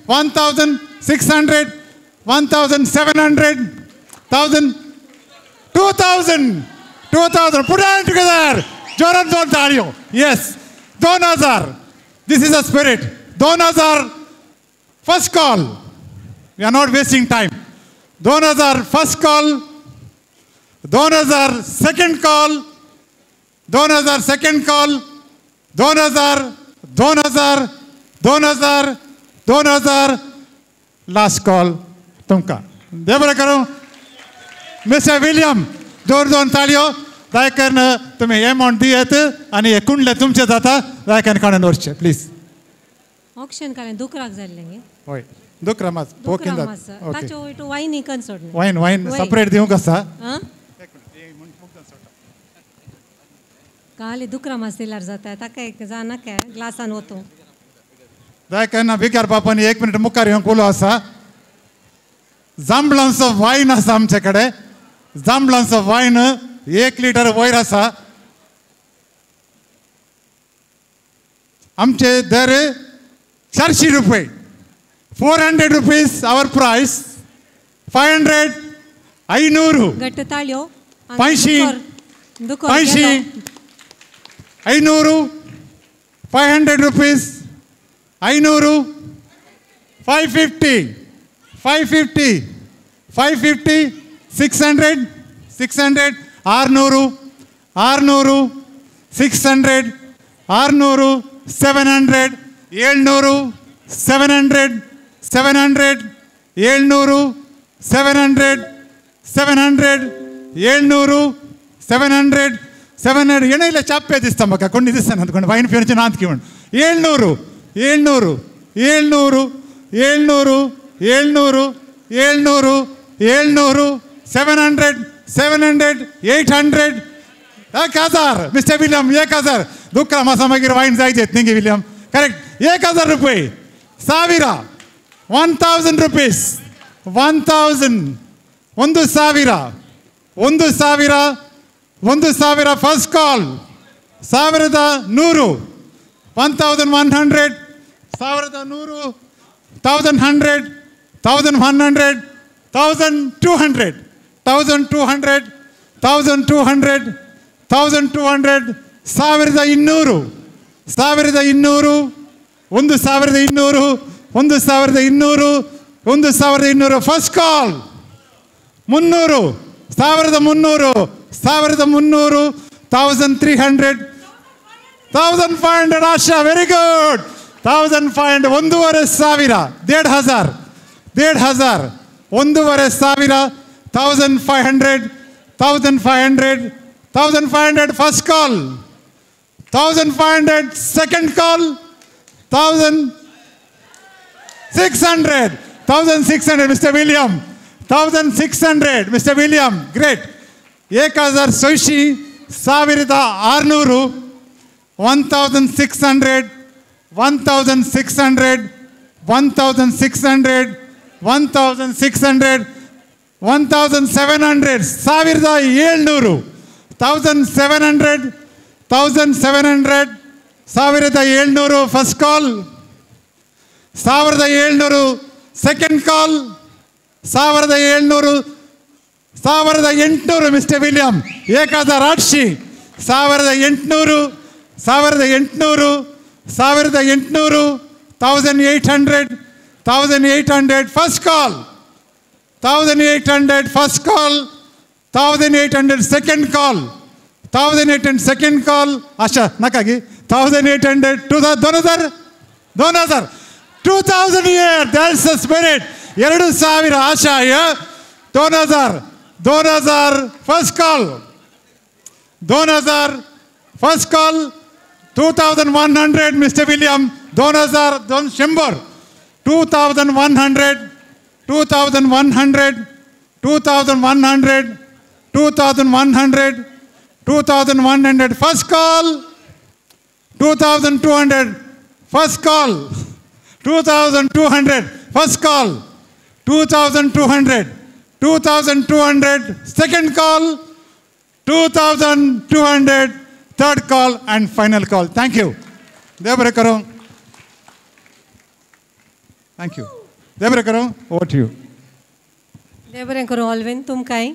1550, 1600, 1700, 1000, 2000, 2000. Put your hand together. Joran Dario. Yes. 2000. This is a spirit. 2000 first call. We are not wasting time. 2000 first call, 2000 second call, 2000 second call, 2000, 2000, 2000, 2000 last call तुमकां. देव बरें करूं. मिस्टर विलियम, दोन दोन ताळयो. दायकन तुमी एमावंट दियत आनी हे कुंडले तुमचे जाता. दायकन काडून व्हरचे प्लीज. ऑक्शन काडलें दुकराक जाल्लें गे. हय, दुकरा मास पोक दुकरा. ताच्यो वयटू वायन कन सोडलें. वायन वायन सेपरेट दिवंक आसा. काली दुकरा मास दिल्यार जाता. ताका एक जाणाक ग्लासान वतूं. दायकन विकार बापान एक मिनिट मुखार येवंक उलो आसा. जांबळांचो वायन आसा आमचे कडेन. जांबळांचो वायन 1 लिटर वयर आसा. आमचे दर 400 रुपये. 400 rupees our price. 500, 500, घट्ट ताळयो. 500, 500, 500, 500 rupees, 500, 550, 550, 550, 600, 600, 600, 600, 600, 600, 700, 700, 700, 700, 700, 700, 700, 700, 700, 700. ಏನಿಲ್ಲ ಚಾಪೆ ದಿಸ್ತ ಮಕ್ಕ ಕೊಂಡು ದಿಸ್ತಾನೆ ಅಂದ್ಕೊಂಡು ವೈನ್ ಫ್ಯೂಚರ್ ನಾನ್ ಕಿವಣ್. 700, 700, 700, 700, 700, 700, 700, 700, 700, 800. 1000 mister William, 1000. ದುಃಖ ಮಾಸ ಮಾಗಿರೋ ವೈನ್ ಜಾಯ್ತು ನಿಂಗೆ ವಿಲಿಯಂ. ಕರೆಕ್ಟ್. 1000 ರೂಪಾಯಿ. 1000, 1000 rupees, 1000, 1000, 1000, 1000 first call. 1100, 1100, 1100, 1100, 1100, 1200, 1200, 1200, 1200, 1200, 1200, 1200, 1200, 1200 first call. 300, 1300, 1300, 1300, 1500. Asha, very good. 1500, 1500, 1500, 1500, 1500, 1500, 1500, 1500 first call. 1500 second call. 1600, 1600 mister William, 1600 mister William, great. 1600, 1600, 1600, 1600, 1600, 1600, 1700, 1700, 1700, 1700, 1700 first call. 1700 second call. 1700, 1800 mister William, 1800, 1800, 1800, 1800, 1800, 1800 first call. 1800 first call. 1800 second call. 1800 second call. Asha nakagi 1800, 2000, 2000, 2000 year. That's the spirit. 2000 Asha here. 2000, 2000 first call. 2000 first call. 2100 mister William, 2000, 2100, 2100, 2100, 2100, 2100, 2100 first call. 2200 first call. 2200 first call. 2200, 2200 second call. 2200 third call and final call. Thank you. ದೇವರೇ ಕರೋ. Thank you. ದೇವರೇ ಕರೋ. Over to you. देवरे करो ऑलविन तुमकांय.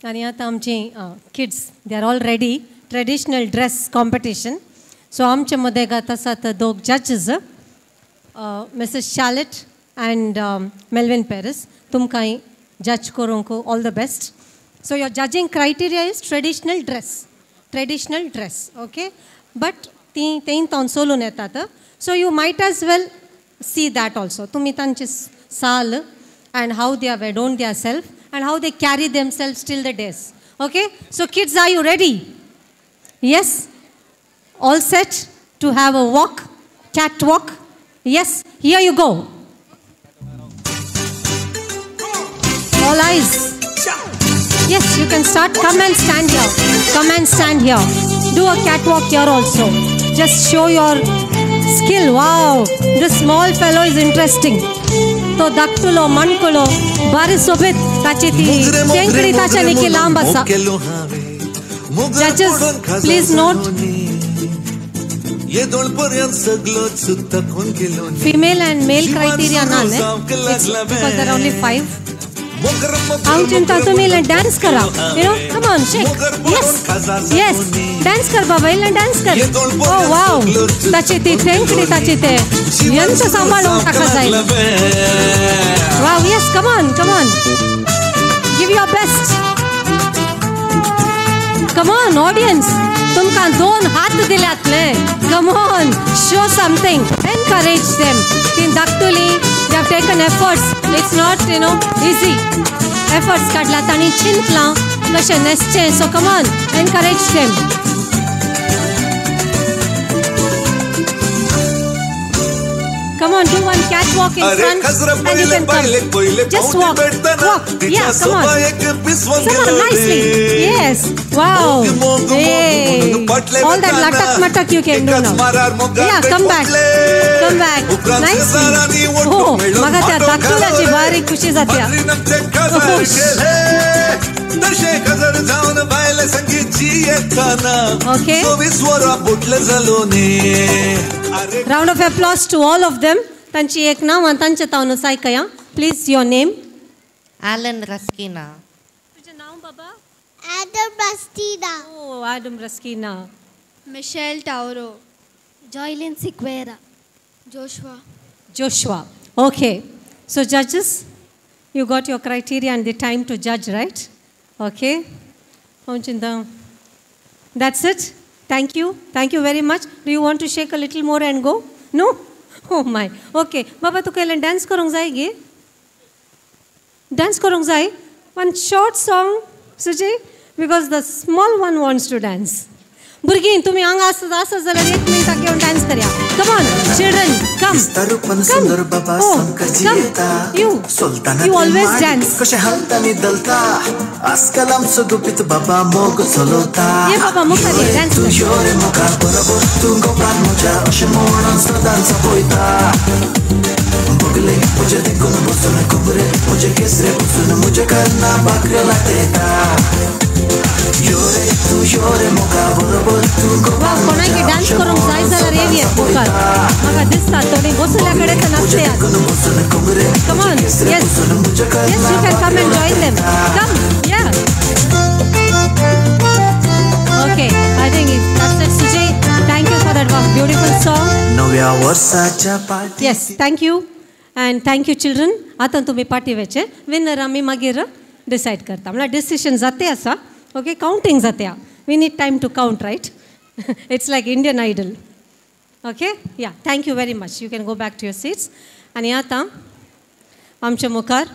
आनी आतां आमची kids, they are all ready. Traditional dress competition. So आमचे मदेगात आसात दोग judges, Mrs Charlotte and Melvin Paris. तुमकांय जज करूंक all the best. So your judging criteria is traditional dress, traditional dress, okay. But ती तें तावन सोलून येतात, so you might as well see that also. तुमी तांची साल and how they have adorned their self and how they carry themselves till the days. Okay, so kids, are you ready? Yes, all set to have a walk, cat walk? Yes, here you go. All eyes. Yes, you can start. Come and stand here. Come and stand here. Do a catwalk here also. Just show your skill. Wow, this small fellow is interesting. तो धाकटुलो माणकुलो बारी सोबीत ताची ती तेंकडी ताच्या निकी लांब आसा. Judges, please note. Female and male criteria ना न्ही, because there are only 5. हांव चिंता तुमी इल्लें डान्स करा, you know, come on, shake. Yes, yes, dance कर बाबा, इल्लें डान्स कर. ओ वाव, ताची ती तेंकडी ताची ते यंत्र सांबाळूंक ताका जाय. Wow, yes, come on, come on, give your best. Come on audience, तुमकां 2 हात दिल्यात न्ही. Come on, show something, encourage them. ती धाकटुली, they have taken efforts. It's not, you know, easy. Efforts काडला तांणी, चिंतलां कशें न्हेसचें. So come on, encourage them. Come on, do one catwalk in front and you can come. Just walk, walk. Yeah, come on. Come on, nicely. Yes. Wow. Hey. All that latak matak you can do now. Yeah, come back. Come back. Nicely. Oh, म्हाका त्या धाकटुल्याची बारीक खुशी जात्या. Okay. Round of applause to all of them. तांची एक नांव आनी तांचे तावन आयकया. Please, your name. Alan Raskina. तुजें नांव बाबा? Adam Rastina. Oh, Adam Raskina. Michelle Tauro. Joylin Sequeira. Joshua. Joshua. Okay. So judges, you got your criteria and the time to judge, right? Okay. That's it. Thank you. Thank you very much. Do you want to shake a little more and go? No? Oh my. Okay. Baba, तुका इल्लें डान्स करूंक जाय गे? डान्स करूंक जाय? One short song, Sujay, because the small one wants to dance. भुरगीं तुमी हांगा आसत आसत जाल्यार एक मिनटाक येवन डान्स करया. Come on, children, come. Come. Oh, come. You. You always dance. ये बाबा मुखार ये डान्स कर. कोणाक डान्स करूंक जाय जाल्यार येवया मुखार. म्हाका दिसता थोडी बसल्या कडेन तर नाचते. Come on, yes, yes, you can come and join them. Come, yeah. Okay, I think that's it, Sujay. Thank you for that beautiful song. Yes, thank you and thank you children. आतां तुमी पाटी वचचे, विनर आमी मागीर डिसायड करता. म्हळ्यार डिसिशन जाते आसा. Okay, counting जाते. We need time to count, right? It's like Indian Idol. Okay, yeah, thank you very much. You can go back to your seats. आनी आतां आमच्या मुखार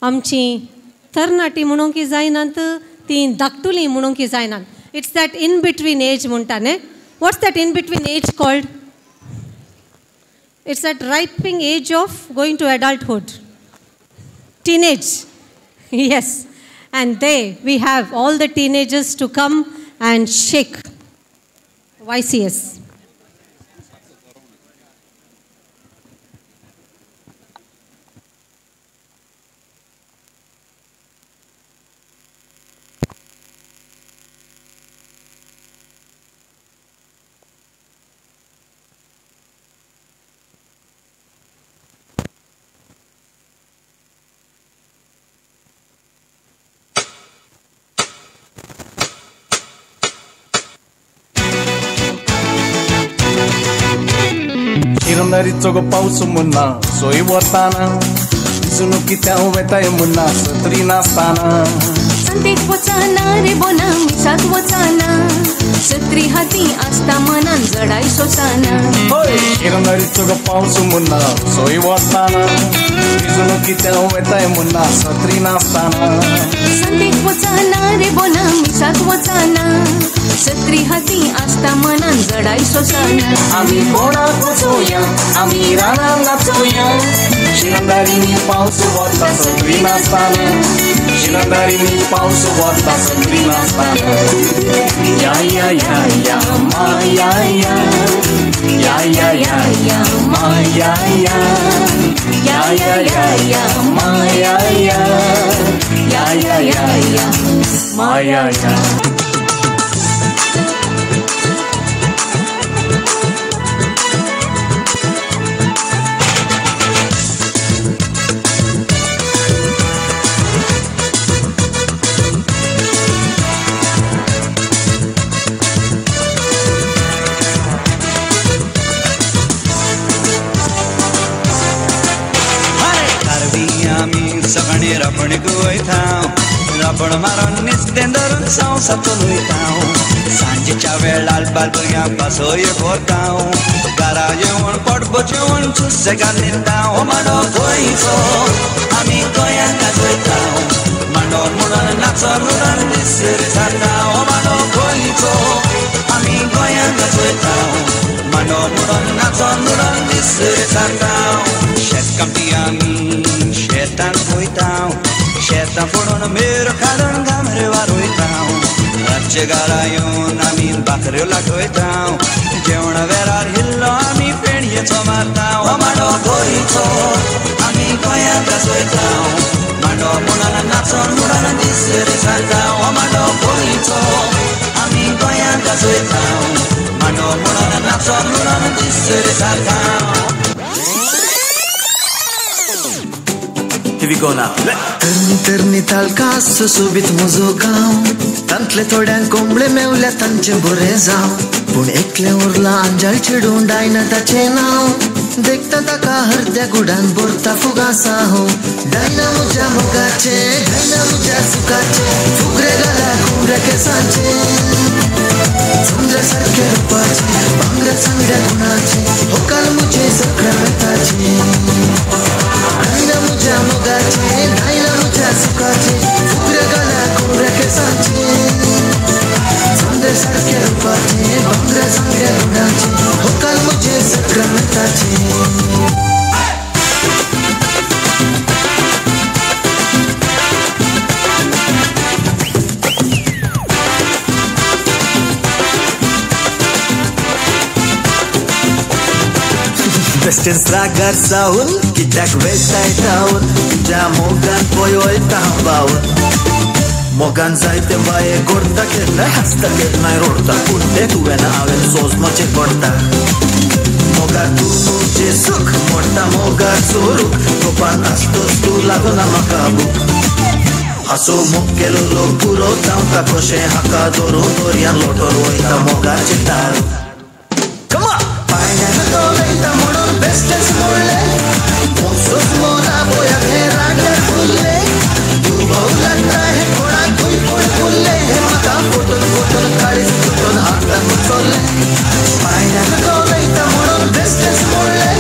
आमची तरणाटी म्हणूंक जायनात, ती धाकटुली म्हणूंक जायनात. It's that in between age म्हणटा न्ही. What's that in between age called? It's that ripening age of going to adulthood, teenage. Yes. And there we have all the teenagers to come and shake YCS. शिरंदारीचो गो पावस मुन्ना सोय वताना दिसून कित्या वेताय मुन्ना सत्री नासताना संतेक वचाना रे बोना मिसाक वचाना सत्री हाती आसता मनान जडाय सोसाना शिरंदारीचो गो पावस मुन्ना सोय वताना दिसून कित्या वेताय मुन्ना सत्री नासताना संतेक वचाना रे बोना मिसाक वचाना सत्री हाती आसता मनान जडाय सोसाना आमी कोणाक वचोया आमी रानान नाचोया शिरंदारीनी पावस वता सत्री नासताना शिरंदारीनी पावस वता सत्री नासताना या या या या मा या या या या या या मा या या या या या या मा या या या या या या मा या या. सगळे रापण वयता रापण मारून नुस्तें धरून संवसार चलयता सांजेच्या वेळार बाल भुरग्यांक पासय व्हरता घरा येवन पोटभर जेवण सुसेगाद न्हिदता. हो मांडो गोंयचो आमी गोंयांत गाजयता मांडो म्हणून नाचोन म्हणून दीस जाता. हो मांडो गोंयचो आमी गोंयांत गाजयता मांडो म्हणून नाचोन म्हणून दीस जाता. शेतकामती आमी शेतान वयता शेतां फोडून मेरो काडून गामरे वारयता रातचे घरा येवन आमी भाकऱ्यो लागयता जेवणा वेळार इल्लो आमी पेणयेचो मारता. हो मांडो गोंयचो आमी गोंयांत गाजयता मांडो म्हणून नाचोन म्हणून दीस जाता. हो मांडो गोंयचो आमी गोंयांत गाजयता मांडो म्हणून नाचोन म्हणून दीस जाता. Here we go now. तरनी तरनी तालकास सुसोबीत म्हजो गांव तांतले थोड्यांक कोंबळे मेवल्या तांचें बरें जावं पूण एकलें उरलां आंजाळ चेडूं डायना ताचें नांव देखता ताका हरद्या गुडान भरता फुगासां. डायना म्हज्या मोगाचें डायना म्हज्या सुखाचें फुगरे घाला कुमऱ्या केसांचें चंद्रा सारक्या रुपाचें भांगरा चांगड्या गुणाचें होकाल म्हजें सक्रमेताचें डायना म्हज्या मोगाचें डायना म्हज्या सुखाचें फुगऱ्या घाला कुमऱ्या केसांचें चंद्रा सारक्या रुपाचें भांगरा चांगड्या गुणाचें होकाल म्हजें सक्रमेताचें. बेस्टेंस रागार जावन कित्याक वेताय धांवन तुज्या मोगान पळय वयता हांव बावन मोगान जायते बाये करता केन्नाय हांसता केन्नाय रोडता पूण तें तुवें हांवें सोजमाचें पडटा मोगार तूं म्हजें सूख मोडटा मोगार चोरूक गोपान आसतोच तूं लागना म्हाका भूक हांसो मोग केलो पुरो धांवता कशें हाका धरून दर्यान लोटोन वयता मोगाचें तार. बेस्टेंस मोडले मोसोस मोना बोयाक हे रागार फुल्ले दुबाव लागता हे कोणाकूय कोण फुल्ले हे म्हाका फोटोन फोटोन काळीज तुटोन हातान चोल्ले पांयड्यान गवयता म्हणून बेस्टेंस मोडले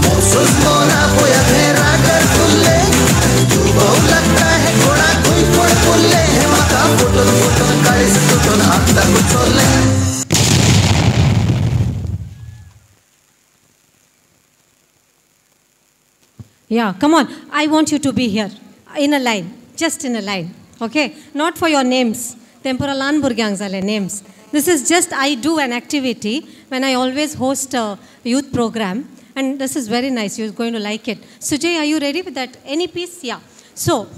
मोसोस मोना बोयाक हे रागार फुल्ले दुबाव लागता हे कोणाकूय कोण फुल्ले हे म्हाका फोटोन फोटोन काळीज तुटोन हातान चोल्ले. Yeah, come on. I want you to be here in a line, just in a line, okay? Not for your names. Temporal laan bhurgyank zale names. This is just I do an activity when I always host a youth program, and this is very nice. You're going to like it. Sujay, are you ready with that? Any piece? Yeah. So,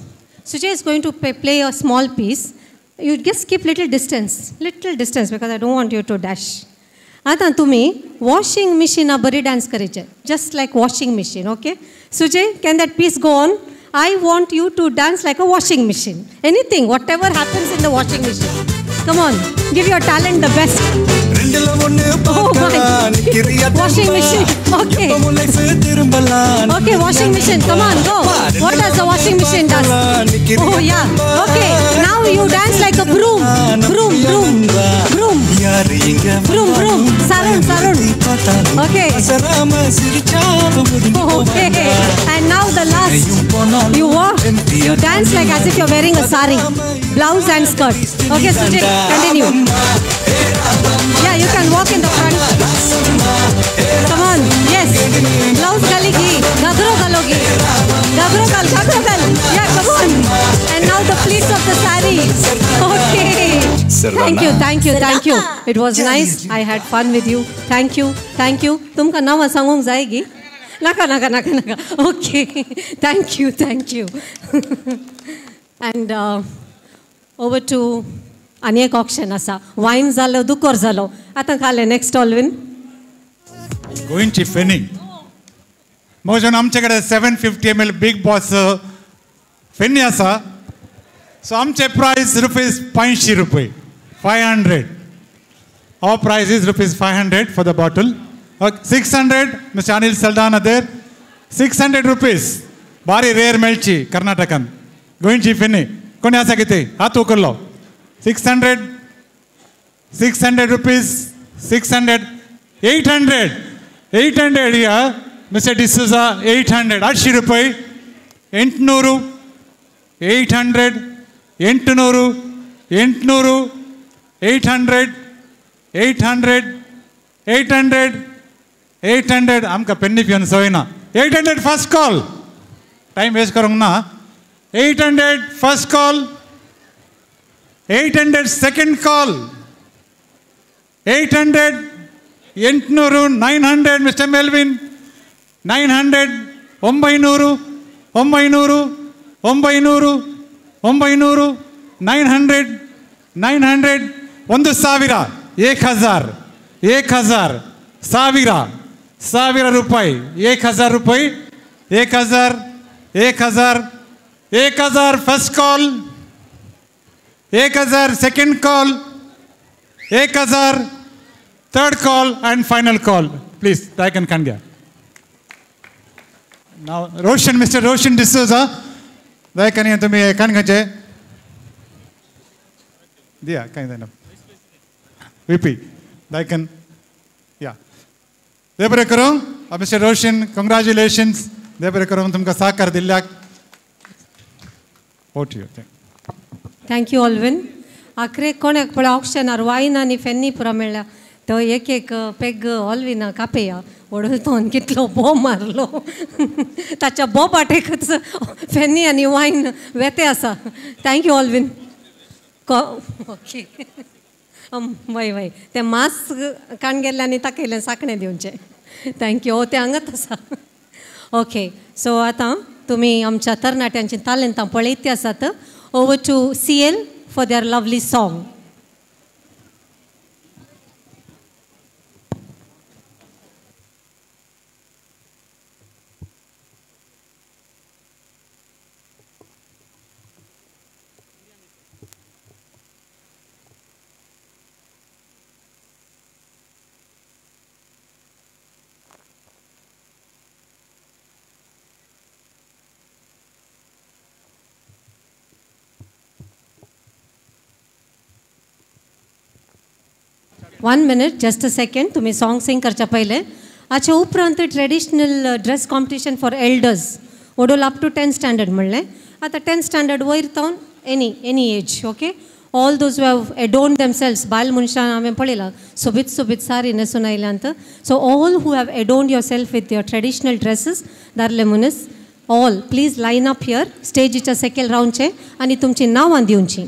Sujay is going to play a small piece. You just keep little distance because I don't want you to dash. आतां तुमी वॉशिंग मशीना बरी डान्स करायचे, just like washing machine, okay? Sujay, can that piece go on? I want you to dance like a washing machine. Anything, whatever happens in the washing machine. Come on, give your talent the best. ரெண்டுல ஒண்ணு பார்க்கலாம் நிக்கிறியா Washing machine. Okay. திரும்பலாம் Okay, washing machine. Come on, go. What does the washing machine does? Oh yeah. Okay. Now you dance like a broom. Broom, broom, broom. Broom, broom. Sarun, Sarun. Okay. Okay. And now the last. You walk. You dance like as if you're wearing a sari, blouse and skirt. Okay, Sujit, continue. Yeah, you can walk in the front. Come on. Yes. Blouse galigi. Gagro galogi. Gagro gal, gagro gal. Yeah, come on. And now the pleats of the sari. Okay. Thank you, thank you, thank you. It was nice. I had fun with you. Thank you, thank you. तुमका नाव सांगूंक जायगी? नाका नाका नाका नाका. Okay. Thank you, thank you. And over to आनी एक ऑप्शन आसा. वायन जालो, दुकोर जालो. आतां खालें नेक्स्ट ऑलविन. गोंयची फेणी मोजून आमचे कडेन 750 ml big boss feni आसा. सो आमचे प्रायस रुपीज 500 रुपये, 500. Our price is rupees 500 for the bottle. 600 mister Anil Saldanha there 600 rupees. बारी रेअर मेळची कर्नाटकान गोंयची फेणी. कोणी आसा कितें हात उखल्लो. 600, 600 rupees, 600, 800, 800 या मिस्टर डिसोजा 800, 800 रुपये, 800, 800, 800, 800, 800, 800, 800, 800. आमकां पेन्नी पिवन सवय ना. 800 फर्स्ट कॉल. टायम वेस्ट करूंक ना. 800 first call, 800 second call, 800, 800, 900 mister Melvin, 900, 900, 900, 900, 900, 900, 900, 1000, 1000, 1000, 1000, 1000 रुपये, 1000 रुपये, 1000, 1000, 1000 first call, 1000 second call, 1000 third call and final call. Please, Taikan Kandya. Now, Roshan, Mr. Roshan D'Souza, Taikan तुम्ही कानगाचे दिया काय जाणं VP Daikan या देव बरें करूं. मिस्टर रोशन, कंग्रॅच्युलेशन्स. देव बरें करूं तुमकां साकार दिल्ल्याक. Vote you. Thank you Alvin. Akhare कोणाक पळय ऑक्शनार वायन आनी फेन्नी पुरो मेळ्ळ्या तो एक एक पेग ऑलविना कापेया वडोल कितलो बो मारलो. ताच्या बो बाटेकच फेन्नी आनी वायन वेते आसा. Thank you Alvin. Okay वय वय तें मास काण गेल्लें आनी ताकयलें साकणें दिवचें. Thank you. हो तें हांगाच आसा. ओके सो आतां तुमी आमच्या तरणाट्यांची तालेंतां पळयती आसात. Over to CL for their lovely song. One minute, just a second. तुम्ही सॉन्ग सिंग करच्या पहिले. अच्छा उपरांत traditional dress competition for elders ओडोल up to 10th standard म्हणलें. आतां 10th standard वयर तावन any age. Okay, all those who have adorned themselves, बायल मनशां हांवें पळयलां सोबीत सोबीत सारी न्हेसून आयल्यांत. So all who have adorned yourself with your traditional dresses दादले मनीस all please line up here स्टेजीच्या सकयल रावचें आनी तुमचीं नांवां दिवचीं.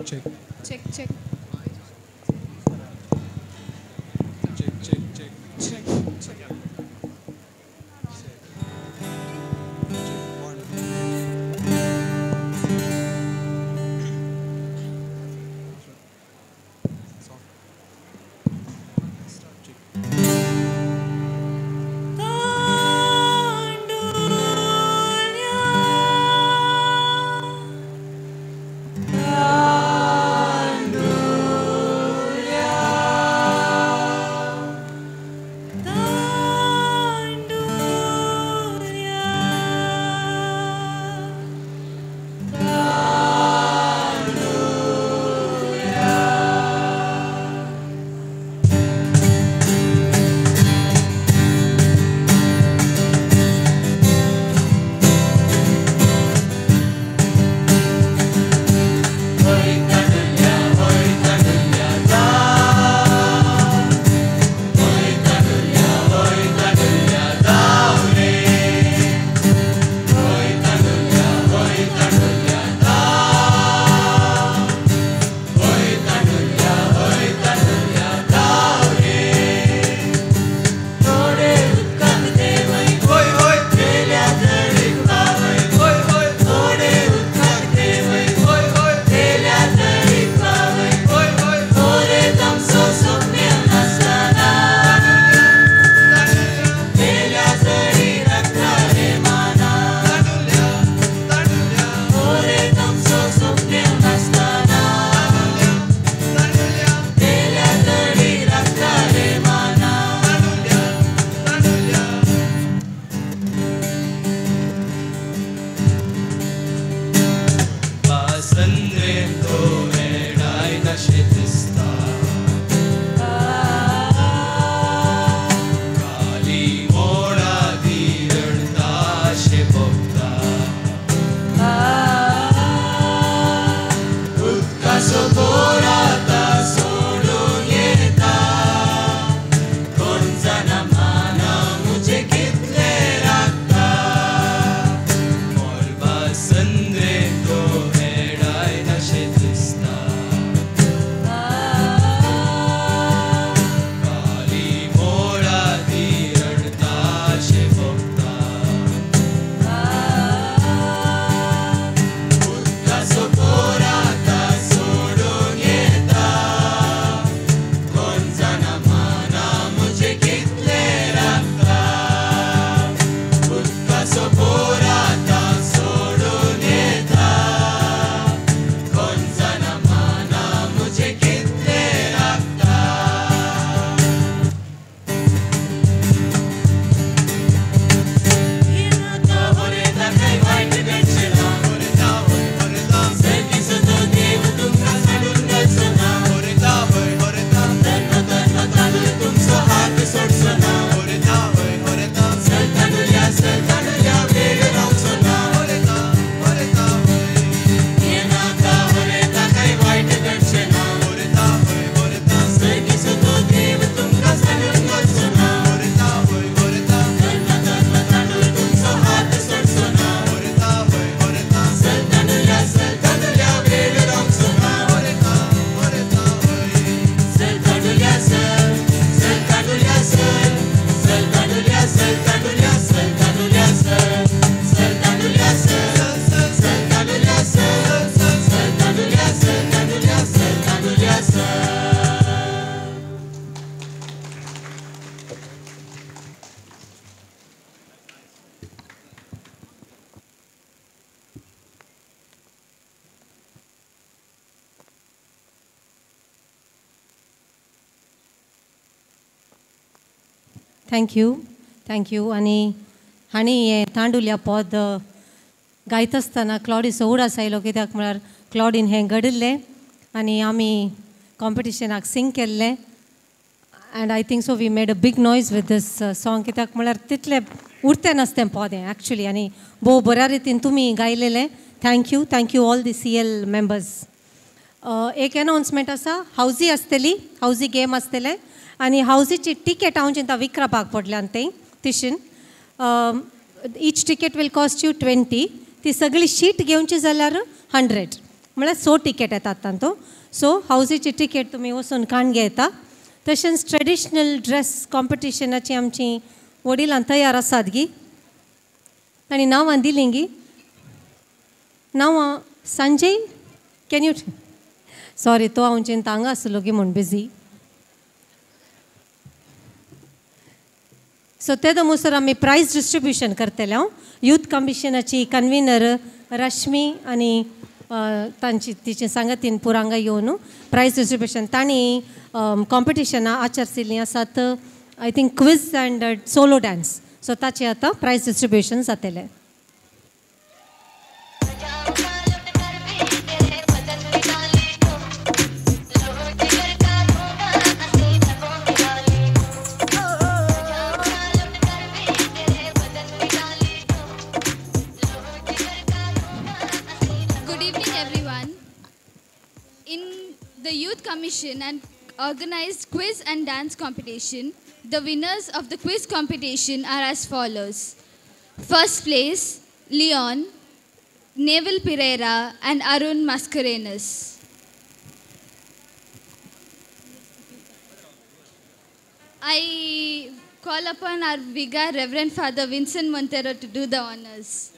Check check check check check check check check. Thank you thank you. आनी हांणी हें तांडुल्या पद गायता आसतना क्लॉडीचो उडास आयलो, कित्याक म्हळ्यार क्लॉडीन हें घडिल्लें आनी आमी कॉम्पिटिशनाक सिंग केल्लें. And I think so we made a big noise with this song, कित्याक म्हळ्यार तितलें उरतें नासतें पद हें एक्चुली. आनी भोव बऱ्या रितीन तुमी गायलेलें. Thank you thank you all the CL members. एक अनाउन्समेंट आसा, हावजी आसतली, हावजी गेम आसतलें आनी हावजीची टिकेट हांव चिंता विकरापाक पडल्यान तें तिशीन. Each ticket will cost you 20. ती सगळी शीट घेवची जाल्यार 100. म्हळ्यार 6 टिकेट येतात तांतू. सो हावजीची टिकेट तुमी वचून काण घेता. तशेंच ट्रेडिशनल ड्रेस कॉम्पिटिशनाची आमची वडिलां तयार आसात गी, तांणी नांवां दिलीं गी. नांवां संजय, can you, sorry तो हांव चिंता हांगा आसलो गी म्हूण बिजी. सो ते दमसर आमी प्रायज डिस्ट्रिब्युशन करतले. हांव यूथ कमिशनाची कन्विनर रश्मी आनी तांची तिचे सांगातीन पुरांगा येवन प्रायज डिस्ट्रिब्युशन तांणी कॉम्पिटिशनां आचरसिल्लीं आसात. I think quiz and solo dance. So ताचें आतां प्रायज डिस्ट्रिब्युशन जातलें. The Youth Commission and organized quiz and dance competition. The winners of the quiz competition are as follows. First place, Leon, Neville Pereira and Arun Mascarenas. I call upon our vicar, Reverend Father Vincent Montero, to do the honors.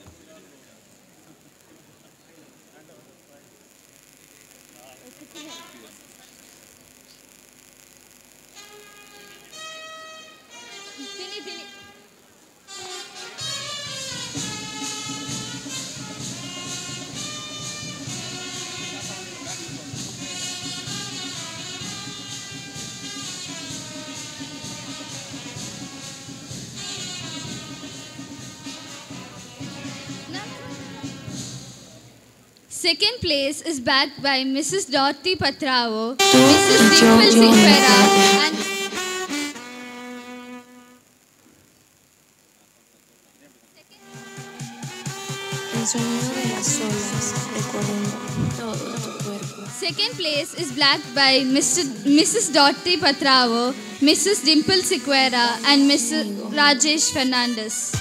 Second place is backed by Mrs. Dorothy Patrao, Mrs. Dimple Siqueira, and second place is backed by Mrs. Dorothy Patrao, Mrs. Dimple Siqueira, and Mr. Rajesh Fernandez.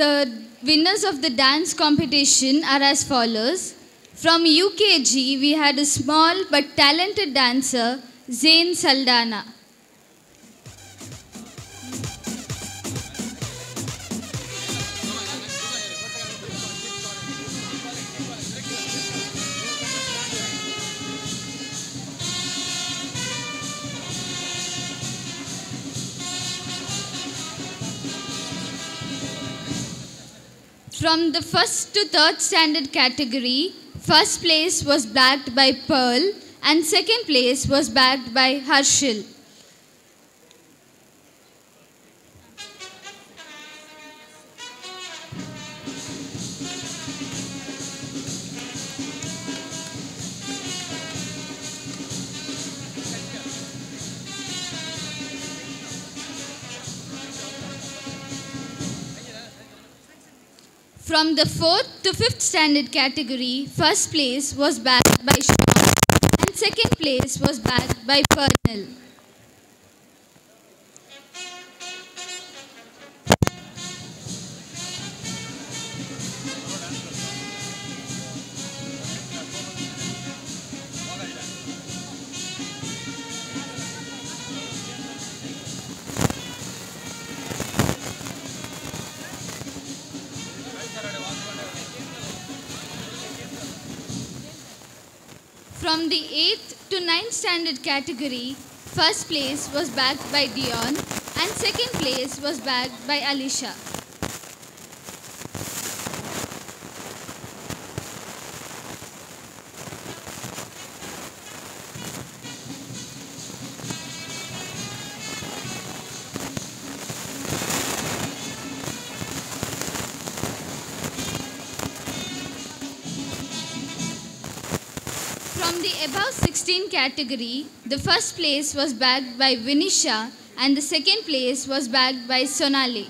The winners of the dance competition are as follows. From UKG, we had a small but talented dancer, Zain Saldana. From the first to third standard category, first place was bagged by Pearl and second place was bagged by Harshil. From the 4th to 5th standard category, first place was bagged by Sean and second place was bagged by Pernell. From the 8th to 9th standard category, first place was bagged by Dion and second place was bagged by Alicia. From the above 16 category, the first place was bagged by Vinisha and the second place was bagged by Sonali.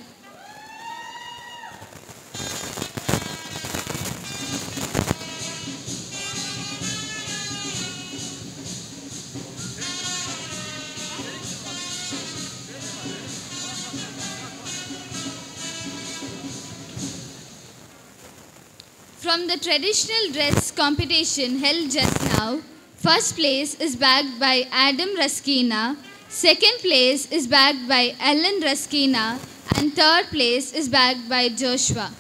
From the traditional dress competition held just now, first place is bagged by Adam Raskina, second place is bagged by Ellen Raskina, and third place is bagged by Joshua.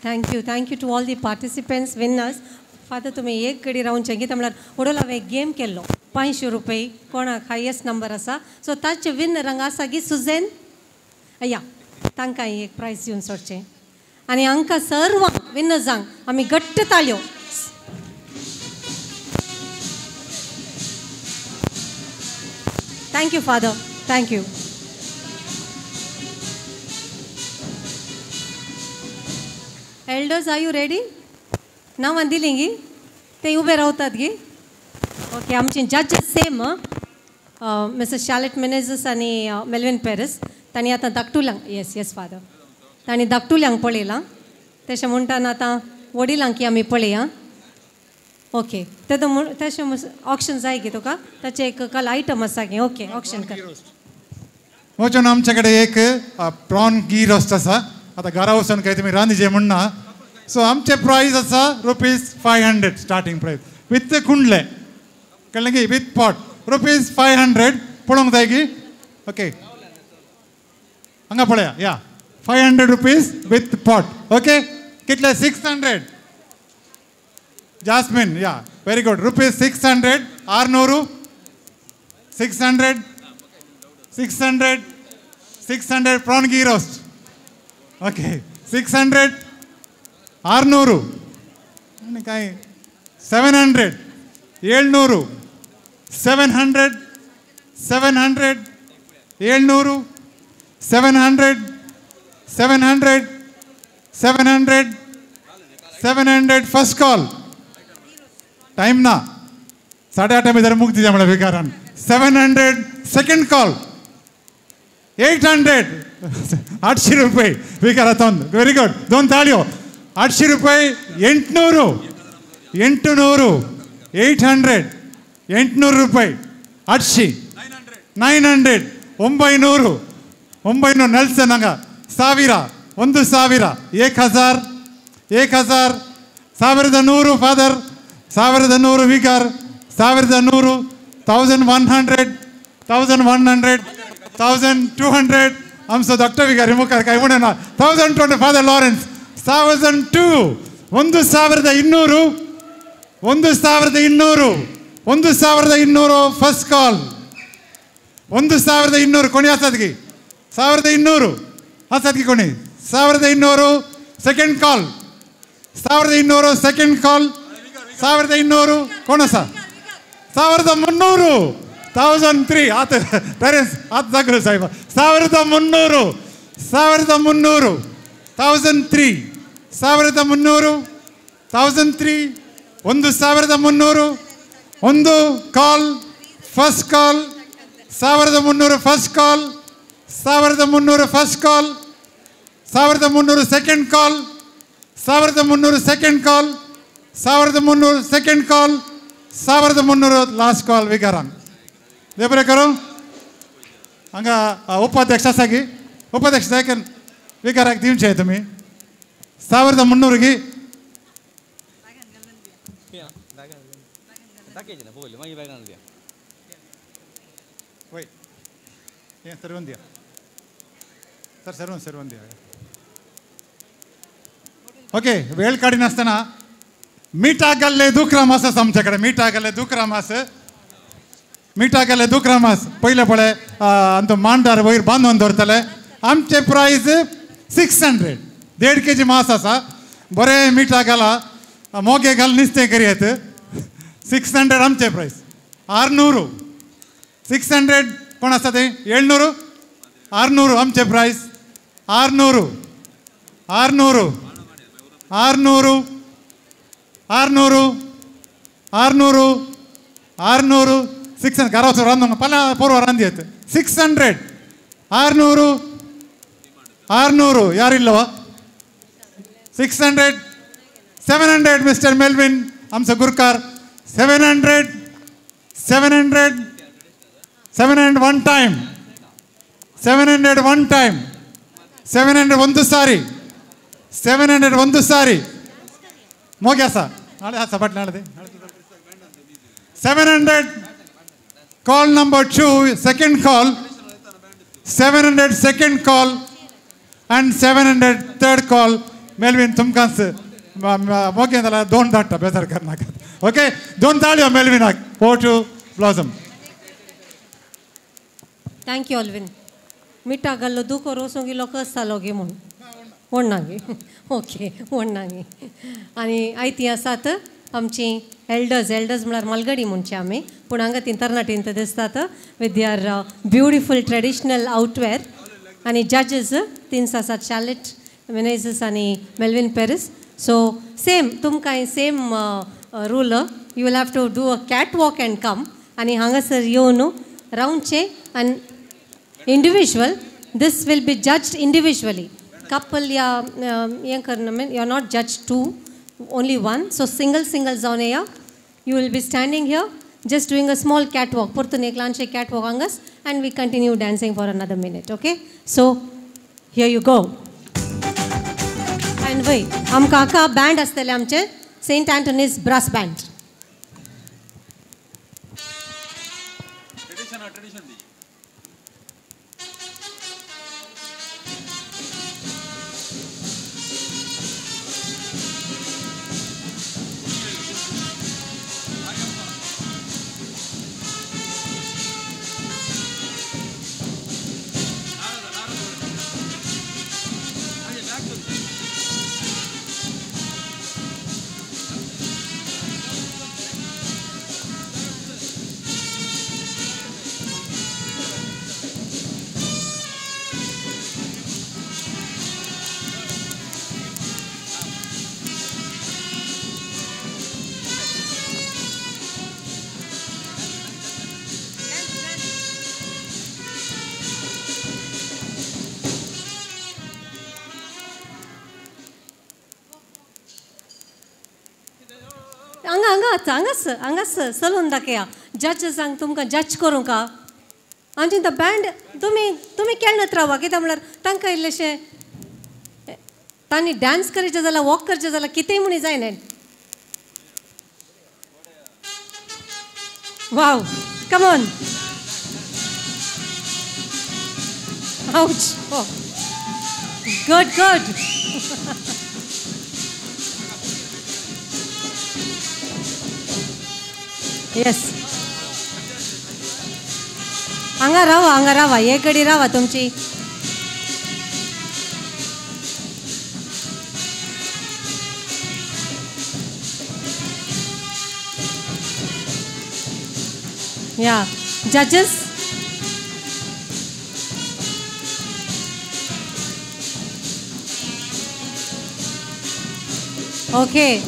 Thank you. Thank you to all the participants, winners. Father, तुम्ही एक कडी रावन चंगीत म्हणल्यार वडोल हांवें गेम केल्लो 500 रुपये कोणाक हायेस्ट नंबर आसा सो ताचे विनर हांगा आसा की सुझेन या तांकां एक प्रायज दिवन सोडचें आनी हांकां सर्वांक विनर्सांक आमी घट्ट ताळयो. Thank you father. Thank you. Elders, are you ready? नांवां दिलीं गी ते उबे रावतात गी. ओके, आमची जजेस सेम मिस्टर शार्लेट मेनेजस आनी मेलविन पेरिस तांणी आतां धाकटुल्यांक येस येस फादर तांणी धाकटुल्यांक पळयलां तशें म्हणटाना आतां वडिलांक आमी पळया. ओके, तशें ऑक्शन जाय गी तुका ताचें एक काल आयटम आसा गी. ओके, ऑक्शन कर. वचून आमचे कडेन एक प्रॉन गी रोस्ट आसा. आतां घरा वचून काय तुमी रांदचें म्हणना. सो आमचे प्रायस आसा ₹500 स्टार्टींग प्रायस विथ कुंडले कळ्ळें की विथ पॉट ₹500 पळोवंक जाय की. ओके, हांगा पळया या ₹500 विथ पॉट. ओके, कितले 600. जास्मिन या very good ₹600. 600 600 600 600 prawn ghee roast. Okay, 600 600 आनी काय 700 700 700 700 700 700 700 700 700 first call. Time ना 8:30 भितर मुक्ती जाय म्हळ्यार विकारान. 700 सेकंड कॉल. 800 800 रुपये विकारातोन. व्हेरी गुड, दोन ताळयो. 800 रुपये. 800 800 800 800 रुपये. 800 900 900 900 ನೆಲ್ಸನ್ ಹಂಗ 1000 1000 1000 1000 1100 ಫಾದರ್ 1100 ವಿಕಾರ್ 1100 1100 1100 1200 आमचो डॉक्टर विकारी मुखार काय म्हणना 1200 फादर लॉरेन्स 1002 1200 1200 1200 फर्स्ट कॉल. 1200 कोणी आसात की 1200 आसात की कोणी 1200 सेकंड कॉल. 1200 second call. 1200 कोण आसा 1300 1003 आत टेरेन्स आत जागरो साहेब 1300 1300 1003 1300 1003 1300 ಒಂದು call first call. 1300 first call. 1300 first call. 1300 second call. 1300 second call. 1300 second call. 1300 last call ವಿಕಾರಾಂಗ್ ದೇವರೇ ಕರೋ हांगा उपाध्यक्ष आसा की उपाध्यक्ष जाय विकाराक दिवचे तुमी 1300 गी. सर सर्वन सर्वन दिया. ओके, वेळ काडिनासतना मिठा घाल्ले दुकरा मास आसा आमचे कडेन. मिठा घाल्ले दुकरा मास, मिठा घाल्ले दुकरा मास पयले पळय आमचो मांडार वयर बांदून दवरतले. आमचे प्रायस 600. 1.5 केजी मास आसा, बरें मिठा घाला, मोगे घाल नुस्तें करयत. 600 आमचे प्रायस. 600 600 कोण आसा ते? 700 600 आमचे प्रायस. 600 600 600 600 600 600 600 घराचो रांदूंक पाला पोरवा रांदयत. 600 600 600 यार इल्लवा. 600 700 मिस्टर मेल्विन आमचो गुरकार. 700 700 700 1 टायम. 700 1 टायम. 700 ಒಂದು ಸಾರಿ. 700 ಒಂದು ಸಾರಿ. मोगे आसा नाळे आसा फाटल्यान नाळे. 700 call number 2 second call. 700 second call and 700 third call. Melvin तुमकांच मोगे जाल्यार 2 धाडटा, बेजार करनाका. ओके, 2 ताळयो मेल्विनाक. Over to Blossom. Thank you Alvin. मिठा घाल्लो दुखो रोसूंक इल्लो कस जालो गे म्हूण व्हडनागी. ओके, व्हडनागी. आनी आयती आसात आमची एल्डर्स. एल्डर्स म्हळ्यार मालगडी म्हणचे आमी, पूण हांगा ती तरणाटीं दिसतात with their beautiful traditional outwear. आनी जजेस तीन आसात, शार्लेट मेनेझस आनी मेल्विन पेरिस. सो सेम तुमकां same rule, you will have to do a cat walk and come. आनी हांगासर येवन रावचें आनी individual, this will be judged individually. Couple या हें करना mean you are not judge two, only one. So single single जावन येया. You will be standing here just doing a small cat walk. परतून एक ल्हानशें कॅट वॉक हांगास and we continue dancing for another minute. Okay, so here you go. And वय आमकां हाका बँड आसतलें आमचें, सेंट एंटनीज ब्रास बँड. हांगा हांगा हांगास हांगास चलून दाखया. जजेसांक तुमकां जज करूंक आमची the band तुमी तुमी केळणत रावा. कित्याक म्हळ्यार तांकां इल्लेशें तांणी डांस करचें जाल्यार वॉक करचें जाल्यार कितेंय म्हणी जायना. Wow, come on. Ouch. Oh, good good. Yes, हांगा रावा, हांगा रावा, हे कडी रावा तुमची. या जजेस, okay.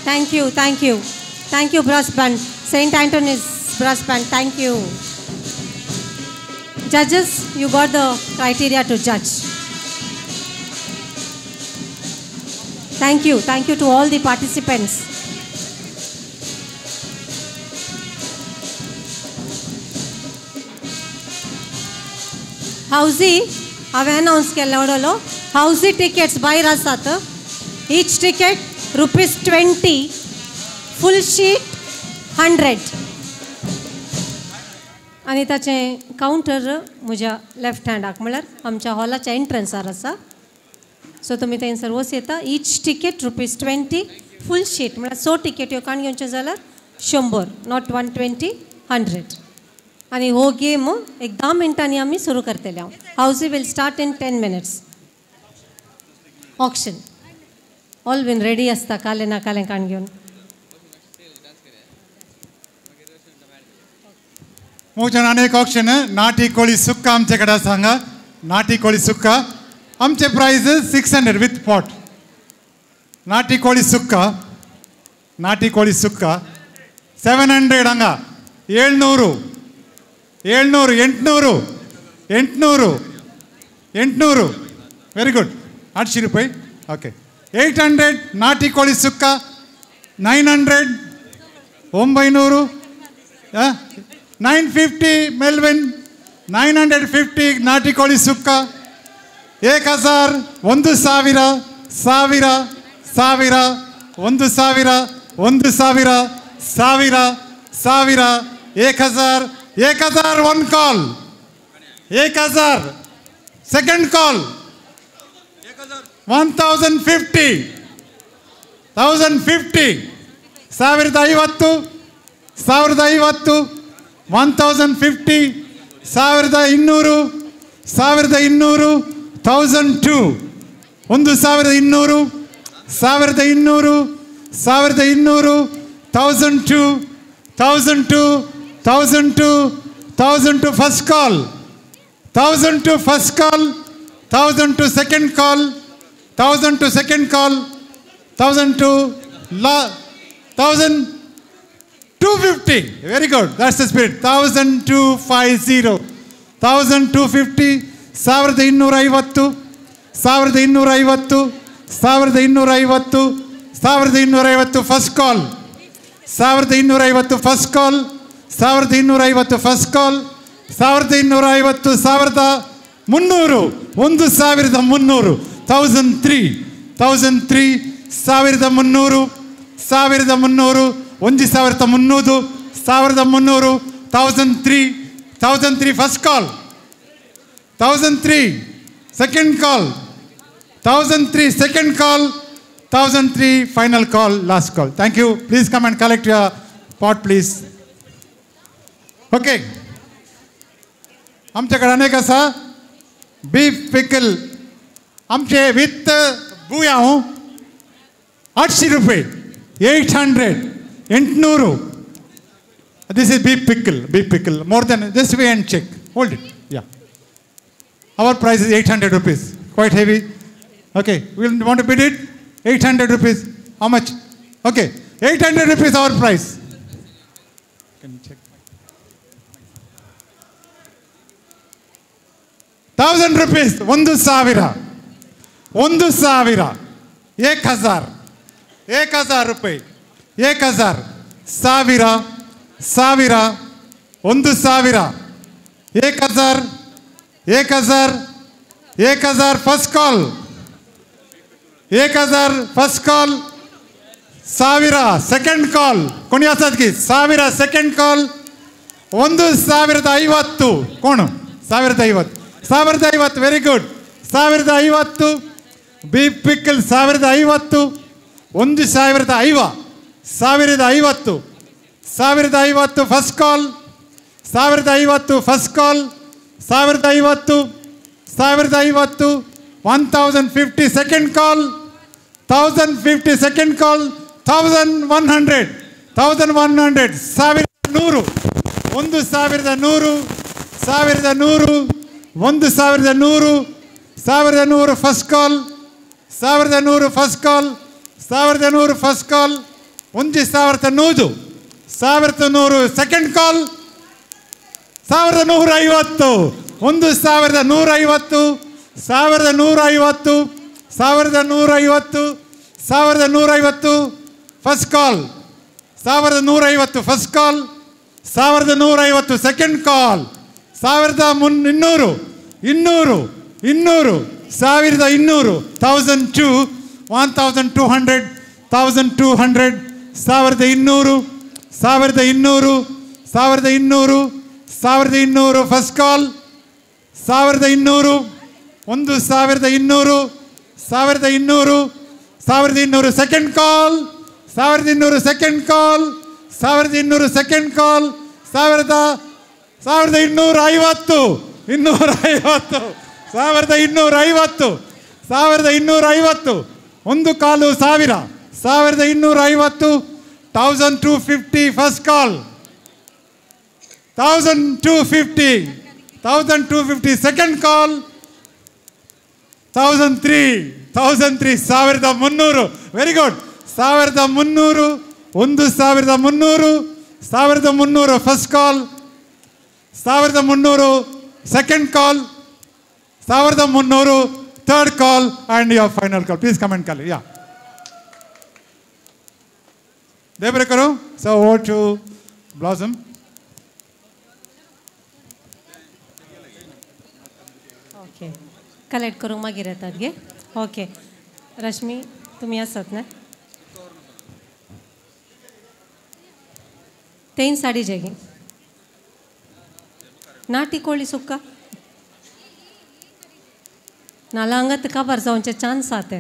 Thank you, thank you. Thank you, brass band. St. Anthony's brass band, thank you. Judges, you got the criteria to judge. Thank you. Thank you to all the participants. हावजी हांवें अनावन्स केल्लें उडोलो हावजी टिकेट्स भायर आसात. Each ticket ₹20, full sheet 100. आनी ताचें कावंटर म्हज्या लेफ्ट हँडाक म्हळ्यार आमच्या हॉलाच्या एंट्रन्सार आसा. सो तुमी थंयसर वच येता. इच टिकेट ₹20, फूल शीट म्हळ्यार 100 टिकेट्यो काण घेवच्यो जाल्यार 100, not 120, 100. आनी हो गेम एक 10 मिनटांनी आमी सुरू करतले. हांव हावजी will start in 10 minutes. Auction all been ready आसता कालें ना कालें काण घेवन. मोचन आनी एक ऑप्शन नाटी कोळी सुक्का आमचे कडेन आसा हांगा. नाटी कोळी सुक्का आमचे प्रायस 600 विथ पॉट. नाटी कोळी सुक्का, नाटी कोळी सुक्का 700 हांगा. 700 700 800 800 800. Very good. 800 रुपये. ओके. 800 नाटी कोळी सुक्का. 900 900 950 मेल्विन. 950 नाटी कोळी सुक्का. 1000 1000 1000 1000 1000 1000 1000 1000 1000 1000 1 call. 1000 second call. 1050 1050 1050 1050 1050 1200 1200 1002 1200 1200 1200 1002 1002 1002 1002 first call. 1002 first call. 1002 second call. 1002 second call. 1002 la 1250. Very good. That's the spirit. 1250 1250 1250 1250 1250 1250 first call. 1250 first call. 1250 first call. 1250 1300 1300 1003 1003 1300 1300 1300 1300 1003 1003 first call. 1003 second call. 1003 second call. 1003 final call, last call. Thank you. Please come and collect your pot, please. Okay. आमच्याकडे अनेक आसा बीफ पिकल आमचे विथ बुयांव 800 रुपये. 800 800. This is beef pickle. Beef pickle more than this way and check. Hold it. Yeah. Our price is 800 rupees. Quite heavy. Okay. We want to bid it. 800 rupees. How much? Okay. 800 rupees our price. Can you check? 1000 rupees. 1000 1000 1000 1000 ರೂಪಾಯಿ. 1000 1000 1000 1000 1000 1000 1000 first call. 1000 first call. 1000 second call. कोणी आसात की 1000 सेकंड कॉल. 1050 कोण 1050 1050. Very good. 1050 beef pickle 1050 1050 1050 1050 first call. 1050 first call. 1050 1050 1050 second call. 1050 second call. 1100 1100 1100 1100 1100 1100 1100 first call. 1100 first call. 1100 first call. 1100 1100 second call. 1150 1150 1150 1150 1150 first call. 1150 first call. 1150 second call. 1200 200 200 1200 1002 1200 1200 1200 1200 1200 1200 first call 1200 1200 1200 1200 second call 1200 second call 1200 second call 1250 250 1250 1250 ಒಂದು ಕಾಲು ಸಾವಿರ 1250 1250 first call 1250 1250 second call 1003 1003 1300 very good 1300 1300 1300 first call 1300 second call 1300 third call and your final call. Please come and call. Yeah. Debrekaru, so over to Blossom. Okay. Collect करूंक मागीर येतात गे. ओके. रश्मी तुमी आसात न्हय? तेन साडी जेगी नाटी कोळी सुक्का नाला हांगा काबार जावचे चान्स आसा.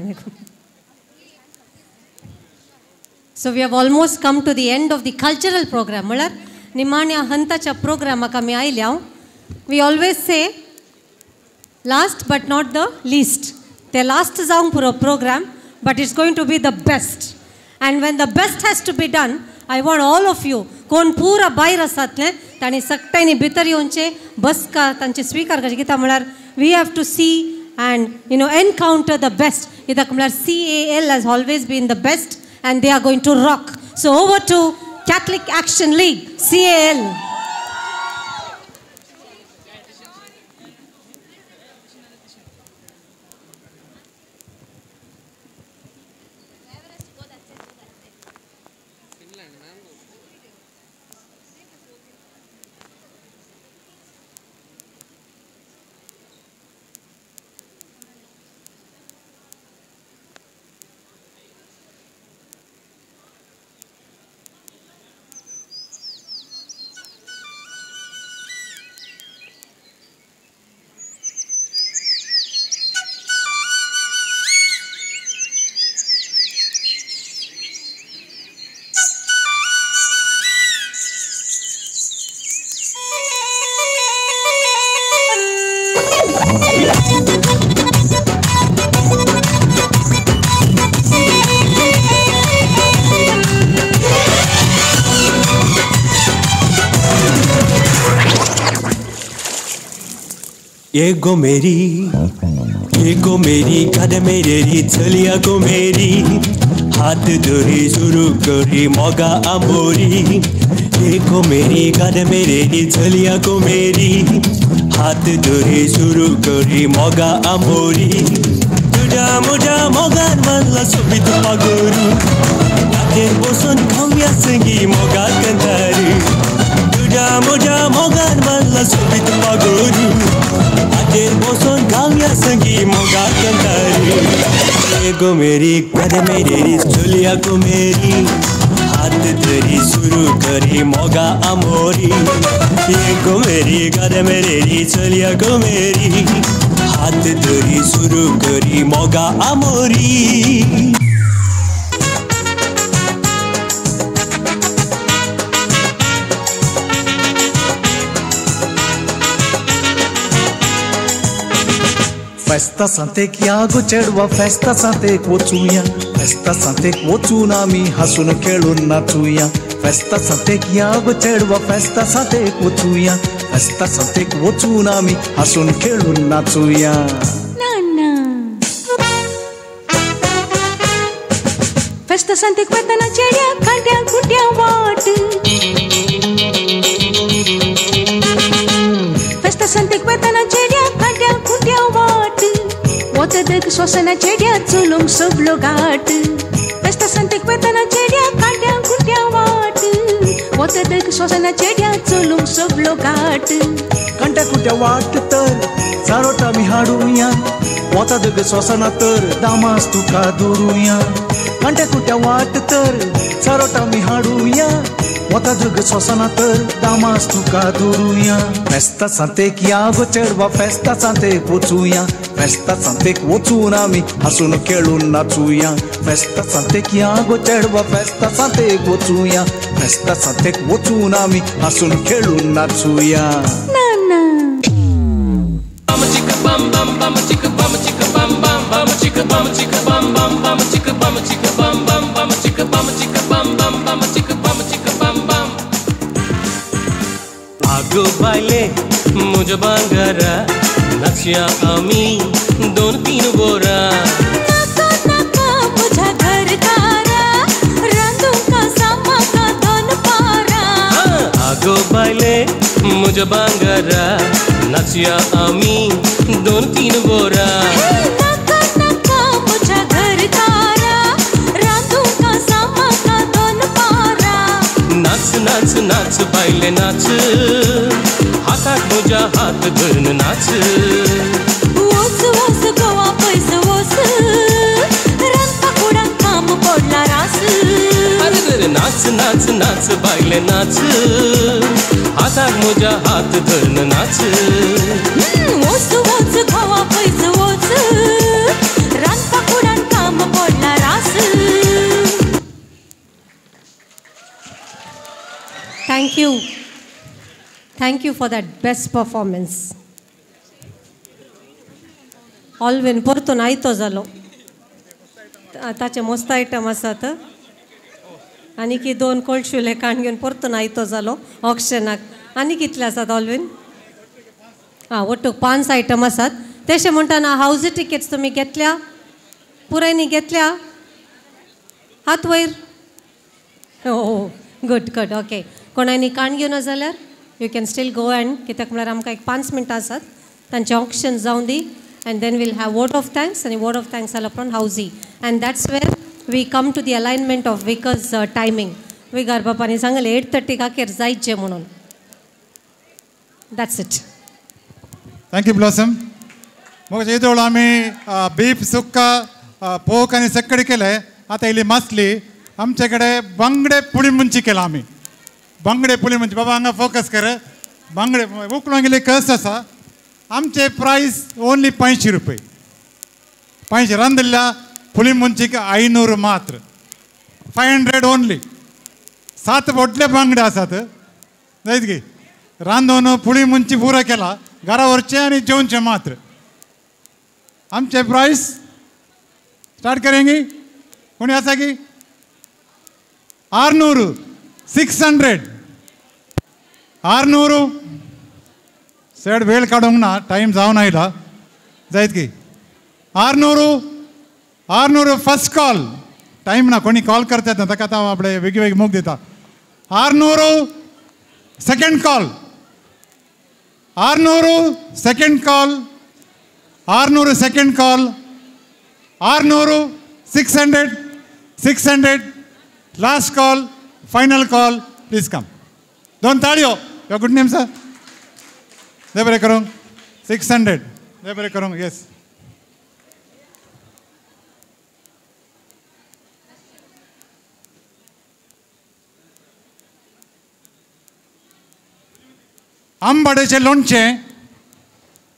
So we have almost come to the end of the cultural programme. म्हळ्यार निमाण्या हंताच्या प्रोग्रामाक आमी आयल्या. We always say last but not the least. ते लास्ट जावंक पुरो programme, but it's going to be the best. And when the best has to be done, I want all of you, कोण पुरा भायर आसातले तांणी सगळ्यांनी भितर येवचे बसका तांचे स्विकार करचे. कित्याक म्हळ्यार we have to see and you know encounter the best. कित्याक म्हळ्यार CAL has always been the best and they are going to rock. So over to Catholic Action League, CAL. एगो मेरी गद मेरी चलिया गो मेरी हात धरी सुरू करी मोगा आंबोरी. एगो मेरी गद मेरी चलिया गो मेरी हात धरी सुरू करी मोगा आंबोरी. तुझ्या म्हज्या मोगान मानला सोबीत पागोरू रातेर बसून खावया संगी मोगा कंदारू. तुझ्या म्हज्या मोगान मानला सोबीत पागोरू रातेर बसून खावया संगी मोगा कंदारू. एगो मेरी गद मेरी चलिया गो मेरी हात धरी सुरू करी मोगा आमोरी. एगो मेरी गद मेरी चलिया गो मेरी हात धरी सुरू करी मोगा आमोरी. फेस्ता सांतेक या गो चेडवा फेस्ता सांतेक वचुया फेस्ता सांतेक वचून आमी हांसून खेळून नाचुया. फेस्ता सांतेक या गो चेडवा फेस्ता सांतेक वचुया फेस्ता सांतेक वचून आमी हांसून खेळून नाचुया. फेस्ता सांतेक वतना चेड्या खांड्या खुंड्या वाट फेस्ता सांतेक वतना चेड्या खांड्या खुंड्या वाट वतदक श्वसना चेड्या चलूंक सगलो घाट. फेस्ता सांतेक वतना चेड्या खांड्या खुंड्या वाट वतदक श्वसना चेड्या चलूंक सगलो घाट. कांट्या खुंट्या वाट तर चारोट आमी हाडुया वता दग सोसना तर दामास तुका धरुया कांट्या कुट्या वाट तर चारोट आमी हाडुया वता दग सोसना तर दामास तुका धरुया फेस्ता सांतेक या गो चेडवा फेस्ता सांतेक वचुया फेस्ता सांतेक वचून आमी हांसून खेळून नाचुया फेस्ता सांतेक या गो चेडवा फेस्ता सांतेक वचुया फेस्ता सांतेक वचून आमी हांसून खेळून नाचुया. आगो बायले मुझ बांगरा नाचया आमी 2-3 बोरा नाका नाका मुझा घरकारा रांदूंका सामाका दोन पारा. आगो बायले मुझ बांगरा नाचया आमी 2-3 बोरा नाका नाका मुझा घरकारा रांदूंका सामाका दोन पारा. नाच नाच नाच बायले नाच हाताक मुझ्या हात धरून नाच वोस वोस गोवा पयस वोस रांदपा कुडांक काम पडला रास. अरे नाच नाच नाच बायले नाच हाताक मुझ्या हात धरून नाच वोस वोस गोवा पयस वोस रांदपा कुडांक काम पडला रास. Thank you. Thank you for that best performance. Alvin परतून आयतो जालो ताचे मस्त आयटम आसात आनी की 2 कोळशुले काण घेवन परतून आयतो जालो ऑक्शनाक. आनी कितले आसात ऑलविन? आं ಒಟ್ಟು 5 आयटम आसात. तशें म्हणटना हावजी टिकेट्स तुमी घेतल्या? पुरायनी घेतल्या? हात वयर. हो गुड गुड ओके. कोणायनी काण घेवना जाल्यार you can still go and कित्याक म्हळ्यार आमकां एक 5 मिनटां आसात तांचें ऑक्शन जावं दी and then we'll have vote of thanks आनी वोट ऑफ thanks जाल्या उपरांत हावजी and that's where we come to the alignment of vicar's timing. विगार बापांनी सांगलें 8:30 अखेर जायचें म्हणून. That's it. Thank you Blossom. मग येदोळ आमी बीफ सुक्का पोक आनी सक्कडी केलें. आतां इल्ली मासली. आमचे कडेन बांगडे पुळी मुंची केला आमी. बांगडे पुळी मुंची बाबा हांगा फोकस कर. बांगडे उकळून गेले कस आसा. आमचे प्रायस ओन्ली 500 रुपये. 500 रांदिल्ल्या पुळी मुंचीक 500 मात्र. 500 ओन्ली. 7 व्हडले बांगडे आसात जायत की रांदून पुळी मुंची पुरो केला घरा व्हरचें आनी जेवचें मात्र. आमचे प्रायस स्टार्ट करेंगे. कोणी आसा की 600 600 600 चड वेळ काडूंक ना टायम जावन आयला जायत की 600 600 फर्स्ट कॉल. टायम ना कोणी कॉल करतात ना ताका आतां आपले वेगळी वेगळी मोग दिता. 600 second call. 600 second call. 600 second call. 600 600 600 last call final call please come. 2 ताळयो. Your good name sir? दे बरें करूंक. 600 दे बरें करूंक. येस. आंबाड्याचें लोणचें.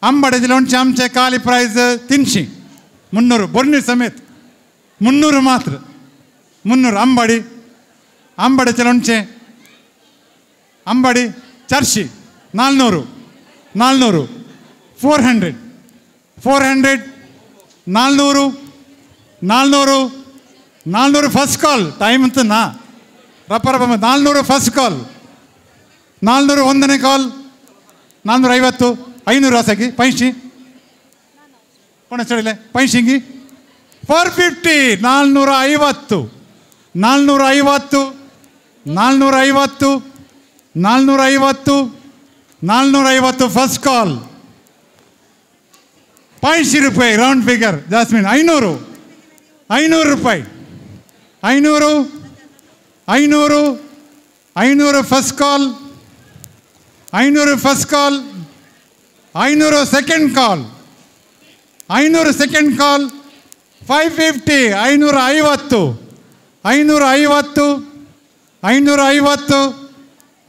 आंबाड्याचें लोणचें आमचें काल प्रायस 300 300 बोरणी समेत 300 मात्र 300. आंबाडी आंबाड्याचें लोणचें आंबाडी 400 400 400 400 400 400 400 400 first call. Time ಅಂತ ನಾ ರಪ್ಪ ರಪ್ಪ 400 ಫಸ್ಟ್ ಕಾಲ್. 401ನೇ ಕಾಲ್. 450 500 ಆಸಾಕಿ ಪೈಂಶಿ कोण चडिल्लें ಪೈಂಶಿಂಗಿ 450 450 450 450 450 450 first call. 500 ರೂಪಾಯಿ ರೌಂಡ್ ಫಿಗರ್ ಜಾಸ್ಮಿನ್. 500 500 ರೂಪಾಯಿ. 500 500 500 first call. 500 first call. 500 second call, 500 second call, 550, 550, 550, 550,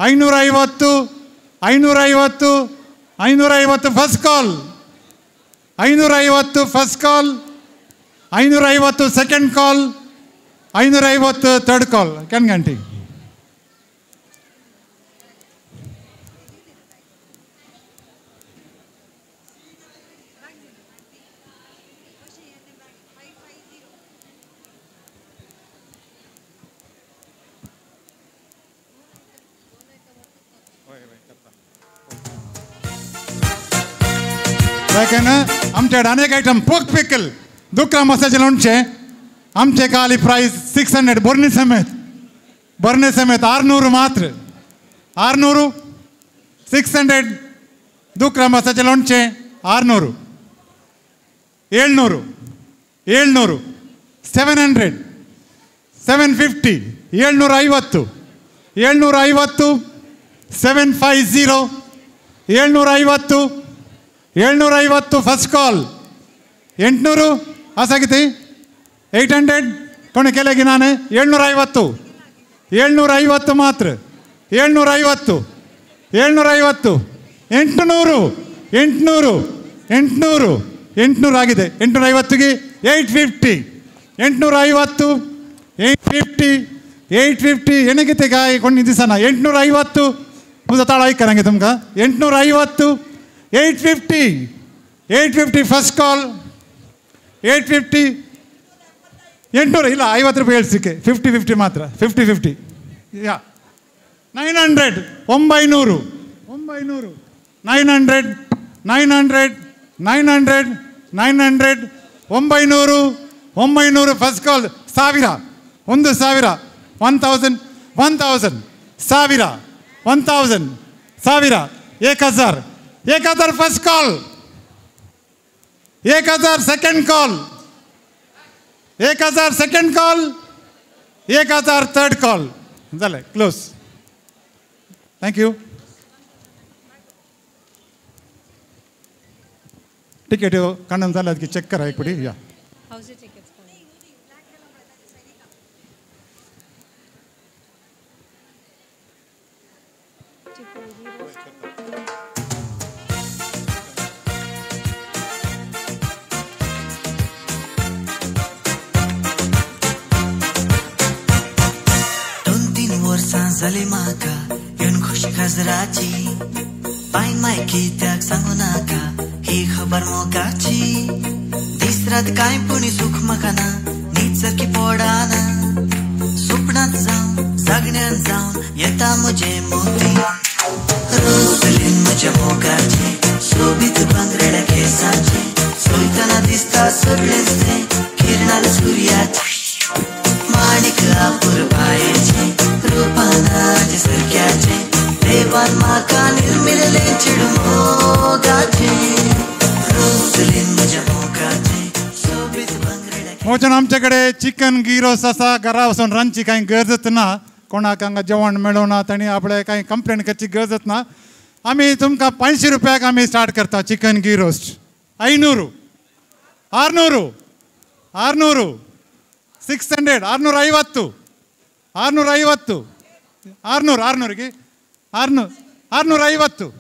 550, 550, 550 first call, 550 first call, 550 second call, 550 third call. Can ಗಂಟಿ ಯಾಕೆಂದ್ರೆ आमचे अनेक आयटम पोक पिकल दुकरा मसाचे लोणचें आमचे काली प्रायस 600 बरणी समेत, बरणी समेत 600 मात्र, 600, 600 दुकरा मसाचे लोणचें 600, 700, 700, 700, 750, 750, 750, 750, 750, 750 ಫಸ್ಟ್ ಕಾಲ್, 800 ಆಸಾಗಿತಿ 800 ಕೊನೆ ಕೆಳಗೆ ನಾನು 750, 750 ಮಾತ್ರ, 750, 750, 800, 800, 800, 800 ಆಗಿದೆ. 850ಗೆ 850, 850, 850, 850 ಎಣಗಿತೆ ಕಾಯಿ ಕೊಂಡು ದಿವಸನ 850 ಮುಂದೆ ತಾಳ ಐಕರಂಗೆ ತುಮಕ 850, 850, 850 ಫಸ್ಟ್ ಕಾಲ್, 850, 800 ಇಲ್ಲ 50 ರೂಪಾಯಿ ಹೇಳ್ಸಿಕ್ಕೆ, 50 50 ಮಾತ್ರ, 50 50, ಯಾ 900, 900, 900, 900, 900, 900, 900, 900, 900 first call, 1000, 1000, 1000, 1000, 1000, 1000, 1000, 1000, 1000 first call, 1000 second call, 1000 second call, 1000 third call. जालें close. Thank you. Ticket Kannan जालें ಅದಕ್ಕೆ ಚೆಕ್ ಕರ ಹಾಕ್ಬಿಡಿ. ಯಾ जाली म्हाका येवन खुशी खाजराची पाय माय कित्याक सांगू नाका ही खबर मोगाची दीस रात कांय पूण सुख म्हाका ना न्हीद सारकी पडना सुपणांत जावन जागण्यान जावन येता म्हजे मोती रोजलीन म्हज्या मोगाचे सोबीत भांगरड्या केसाचे चोयतना दिसता सगळेंच तें किरणाल सुर्याचे माणिक अपुरबायेचे रुपानाचे सारक्याचे देवान म्हाका निर्मिल्लें चेडूं मोगाचें रोजलीन म्हज्या मोगाचें सोबीत भांगरड्या. मोचन आमच्याकडे चिकन गिरोस आसा, घरा वचून रांदची कांय गरजच ना, कोणाक हांगा जेवण मेळना तांणी आपले कांय कंप्लेन करची गरजच ना. आमी तुमकां 500 रुपयाक आमी स्टार्ट करता chicken ghee roast. 500, 600, 600, 600, 650, 650, 600, 600ಗೆ 600, 650, 700,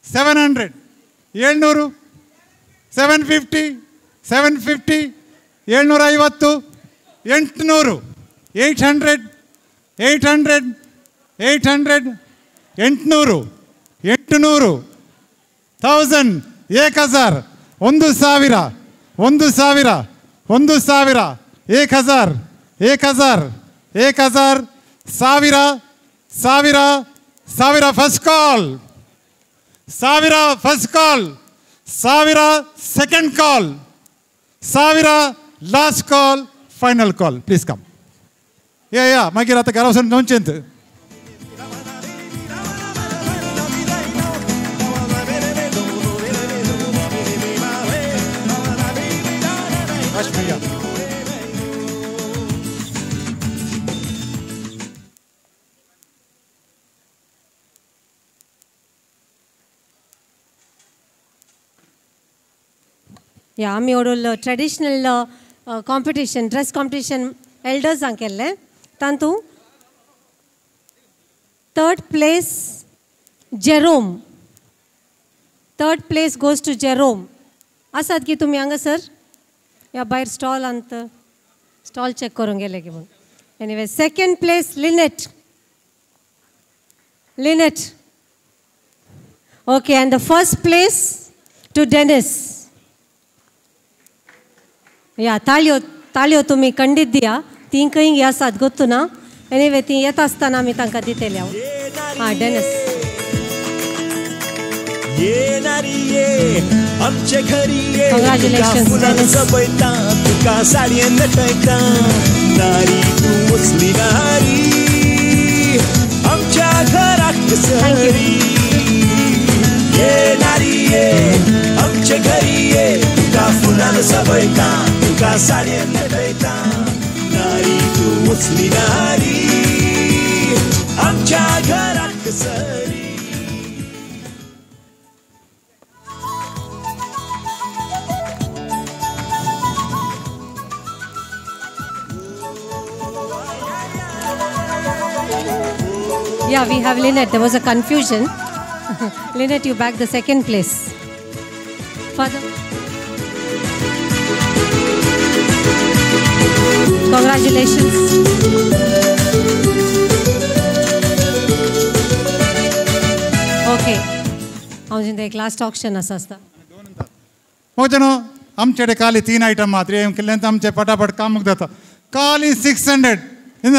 700, 700, 700, 700, 750, 750, 750, 800, 800, 800, 800, 800, 800, 1000, 1000, 1000, 1000, 1000, 1000, 1000, 1000, 1000, 1000, 1000 first call, 1000 first call, 1000 second call, 1000 last call, final call. Please come. Yeah yeah मागीर आतां घरा वचून जेवचें. या आमी ओडूल ट्रेडिशनल कॉम्पिटिशन ड्रेस कॉम्पिटिशन एल्डर्सांक केल्लें तातूंत third place Jerome, third place goes to Jerome. आसात की तुमी हांगासर या भायर स्टॉलांत स्टॉल चॅक करूंक गेले की म्हूण. Anyway second place Lynette, Lynette. Okay, and the first place to Dennis. या ताळयो ताळयो तुमी खंडीत दिया, ती खंय आसात गोत्तू ना. एनिवे ती येता आसतना आमी तांकां दितले. हांव हां डेनिस. ये नारी ये आमचे घरी ये, तुका फुलां जपयता तुका साडयेन नटयता, नारी तूं वचली नारी आमच्या घराक सरी. ये नारी ये आमचे घरी ये, तुका फुलां जपयता तुका साडयेन नटयता, नारी तूं वचली नारी आमच्या घराक सरी. Yeah, we have Lynette. There was a confusion. Lynette, you bagged the second place. Father. Congratulations. Okay. हांव चिंता एक लास्ट ऑप्शन आसा आसता. मोजनो आमचे काली 3 आयटम मात्र केल्ल्यान आमचे पटापट काम जाता. काली 600 in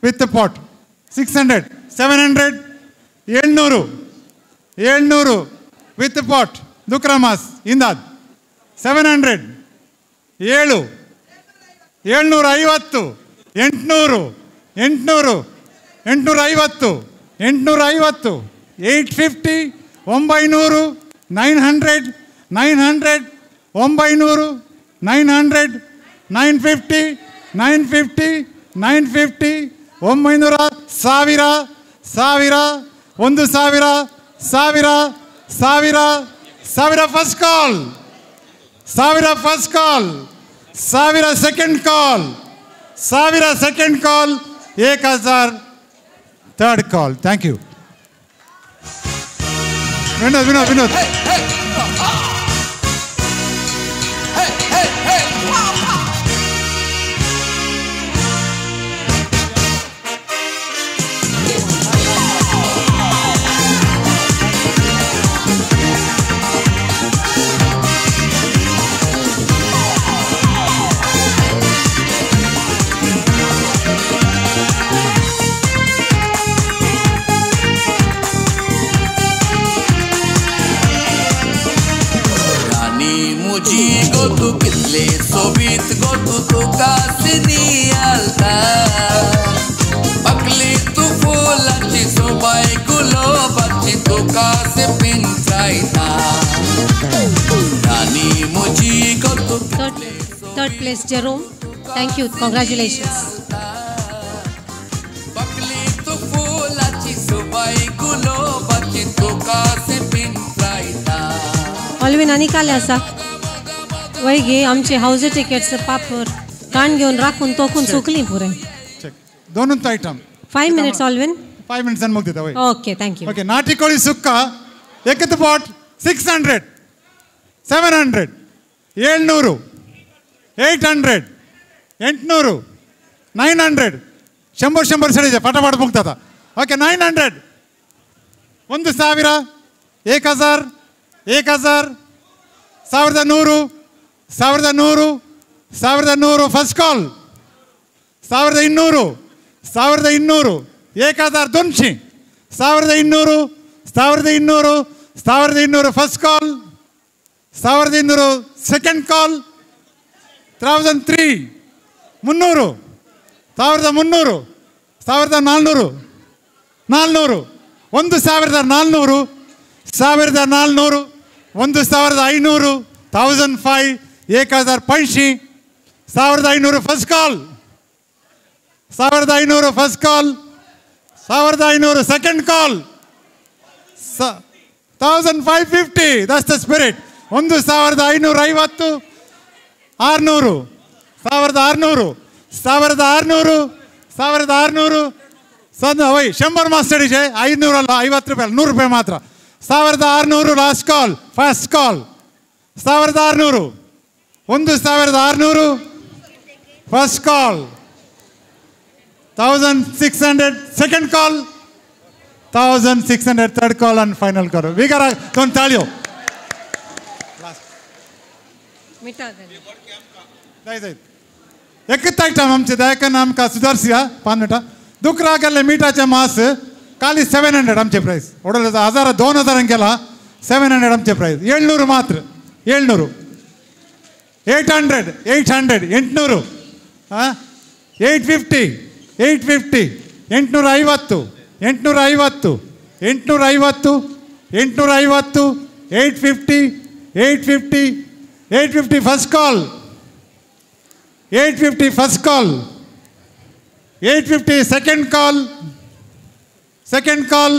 with the pot 600 700 700 700 with pot ದುಕ್ರಮಾಸ್ ಇಂದಾದ್ 700 7 750 800 800 850 850 850 900 900 900 900 900 950 950 950 900 1000 1000 1000 1000 1000 1000 first call, 1000 first call, 1000 second call, 1000 second call, 1000 third call. Thank you. Vinod, Vinod, Vinod. तू कितले सोबीत गो तू तुका सिनी आलता, पकली तू फुलाची सोबाय गुलाबाची तुका से पिंचायता, रानी मुजी गो तू. Third place Jerome. Thank you, congratulations. पकली तू फुलाची सोबाय गुलाबाची तुका से पिंचायता. ऑलविन आनी काले आसा वय गे आमचे हावज टिकेट्स पापर कान घेवन राखून तोखून चुकली पुरे. दोनूच आयटम. 5 minutes Alvin. 5 मिनिट्सान मग दिता वय. Okay, thank you. Okay, नाटिकोळी सुक्का एकच पॉट 600 700 700 800 800 900 100 100 सडीचे फटाफट मुगता. Okay 900 1000 1000 1000 1100 1100 1100 first call, 1200 1200 1200 1200 1200 1200 first call, 1200 second call, 1003 300 1300 1400 400 1400 1400 1500 1005 1500 1500 first call, 1500 first call, 1500 second call, 1550. That's the spirit. 1550, 600, 1600, 1600, 1600, ಸಣ್ಣ ವೈ 100 ಮಾಸ್ಟಡಿಜೆ 500 ಅಲ್ಲ, 50 ರೂಪಾಯಿ ಅಲ್ಲ, 100 ರೂಪಾಯಿ ಮಾತ್ರ. 1600 last call, first call. 1600, 1600 first call. 1600 second call, 1600 third call and final call. ವಿಗಾರ ಒಂದು ತಾಳಿಯೋ एकच आमचे दयाकन आमकां सुदारसिया 5 मिनटां. दुकरा गेल्ले मिठाचे मास खाली 700 आमचे प्रायस. ಒಡಲ 1000 2000 केला 700 आमचे प्रायस. 700 मात्र, 700, 800, 800, 800, 850, 850, 850, 850, 850, 850, 850, 850, 850 first call, 850 first call, 850 second call, second call,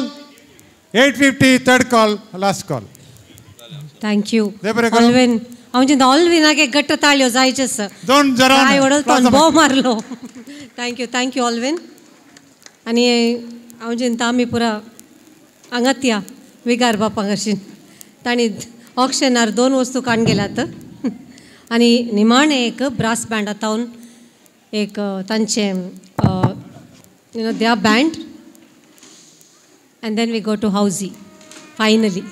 850 third call, last call. Thank you Alvin. हांव ऑलविनाक एक गट्ट ताळयो जायचे सर. दोन जरा काय वडल भोव मारलो. Thank you, thank you Alvin. आनी हांव चिंता आमी पुरा हांगात या विगार बापांक अशी तांणी ऑक्शनार 2 वस्तू काडून गेल्यात. आनी निमाणें एक ब्रास बँडा तावन एक तांचें you know their band and then we go to housie finally.